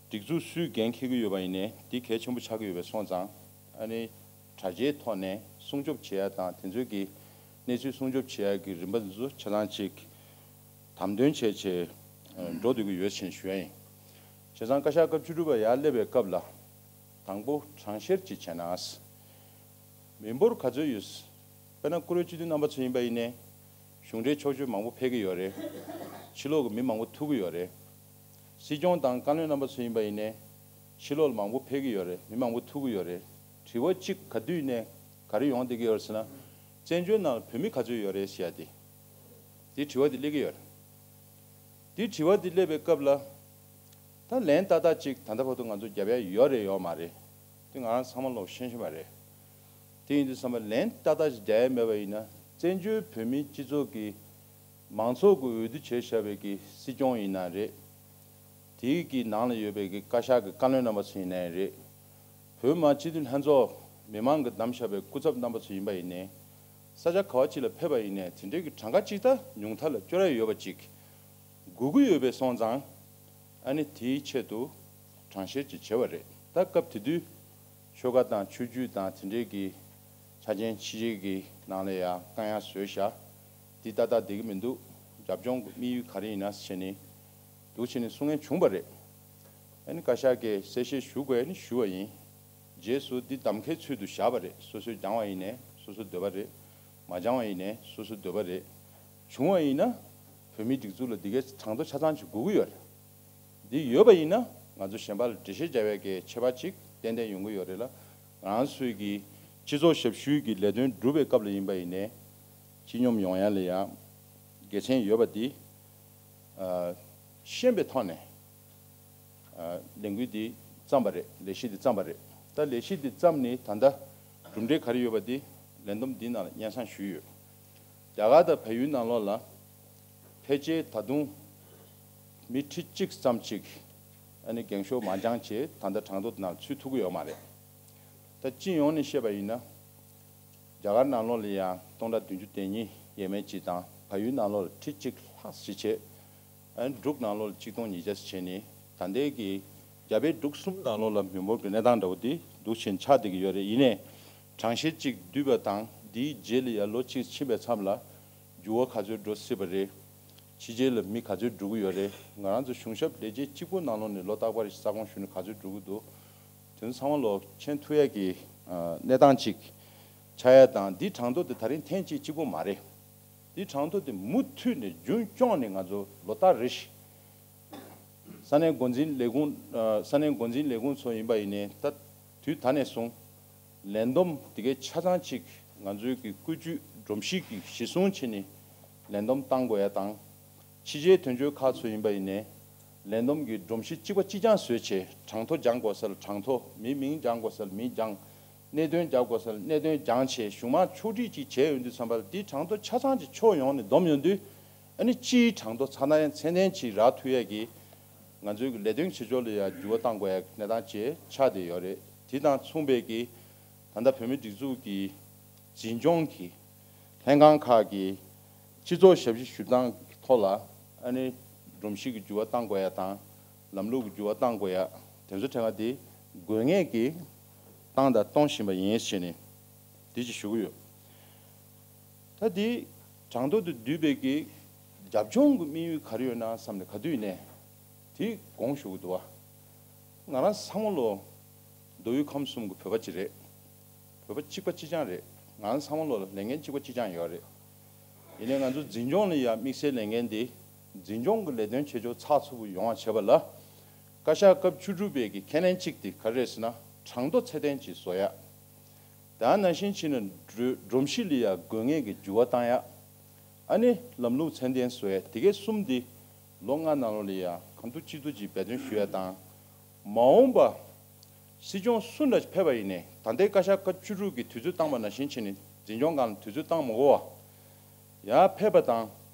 སྒྲིག་འཛུགས་སུས་འགན་འཁྱེར་གྱི་ཡོད་པ་ཡིན་ནའི་འདི་གལ་ཆེན་པོ་ཆགས་ཀྱི་ཡོད་པའི་སོང་ཙང་། ཨ་ནི་དྲ་རྒྱའི་ཐོག་ནས་སྲུང་སྐྱོབ་བྱེད་ཡ་དང་དེ་ཚོའི་གི་གནས་ཚུལ་སྲུང་སྐྱོབ་བྱེད་ཡ་གི་རིམ་པ་འདི་ཚོ་ཆ་ཚང་ཅིག་དམ་དོན་བྱས་བྱས་འགྲོ་སྡོད་ཀྱི་ཡོད་ཅེས་ཞུ་ཡ་ཡིན། བྱས་ཙང་བཀའ་ཤག་སྐབས་བཅུ་དྲུག་པ་ཡར་སླེབས་པའི་སྐབས་ལ། དང་པོ་གྲངས་བཤེར་ཅིག་བྱས་ན། མི་འབོར་ག་ཚོད་ཡོད། དཔེར་ན་བཀུར་འོས་སྤྱི་འཐུས་རྣམ་པ་ཚོ་ཡིན་པ་ཡིན་ནའི། གཞུང་འབྲེལ་ཕྱོགས་བསྐྱོད་མང་པོ་ཕེབས་ཀྱི་ཡོད་རེད། ཕྱི་ལོགས་ཀྱི་མི་མང་པོ་ཐུག་གི་ཡོད་རེད། སྲིད་སྐྱོང་དང་བཀའ་བློན་རྣམ་པ་ཚོ་ཡིན་པ་ཡིན་ནའི། ཕྱི་ལོགས་ལ་མང་པོ་ཕེབས་ཀྱི་ཡོད་རེད། མི་མང་པོ་ཐུག་གི་ཡོད་རེད། དྲི་བ་གཅིག་ག་དུས་ནས་ག་རེ་ཡོང་བསྡད་ཀྱི་ཡོད་རེད་ཟེར་ན། བཙན་བྱོལ་ནང་ལ་བོད་མི་ག་ཚོད་ཡོད་རེད་ཟེར་ཡ་དེ། དེ་དྲི་བ་དེ་སླེབས་ཀྱི་ཡོད་རེད། དེ་དྲི་བ་དེ་སླེབས་པའི་སྐབས་ལ། ད་ལན་ཏག་ཏག་ཅིག་ད་ལྟ་བར་དུ་ང་ཚོ་རྒྱབ་ཡ་ཡོད་རེད་ཡོད་མ་རེད། དེ་ང་རང་ཚང་མ་ལོག་ཤེས་ཤེས་པ་རེད། དེ་ཡིན་དུས་ཙམ་པ་ལན་ཏག་ཏག་ཅིག་རྒྱག་ཡ་མེད་པ་ཡིན་ན། བཙན་བྱོལ་བོད་མིའི་སྤྱི་ཚོགས་ཀྱི་མང་ཚོགས་ཀྱི་འོས་བསྡུ་བྱས་བཞག་པའི་གི་སྲིད་སྐྱོང་ཡིན་ན་རེད། དེའི་གི་ནང་ལ་ཡོད་པའི་གི་བཀའ་ཤག་གི་བཀའ་བློན་རྣམ་པ་ཚོ་ཡིན་ནའི་རེད། བོད་མི་མང་སྤྱི་འཐུས་ལྷན་ཚོགས་མི་མང་གི་བདམས་བཞག་པའི་སྐུ་ཚབ་རྣམ་པ་ཚོ་ཡིན་པ་ཡིན་ནའི། ས་ཆ་ག་བ་ཅིག་ལ་ཕེབས་པ་ཡིན་ནའི་དེ་འདྲའི་གི་གྲངས་ཀ་ཅིག་ད་ཉུང་མཐའ་ལ་སྐྱོར་ཡ་ཡོད་པ་ཅིག་དགོས་ཀྱི་ཡོད་པའི་སོང་ཙང་། ཨ་ནི་དེའི་ཆེད་དུ་གྲངས་བཤེར་ཅིག་བྱས་པ་རེད། ད་སྐབས་དེ་དུས་ཆོལ་ཁ་དང་ཆོས་བརྒྱུད་དང་དེ་འདྲའི་གི་ཆ་རྐྱེན་ཕྱི་རྒྱལ་གྱི་ནང་ལ་ཡང་བཀག་ཉར་བཟོས་བཞག་འདི་ཏག་ཏག་བསྡད་ཀྱི་མི་འདུག་རྒྱབ་ལྗོངས་ཀྱི་དམིགས་ཡུལ་ག་རེ་ཡིན་ན་བྱས་ནས། འདུག་བྱས་ནས་གསུང་མཁན་བྱུང་བ་རེད། ཨ་ནི་བཀའ་ཤག་གིས་གསལ་བཤད་ཞུ་དགོས་ནི་ཞུ་བ་ཡིན། རྗེས་སུ་འདི་གདམ་ཁའི་ཚུལ་དུ་བཞག་པ་རེད། སོ་སོས་སྦྱང་བ་ཡིན་ནའི་སོ་སོའི་འདོད་པ་རེད། མ་སྦྱང་བ་ཡིན་ནའི་སོ་སོའི་འདོད་པ་རེད། བྱུང་བ་ཡིན་ན་བོད་མིའི་སྒྲིག་འཛུགས་ལ་འདི་གའི་གྲངས་ཐོ་ཆ་ཚང་ཅིག་དགོས་ཀྱི་ཡོད་རེད། འདི་ཡོད་པ་ཡིན་ན་ང་ཚོ་གཞན་པ་ལ་འགྲེལ་བཤད་རྒྱག་པའི་གི་ཁྱད་པར་ཅིག་ཏན་ཏན་ཡོང་གི་ཡོད་རེད་ལ། ང་རང་ཚོའི་གི་སྤྱི་ཚོགས་ཞབས་ཞུའི་གི་ལས་དོན་སྒྲུབ་པའི་སྐབས་ལ་ཡིན་པ་ཡིན་ནའི་སྤྱི་སྙོམས་ཡོང་ཡ་ལ་ཡང་དགེ་མཚན་ཡོད་པ་འདི། ཨ། ཤེས་པའི་ཐོག་ནས། ཨ། ལས་འགུལ་འདི་བརྩམས་པ་རེད། ལས་གཞི་འདི་བརྩམས་པ་རེད། ད་ལས་གཞི་འདི་བརྩམས་ནས་ད་ལྟ་གྲུབ་འབྲས་ག་རེ་ཡོད་པ་འདི་ལས་བསྡོམས་འདི་ནང་ལ་སྙན་སེང་ཞུས་ཡོད། རྒྱ་གར་དང་བལ་ཡུལ་ནང་ལོགས་ལ་ཕལ་ཆེར་ད་དུང་མི་ཁྲི་གཅིག་ཙམ་ཅིག་ཨ་ནི་འགེངས་ཤོག་མ་བྱང་བྱས་ད་ལྟ་གྲངས་ཐོ་ནང་ཚུད་ཐུབ་ཀྱི་ཡོད་མ་རེད། ད་སྤྱི་ཡོངས་ནས་བཤད་པ་ཡིན་ན། རྒྱ་གར་ནང་ལོགས་ལ་ཡང་སྟོང་ཕྲག་བདུན་ཅུ་དོན་གཉིས་ཡས་མས་ཅིག་དང་བལ་ཡུལ་ནང་ལོགས་ལ་ཁྲི་གཅིག་ལྷག་ཞིག་བྱས། ཨ་ནི་འབྲུག་ནང་ལོགས་ལ་གཅིག་སྟོང་ཉིས་བརྒྱ་ཞིག་བྱས་ནས་ད་ལྟའི་གི་རྒྱ་བལ་འབྲུག་གསུམ་ནང་ལོགས་ལ་མི་འབོར་གྱི་གནས་སྟངས་འདྲ་བོ་འདི་འདུག་ཕྱིན་ཆགས་བསྡད་ཀྱི་ཡོད་རེད། ཡིན་ནའི་གྲངས་བཤེར་གཅིག་བསྡུས་པ་དང་ འདིའི་རྗེས་ལ་ཡང་ལོ་གཅིག་ཕྱིན་པའི་མཚམས་ལ་འགྱུར་བ་ག་ཚོད་འགྲོ་སྲིད་པ་རེད། ཕྱི་རྒྱལ་ལ་མི་ག་ཚོད་འགྲོ་གི་ཡོད་རེད། ང་རང་ཚོ་གཞུང་ཞབས་ལས་བྱེད་གཅིག་པོ་ནང་ལོགས་ནས་ལོ་རྟག་པར་ས་ཁོངས་ཞུ་ན་ག་ཚོད་འགྲོ་གི་འདུག་དེ་ཚོ་ཚང་མ་ལོ་མཁྱེན་ཐུབ་ཡ་གི་ཨ་གནས་སྟངས་ཅིག་ཆགས་ཡ་དང་། འདི་གྲངས་ཐོ་དེ་ད་རིང་ཐེངས་གཅིག་གཅིག་པོ་མ་རེད། འདི་གྲངས་ཐོ་དེ་མུ་མཐུད་ནས་རྒྱུན་སྐྱོང་ནས་ང་ཚོ་ལོ་ལྟར་རེ་བཞིན་ས་གནས་འགོ་འཛིན་ལས་ཁུངས་ཨ་ས་གནས་འགོ་འཛིན་ལས་ཁུངས་ཚོ་ཡིན་པ་ཡིན་ནའི་ད་དུས་ད་ནས་བཟུང་ལས་བསྡོམས་དེ་གའི་ཆ་ཚང་ཅིག་ང་ཚོའི་གི་བཀོད་ཇུས་སྒྲོམ་གཞི་གི་གཞི་བཟུང་བྱས་ནས་ལས་བསྡོམས་བཏང་དགོས་ཡ་དང་། ཕྱི་རྒྱལ་དོན་གཅོད་ཁག་ཚོ་ཡིན་པ་ཡིན་ནའི་ལས་བསྡོམས་ཀྱི་སྒྲོམ་གཞི་གཅིག་པ་གཅིག་རྐྱང་བཟོས་བྱས། གྲངས་ཐོ་སྦྱང་དགོས་ས་ལ་གྲངས་ཐོ། མིའི་མིང་སྦྱང་དགོས་ས་ལ་མིང་སྦྱང་། གནད་དོན་སྦྱང་དགོས་ས་ལ་གནད་དོན་སྦྱངས་བྱས། གཞུང་མང་ཕྱོགས་སྒྲིག་ཅིག་བྱས་ཡོང་དུས་ཙམ་པ་ལ་འདིའི་གྲངས་ཐོ་ཆ་ཚང་ཅིག་ཕྱོགས་ཡོངས་ནས་བསྡོམས་ཡོང་དུས། ཨ་ནི་སྤྱིའི་གྲངས་ཐོ་ཚ་ན་ཡང་ཚད་ལྡན་ཅིག་རག་ཐུབ་ཡས་ཀྱི་ང་ཚོའི་གི་ལས་དོན་བྱེད་ཕྱོགས་ལ་ཡང་འགྱུར་བ་གཏང་དགོས་ཡ་གནས་སྟངས་ཅིག་ཆགས་བསྡད་ཡོད་རེད། དེ་དང་མཚུངས་པའི་གི་ད་ལྟ་བོད་མིའི་སྒྲིག་འཛུགས་ཀྱི་འཛིན་སྐྱོང་གི་ལྷན་ཁང་ཁག་གི་སྤྱི་ཚོགས་ཞབས་ཞུ་ཞུ་སྟངས་ཀྱི་ཐོག་ལ་ཨ་ནི་སྒྲོམ་གཞི་གི་འགྱུར་བ་གཏང་དགོས་ཡ་དང་། ལམ་ལུགས་ཀྱི་འགྱུར་བ་གཏང་དགོས་ཡ་དེ་ཚོ་ཐད་ཀ་དེ་དགོས་ངེས་ཀྱི་བཏང་དང་གཏོང་བཞིན་པ་ཡིན་ཞེས་ནས་འདི་ཅིག་ཞུ་གི་ཡོད། ད་འདི་གྲངས་ཐོ་དེ་བསྡུས་པའི་གི་རྒྱབ་ལྗོངས་ཀྱི་དམིགས་ཡུལ་ག་རེ་ཡོད་ན་བསམ་ནས་ག་དུས་ནས་དེ་དགོངས་ཞུ་གི་འདུག་བ། ང་རང་ཚང་མ་ལོ་མདོ་དབུས་ཁམས་གསུམ་གྱི་བོད་པ་ཅིག་རེད། བོད་པ་གཅིག་པ་གཅིག་རྐྱང་རེད། ང་རང་ཚང་མ་ལོ་ལ་ལས་འགན་གཅིག་པ་གཅིག་རྐྱང་ཡོད་རེད། ཡིན་ནའི་ང་ཚོ་འཛིན་སྐྱོང་ལ་ཡ་དམིགས་བསལ་ལས་འགན་དེ་འཛིན་སྐྱོང་གི་ལས་དོན་བྱེད་ཕྱོགས་ཚགས་ཚུད་པོ་ཡོང་བ་བྱེད་པ་ལ། བཀའ་ཤག་སྐབས་བཅུ་དྲུག་པའི་གི་ཁས་ལེན་གཅིག་དེ་ག་རེ་རེད་ཟེར་ན། གྲངས་ཐོ་ཚད་ལྡན་ཅིག་བཟོ་ཡ། ད་ནང་བཞིན་བྱས་ན་སྒྲོ་སྒྲོམ་གཞི་ལ་ཡ་དགོས་ངེས་ཀྱི་འགྱུར་བ་བཏང་ཡ། ཨ་ནི་ལམ་ལུགས་ཚད་ལྡན་བཟོ་ཡ། དེ་གའི་གསུམ་འདི་ལོ་ལྔ་ནང་ལོགས་ལ་ཡ་གང་ཐུབ་ཅི་ཐུབ་ཀྱིས་འབད་བརྩོན་ཞུ་ཡ་དང་། མ་འོངས་པ་སྲིད་སྐྱོང་སུ་འདྲ་ཕེབས་པ་ཡིན་ནའི་ད་ལྟའི་བཀའ་ཤག་སྐབས་བཅུ་དྲུག་གི་དུས་ཚོད་བཏང་པ་ནང་བཞིན་བྱས་ནས་འཛིན་སྐྱོང་སྒང་ལ་དུས་ཚོད་བཏང་མ་དགོས་པ། ཡར་ཕེབས་པ་དང་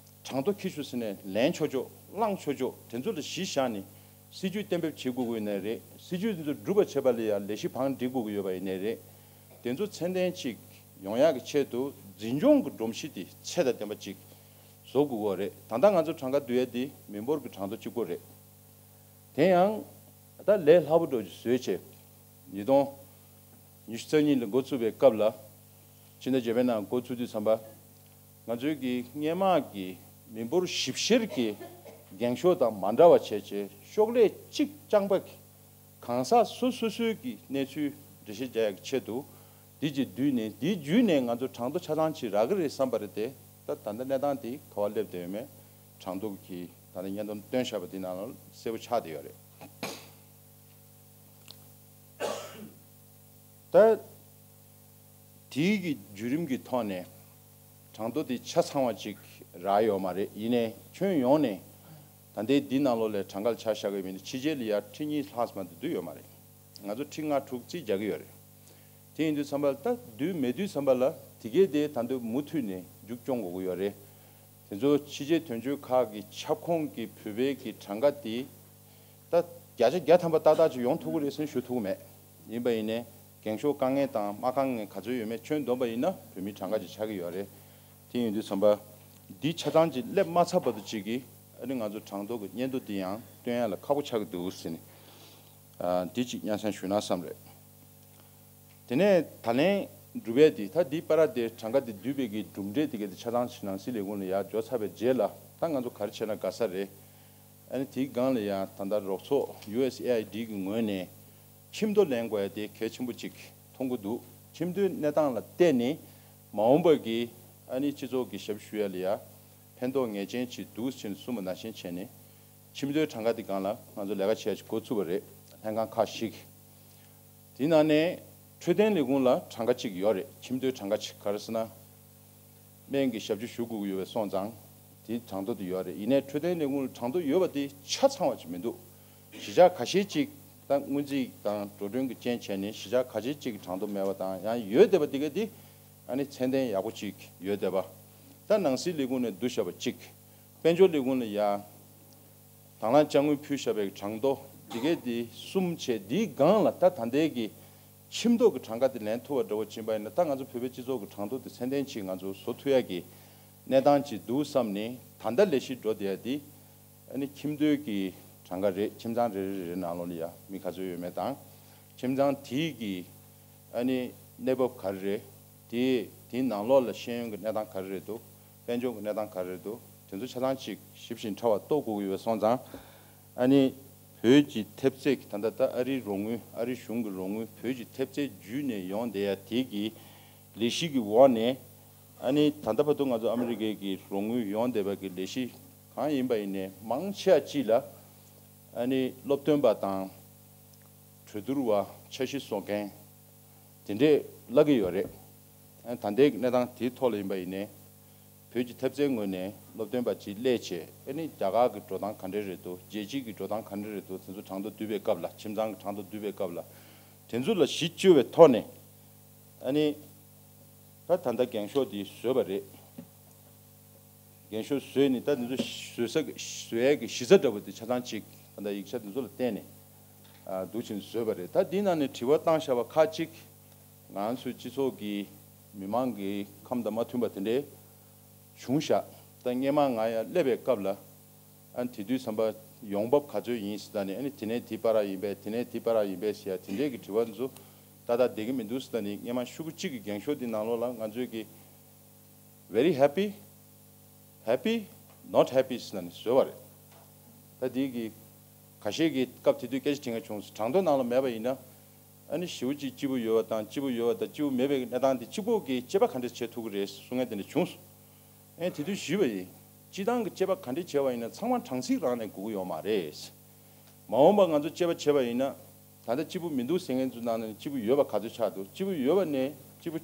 གྲངས་ཐོ་འཁྱེར་ཤོག་ཟེར་ནས་ལེན་ཆོག་ཆོག་བླངས་ཆོག་ཆོག་དེ་ཚོ་ལ་གཞི་བཞག་ནས་སྲིད་ཇུས་གཏན་འབེབས་བྱེད་དགོས་ཀྱི་ཡོད་ནའི་རེད། སྲིད་ཇུས་དེ་ཚོ་སྒྲུབ་པ་བྱེད་པ་ལ་ཡང་ལས་གཞི་བང་སྒྲིག་དགོས་ཀྱི་ཡོད་པ་ཡིན་ནའི་རེད། དེ་ཚོ་ཚད་ལྡན་ཅིག་ཡོང་ཡག་གི་ཆེད་དུ་འཛིན་སྐྱོང་གི་སྒྲོམ་གཞི་དེ་ཚད་དང་ལྡན་པ་ཅིག་བཟོ་དགོས་ཀྱི་ཡོད་རེད། ད་ལྟ་ང་ཚོ་གྲངས་ཀ་བསྡུ་ཡས་དེ་མི་འབོར་གྱི་གྲངས་ཐོ་གཅིག་པོ་རེད། དེ་ཡང་ད་ལས་སླ་པོ་འདྲ་ཅིག་བཟོས་བྱས། ཉིས་སྟོང་ཉི་ཤུ་རྩ་གཉིས་ལ་འགོ་བཙུགས་པའི་སྐབས་ལ། ཕྱི་ཟླ་བརྒྱད་པའི་ནང་འགོ་བཙུགས་དུས་ཙམ་པ། ང་ཚོའི་གི་སྔས་མ་གི་མི་འབོར་ཞིབ་བཤེར་གྱི་འགེངས་ཤོག་དང་མ་འདྲ་བ་བྱས་བྱས་ཤོག་ལྷེ་གཅིག་རྐྱང་པ་གི་གང་ཟག་སོ་སོ་སོའི་གི་གནས་ཚུལ་འགྲེལ་བཤད་རྒྱག་ཡག་གི་ཆེད་དུ། འདི་གཅིག་བསྡུས་ནས་འདིའི་བརྒྱུད་ནས་ང་ཚོ་གྲངས་ཐོ་ཆ་ཚང་ཅིག་རག་གི་རེད་བསམ་པ་རེད་དེ། ད་ད་ལྟ་གནས་སྟངས་དེ་ག་པར་སླེབས་བསྡད་ཡོད་མེད་གྲངས་ཐོ་གི་ད་ལྟ་སྙན་རྩོམ་བཏོན་བཞག་པ་འདི་ནང་ལ་གསལ་པོ་ཆགས་བསྡད་ཡོད་རེད། ད་དེའི་གི་བརྒྱུད་རིམ་གྱི་ཐོག་ནས་གྲངས་ཐོ་དེ་ཆ་ཚང་བ་ཅིག་རག་ཡོད་མ་རེད། ཡིན་ནའི་ཁྱོན་ཡོངས་ནས་ད་ལྟའི་འདི་ནང་ལོགས་ལ་གྲངས་ཀ་ལ་ཆ་བཞག་གི་ཡོད་མིན་ནི་ཕྱི་རྒྱལ་ལ་ཡ་ཁྲི་གཉིས་ལྷག་ཙམ་དུ་བསྡུས་ཡོད་མ་རེད། ང་ཚོ་ཁྲི་ལྔ་དྲུག་རྩིས་རྒྱག་གི་ཡོད་རེད། དེ་ཡིན་དུས་ཙམ་པ་ལ་ད་བསྡུས་མེད་དུས་ཙམ་པ་ལ་དེ་གས་དེ་ད་དུང་མུ་མཐུད་ནས་མཇུག་སྐྱོང་དགོས་ཀྱི་ཡོད་རེད། དེ་ཚོ་ཕྱི་རྒྱལ་དོན་གཅོད་ཁག་གི་ཁྱབ་ཁོངས་ཀྱི་བོད་པའི་གི་གྲངས་ཀ་དེ་ད་བརྒྱ་ཆ་བརྒྱ་ཐམ་པ་ཏག་ཏག་ཅིག་ཡོང་ཐུབ་ཀྱི་རེད་ཟེར་ཞུ་ཐུབ་ཀྱི་མེད། ཡིན་པ་ཡིན་ནའི་འགེངས་ཤོག་དཀའ་ངལ་དང་མ་དཀའ་ངལ་ག་ཚོད་ཡོད་མེད་ཁྱོན་བསྡོམས་པ་ཡིན་ན་བོད་མིའི་གྲངས་ཀ་ཅིག་ཆགས་ཀྱི་ཡོད་རེད། དེ་ཡིན་དུས་ཙམ་པ་འདི་ཆ་ཚང་ཅིག་སླེབས་མ་ཚར་བར་དུ་ཅིག་གིས་ཨ་ནི་ང་ཚོ་གྲངས་ཐོ་གི་སྙན་ཐོ་འདི་ཡང་སྟོན་ཡ་ལ་ཁག་པོ་ཆགས་ཀྱི་འདུག་ཟེར་ནས་ཨ་འདི་ཅིག་སྙན་སེང་ཞུས་ན་བསམ་རེད། དེ་ནས་ད་ལན་སྒྲུབ་ཡས་འདི་ད་འདི་པར་དེ་གྲངས་ཀ་འདི་བསྡུས་པའི་གི་གྲུབ་འབྲས་དེ་ག་དེ་ཆ་ཚང་ཕྱི་ནང་སྲིད་ལས་ཁུངས་ལ་ཡར་འབྱོར་ཚར་བའི་རྗེས་ལ་ད་ང་ཚོ་ག་རེ་བྱས་ན་དགའ་ས་རེད། ཨ་ནི་དེའི་སྒང་ལ་ཡང་ད་ལྟ་རོགས་ཚོགས་ཡུ་ཨེས་ཨེ་ཨའི་ཌི་གི་ངོས་ནས་ཁྱིམ་ཐོ་ལེན་དགོས་ཡ་དེ་གལ་ཆེན་པོ་གཅིག་མཐོང་གི་འདུག་ཁྱིམ་ཐོའི་གནས་སྟངས་ལ་བལྟས་ནས་མ་འོངས་པ་གི་ཨ་ནི་སྤྱི་ཚོགས་ཀྱི་ཞབས་ཞུ་ཡ་ལ་ཡ་ཕན་ཐོགས་ངེས་ཅན་ཅིག་འདུག་ཟེར་ནས་གསུངས་པ་ནང་བཞིན་བྱས་ནས། ཁྱིམ་ཐོའི་གྲངས་ཀ་དེ་སྒང་ལ་ང་ཚོ་ལས་ཀ་བྱེད་ཡ་ཅིག་འགོ་ཚུགས་པ་རེད། ལྷན་ཁང་ཁག་ཞིག་དེའི་ནང་ནས་འཕྲོད་བསྟེན་ལས་ཁུངས་ལ་གྲངས་ཀ་ཅིག་ཡོད་རེད། ཁྱིམ་ཐོའི་གྲངས་ཀ་ཅིག་ག་རེ་ཟེར་ན། སྨན་གྱི་ཞབས་ཞུ་ཞུ་དགོས་ཀྱི་ཡོད་པའི་སོང་ཙང་དེའི་གྲངས་ཐོ་དེ་ཡོད་རེད། ཡིན་ནའི་འཕྲོད་བསྟེན་ལས་ཁུངས་ལ་གྲངས་ཐོ་ཡོད་པ་དེ་ཆ་ཚང་བ་ཅིག་མི་འདུག་གཞིས་ཆགས་ཁ་ཤས་ཅིག་ད་སྔོན་རྩིས་དང་འགྲོ་གྲོན་གྱི་རྐྱེན་བྱས་ནས་གཞིས་ཆགས་ཁ་ཤས་ཅིག་གི་གྲངས་ཐོ་མེད་པ་དང་། ཡང་ཡོད་བསྡད་པ་དེ་ག་དེ་ཨ་ནི་ཚད་ལྡན་ཡག་པོ་ཅིག་ཡོད་བསྡད་པ། ད་ནང་སྲིད་ལས་ཁུངས་ནས་བསྡུ་བཞག་པ་གཅིག་དཔལ་འབྱོར་ལས་ཁུངས་ལ་ཡ། དང་བླངས་དཔྱ་དངུལ་ཕུལ་བཞག་པའི་གྲངས་ཐོ་འདི་གས་འདི་གསུམ་བྱས། འདིའི་སྒང་ལ་ད་ད་ལྟའི་གི་ཁྱིམ་ཐོ་གི་གྲངས་ཀ་དེ་ལེན་ཐུབ་པ་འདྲ་བོ་ཕྱིན་པ་ཡིན་ན། ད་ང་ཚོ་བོད་པའི་སྤྱི་ཚོགས་ཀྱི་གྲངས་ཐོ་དེ་ཚད་ལྡན་ཅིག་ང་ཚོ་བཟོ་ཐུབ་ཡ་གི་གནས་སྟངས་ཅིག་འདུག་བསམ་ནས། ད་ལྟ་ལས་གཞི་འགྲོ་བསྡད་ཡ་འདི་ཨ་ནི་ཁྱིམ་ཐོའི་གི་གྲངས་ཀ་རེད། ཁྱིམ་ཚང་རེ་རེ་རེ་རེ་ནང་ལོགས་ལ་ཡ་མི་ག་ཚོད་ཡོད་མེད་དང་། ཁྱིམ་ཚང་དེའི་གི་ཨ་ནི་གནས་བབ་ག་རེ་རེད། དེ་ དེའི་ནང་ལོགས་ལ་ཤེས་ཡོན་གྱི་གནས་སྟངས་ག་རེ་རེད་འདུག་དཔལ་འབྱོར་གྱི་གནས་སྟངས་ག་རེ་རེད་འདུག་དེ་ཚོ་ཆ་ཚང་ཅིག་ཞིབ་ཅིང་ཕྲ་བ་རྟོགས་དགོས་ཀྱི་ཡོད་པ་སོང་ཙང་། ཨ་ནི་བོད་ཀྱི་ཐེབས་རྩ་གི་ད་ལྟ་ད་ཨ་རིའི་རོགས་དངུལ། ཨ་རི་གཞུང་གི་རོགས་དངུལ་བོད་ཀྱི་ཐེབས་རྩའི་བརྒྱུད་ནས་ཡོང་བསྡད་ཡ་དེ་གི་ལས་གཞི་གི་འོག་ནས། ཨ་ནི་ད་ལྟ་བར་དུ་ང་ཚོ་ཨ་མི་རི་ཀའི་གི་རོགས་དངུལ་ཡོང་བསྡད་པ་གི་ལས་གཞི་གང་ཡིན་པ་ཡིན་ནའི་མང་ཆེ་བ་ཅིག་ལ་ཨ་ནི་སློབ་སྟོན་པ་དང་གྲོས་བསྡུར་བ། འཆར་གཞི་བཟོ་མཁན་དེ་འདྲས་བརླག་གི་ཡོད་རེད། ཨ་ད་ལྟའི་གནས་སྟངས་དེའི་ཐོག་ལ་ཡིན་པ་ཡིན་ནའི་བོད་ཀྱི་ཐེབས་རྩའི་ངོས་ནས་སློབ་སྟོན་པ་ཅིག་སླེབས་བྱས། ཨ་ནི་རྒྱ་གར་གྱི་འགྲོ་སྟངས་ག་འདྲས་རེད་འདུག་རྒྱལ་སྤྱིའི་གི་འགྲོ་སྟངས་ག་འདྲས་རེད་འདུག་དེ་ཚོ་གྲངས་ཐོ་བསྡུ་བའི་སྐབས་ལ། ཁྱིམ་ཚང་གི་གྲངས་ཐོ་བསྡུ་བའི་སྐབས་ལ། དེ་ཚོ་ལ་གཞི་བཅོལ་བའི་ཐོག་ནས། ཨ་ནི་ད་ད་ལྟ་འགེངས་ཤོག་འདི་བཟོས་པ་རེད། འགེངས་ཤོག་བཟོས་ནས་ད་འདི་ཚོ་བཟོས་ས་གི་བཟོ་ཡས་ཀྱི་གཞི་རྩ་འདྲ་པོ་དེ་ཆ་ཚང་གཅིག་ད་ལྟ་ཡིག་ཆ་འདི་ཚོ་ལ་བརྟེན་ནས་ཨ་འདུག་ཕྱིན་བཟོས་པ་རེད། ད་འདིའི་ནང་ནས་དྲི་བ་བཏང་བཞག་པ་ཁག་ཅིག་ང་ཚོའི་སྤྱི་ཚོགས་ཀྱི་མི་མང་གི་ཁམས་དང་མ་མཐུན་པ་དེ་འདྲའི་བྱུང་བཞག་ད་སྔས་མ་ང་ཡར་སླེབས་པའི་སྐབས་ལ། ཨ་ནི་དེ་དུས་ཙམ་པ་ཡོང་འབབ་ག་ཚོད་ཡིན་ཟེར་ད་ནི། ཨ་ནི་དེ་ནས་དེ་བར་ཡིན་པས། དེ་ནས་དེ་བར་ཡིན་པས་ཟེར་ཡ་དེ་འདྲས་ཀྱི་དྲི་བ་འདི་ཚོ་ཏག་ཏག་བསྡད་ཀྱི་མི་འདུག་ཟེར་ད་ནི། སྔས་མ་ཤོག་གུ་གཅིག་གི་འགེངས་ཤོག་འདི་ནང་ལོགས་ལ་ང་ཚོས་ཀྱི་very happy, happy, not happy ཟེར་ད་ནི་བཟོས་པ་རེད། ད་འདི་གི་ཁ་ཤས་ཀྱིས་སྐབས་དེ་དུས་སྐད་ཆ་དྲི་མཁན་བྱུང་། གྲངས་ཐོ་ནང་ལ་མེད་པ་ཡིན་ན། ཨ་ནི་ཞེ་པོ་ཅིག་སྐྱིད་པོ་ཡོད་པ་དང་སྐྱིད་པོ་ཡོད་པ་དང་སྐྱིད་པོ་མེད་པའི་གནས་སྟངས་དེ་གཅིག་པོ་གིས་དཔྱད་པ་ག་འདྲས་བྱེད་ཐུབ་ཀྱི་རེད་གསུང་མཁན་དེ་འདྲ་བྱུང་སོང་། ཨེ་དེ་དུས་ཞུས་པ་ཡིན། སྤྱིར་བཏང་གི་དཔྱད་པ་ག་འདྲས་བྱས་པ་ཡིན་ན་ཚང་མ་གྲངས་ཚིག་རང་ནས་དགོས་ཀྱི་ཡོད་མ་རེད། མ་འོངས་པ་ང་ཚོ་དཔྱད་པ་བྱས་པ་ཡིན་ན། ད་ལྟ་སྐྱིད་པོ་མི་འདུག་ཟེར་མཁན་ཚོའི་ནང་ནས་སྐྱིད་པོ་ཡོད་པ་ག་ཚོད་ཆགས་འདུག་སྐྱིད་པོ་ཡོད་པ་ནས་སྐྱིད་པོ་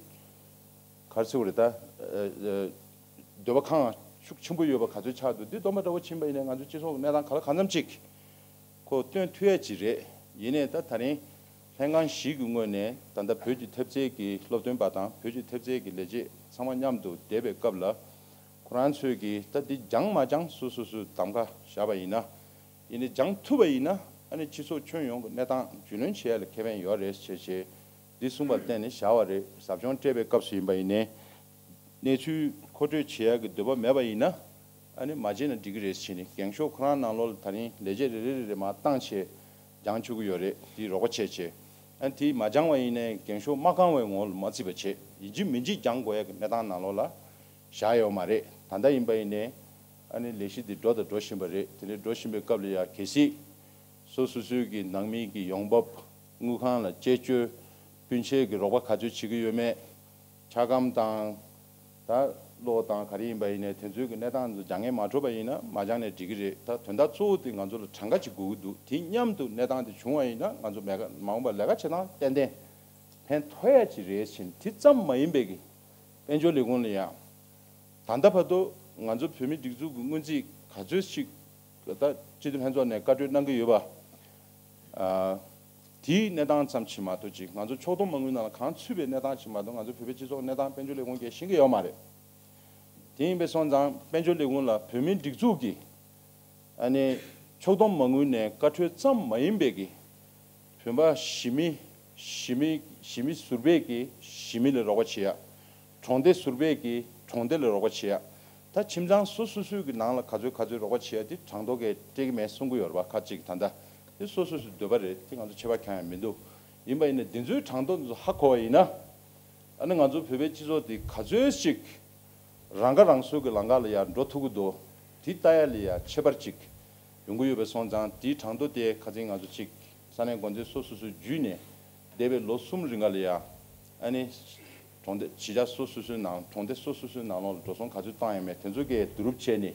ག་རེ་ཟེར་དགོས་རེད། ད་ཨ་ཨ་འདོད་པ་ཁེངས་ཤུགས་ཆེན་པོ་ཡོད་པ་ག་ཚོད་ཆགས་འདུག་འདི་སྡོམ་པ་འདྲ་བོ་ཕྱིན་པ་ཡིན་ན་ང་ཚོ་སྤྱི་ཚོགས་ཀྱི་གནས་སྟངས་ག་ལ་གང་འཚམ་ཅིག་ཁོ་སྟོན་ཐུབ་ཡ་ཅིག་རེད། ཡིན་ནའི་ད་ད་རིང་ལྷན་ཁང་བཞི་གི་ངོས་ནས་ད་ལྟ་བོད་ཀྱི་ཐེབས་རྩའི་གི་སློབ་སྟོན་པ་དང་བོད་ཀྱི་ཐེབས་རྩའི་གི་ལས་བྱེད་ཚང་མ་མཉམ་དུ་བསྡད་པའི་སྐབས་ལ། ཁོ་རང་ཚོས་ཀྱིས་ད་འདི་སྦྱང་མ་སྦྱང་སོ་སོ་སོའི་གདམ་ག་བཞག་པ་ཡིན་ན། ཡིན་ནའི་སྦྱང་ཐུབ་པ་ཡིན་ན། ཨ་ནི་སྤྱི་ཚོགས་ཁྱོན་ཡོངས་ཀྱི་གནས་སྟངས་རྒྱུས་ལོན་བྱེད་ཡ་ལ་ཁེ་ཕན་ཡོད་རེད་ཟེར་བྱས་འདི་གསུངས་པར་བརྟེན་ནས་བཞག་པ་རེད། ཟབ་སྦྱོང་སྤྲད་པའི་སྐབས་སུ་ཡིན་པ་ཡིན་ནའི། གནས་ཚུལ་མཁོ་སྤྲོད་བྱེད་ཡག་གི་འདོད་པ་མེད་པ་ཡིན་ན། ཨ་ནི་མ་བྱས་ན་འགྲིག་གི་རེད་ཟེར་ནས་འགེངས་ཤོག་ཁོ་རང་ནང་ལོགས་ལ་ད་རིང་ལས་བྱེད་རེ་རེ་རེ་རེ་མར་བཏང་བྱས་སྦྱང་བཅུག་གི་ཡོད་རེད། དེ་རོགས་པ་བྱས་བྱས། ཨ་ནི་དེ་མ་སྦྱང་བ་ཡིན་ནའི་འགེངས་ཤོག་མ་བཀང་བའི་ངོ་ལ་མ་བརྩི་བ་བྱས། ཡིན་གཅིག་མིན་གཅིག་སྦྱང་དགོས་ཡག་གི་གནས་སྟངས་ནང་ལོགས་ལ་བཞག་ཡོད་མ་རེད། ད་ལྟ་ཡིན་པ་ཡིན་ནའི་ཨ་ནི་ལས་གཞི་དེ་འགྲོ་དང་འགྲོ་བཞིན་པ་རེད། དེ་འདྲའི་འགྲོ་བཞིན་པའི་སྐབས་ལ་ཡ་གལ་སྲིད་སོ་སོ་སོའི་གི་ནང་མིའི་གི་ཡོང་འབབ། དངུལ་ཁང་ལ་དཔྱད་བཅོལ། སྤུན་མཆེད་ཀྱི་རོགས་པ་ག་ཚོད་བྱེད་ཀྱི་ཡོད་མེད། ཆ་སྒམ་དང་། ད་གློག་དང་ག་རེ་ཡིན་པ་ཡིན་ནའི་དེ་ཚོའི་གི་གནས་སྟངས་ཚོ་སྦྱང་མཁན་མ་གྲུབ་པ་ཡིན་ན་མ་སྦྱང་ནས་འགྲིག་གི་རེད། ད་དོན་དག་གཙོ་བོ་དེ་ང་ཚོ་ལ་གྲངས་ཀ་ཅིག་དགོས་ཀྱི་འདུག་དེ་མཉམ་དུ་གནས་སྟངས་དེ་བྱུང་བ་ཡིན་ན་ང་ཚོ་མེད་ཀ་མ་འོངས་པ་ལས་ཀ་བྱེད་སྟངས་ཏན་ཏན་ཕན་ཐོགས་ཡ་ཅིག་རེད་ཟེར་ནས། དེ་ཙམ་མ་ཡིན་པའི་གི་དཔལ་འབྱོར་ལས་ཁུངས་ལ་ཡང་། ད་ལྟ་བར་དུ་ང་ཚོ་བོད་མིའི་སྒྲིག་འཛུགས་ཀྱི་སྔོན་རྩིས་ག་ཚོད་ཅིག་ད་སྤྱི་འཐུས་ལྷན་ཚོགས་ནས་བཀའ་འཁྲོལ་གནང་གི་ཡོད་པ། ཨ། དེའི་གནས་སྟངས་ཙམ་ཞིག་མ་གཏོགས་ཅིག་ང་ཚོ་ཕྱོགས་བསྡོམས་མ་དངུལ་ནང་ལ་གང་ཚུད་པའི་གནས་སྟངས་ཤིག་མ་གཏོགས་ང་ཚོ་བོད་པའི་སྤྱི་ཚོགས་གནས་སྟངས་དཔལ་འབྱོར་ལས་ཁུངས་ཀྱིས་ཤེས་ཀྱི་ཡོད་མ་རེད། དེ་ཡིན་པས་སོང་ཙང་དཔལ་འབྱོར་ལས་ཁུངས་ལ་བོད་མིའི་སྒྲིག་འཛུགས་ཀྱི་ཨ་ནི་ཕྱོགས་བསྡོམས་མ་དངུལ་ནས་བཀའ་འཁྲོལ་ཙམ་མ་ཡིན་པའི་གི་བོད་པ་གཞིས་མི་གཞིས་མི་གཞིས་མི་ཟུར་པས་ཀྱི་གཞིས་མི་ལ་རོགས་པ་བྱེད་ཡ། གྲོང་སྡེ་ཟུར་པས་ཀྱི་གྲོང་སྡེ་ལ་རོགས་པ་བྱེད་ཡ། ད་ཁྱིམ་ཚང་སོ་སོ་སོའི་གི་ནང་ལ་ག་ཚོད་ག་ཚོད་རོགས་པ་བྱེད་ཡ་དེ་གྲངས་ཐོ་གས་སྤྲད་ཀྱི་མེད་གསུང་གི་ཡོད་རེད་པ། ཁ་ཅིག་ད་ལྟ་དེ་སོ་སོ་སོའི་འདོད་པ་རེད། དེ་ང་ཚོ་ཆད་པ་འཁྱོངས་ཡ་མི་འདུག་ཡིན་པ་ཡིན་ན་འདི་ཚོའི་གྲངས་ཐོ་འདི་ཚོ་ཧ་གོ་བ་ཡིན་ན། ཨ་ནི་ང་ཚོ་བོད་པའི་སྤྱི་ཚོགས་འདི་ག་ཚོད་ཅིག་རང་ཁ་རང་གསོ་གི་ལམ་ཁ་ལ་ཡར་འགྲོ་ཐུབ་ཀྱི་འདུག་དེ་ལྟ་ཡ་ལ་ཡ་ཁྱད་པར་ཅིག་ཡོང་གི་ཡོད་པ་སོང་ཙང་དེའི་གྲངས་ཐོ་དེ་ཁ་སང་ང་ཚོ་ཅིག་ས་གནས་འགོ་འཛིན་སོ་སོ་སོའི་བརྒྱུད་ནས་འདས་པའི་ལོ་གསུམ་རིང་ག་ལ་ཡ་ཨ་ནི་གྲོང་སྡེ་གཞིས་ཆགས་སོ་སོ་སོའི་ནང་གྲོང་སྡེ་སོ་སོ་སོའི་ནང་ལོགས་ལ་འགྲོ་སོང་ག་ཚོད་བཏང་ཡོད་མེད་དེ་ཚོ་གས་བསྡུ་རུབ་བྱས་ནས་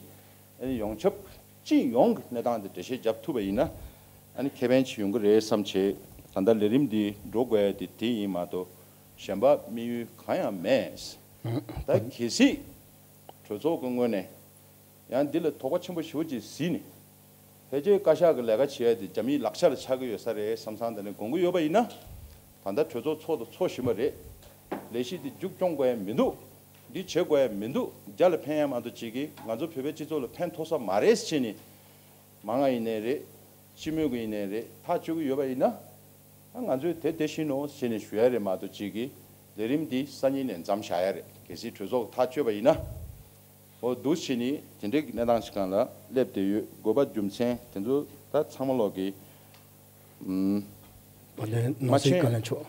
ཨ་ནི་ཡོངས་ཁྱབ་སྤྱི་ཡོངས་ཀྱི་གནས་སྟངས་དེ་འགྲེལ་བཤད་བརྒྱབ་ཐུབ་པ་ཡིན་ན་ཨ་ནི་ཁེ་ཕན་ཅིག་ཡོང་གི་རེད་བསམ་བྱས། ད་ལྟ་ལས་རིམ་འདི་འགྲོ་དགོས་ཡ་དེ་དེ་ཡིན་མ་གཏོགས་གཞན་པ་དམིགས་ཡུལ་གང་ཡང་མེད། ད་གལ་སྲིད་གྲོས་ཚོགས་ཀྱི་ངོས་ནས་ཡང་འདི་ལ་དོགས་པ་ཆེན་པོ་ཞེ་པོ་ཅིག་གཟིགས་ནས་ཕལ་ཆེར་བཀའ་ཤག་གི་ལས་ཀ་བྱེད་ཡ་དེ་རྒྱ་མིའི་ལག་ཆ་ལ་ཆགས་ཀྱི་ཡོད་ས་རེད་བསམ་བསམ་དེ་ནས་དགོངས་ཀྱི་ཡོད་པ་ཡིན་ན། ད་ལྟ་གྲོས་ཚོགས་ཚོགས་དང་ཚོགས་བཞིན་པ་རེད། ལས་གཞི་འདི་མཇུག་སྐྱོང་དགོས་ཡ་མི་འདུག་འདི་བྱེད་དགོས་ཡ་མི་འདུག་རྒྱ་ལ་ཕན་ཡ་མ་གཏོགས་ཅིག་གིས་ང་ཚོ་བོད་པའི་སྤྱི་ཚོགས་ལ་ཕན་ཐོགས་ས་མ་རེད་ཟེར་ནས། མང་ང་ཡིན་ནའི་རེད། སྤྱི་མོས་ཀྱི་ཡིན་ནའི་རེད། ཐག་གཅོད་ཀྱི་ཡོད་པ་ཡིན་ན། ཨ་ང་ཚོས་དེ་དེ་བཞིན་ནོ་ཟེར་ནས་ཞུ་ཡ་རེད་མ་གཏོགས་ཅིག་གིས་ལས་རིམ་འདི་སང་ཉིན་ནས་མཚམས་བཞག་ཡ་རེད། གལ་སྲིད་གྲོས་ཚོགས་ཐག་གཅོད་པ་ཡིན་ན། འོ་འདུག་བྱས་ནས་དེ་འདྲའི་གནས་སྟངས་ཤིག་སྒང་ལ་སླེབས་བསྡད་ཡོད། དགོས་པ་རྒྱུ་མཚན་དེ་ཚོ་ད་ཚང་མ་ལོག་གི་ཨུམ། བར་དོའི་ནང་སྲིད་བཀའ་བློན་མཆོག་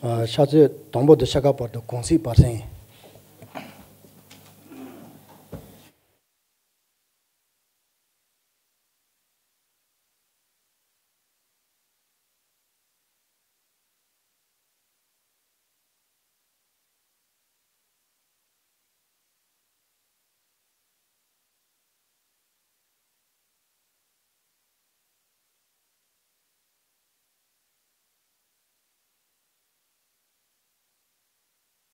ཨ་ཕྱག་ཚོད་དང་པོ་དང་ཕྱེད་ཀ་བར་དུ་གུང་སྲིད་བར་གསེང་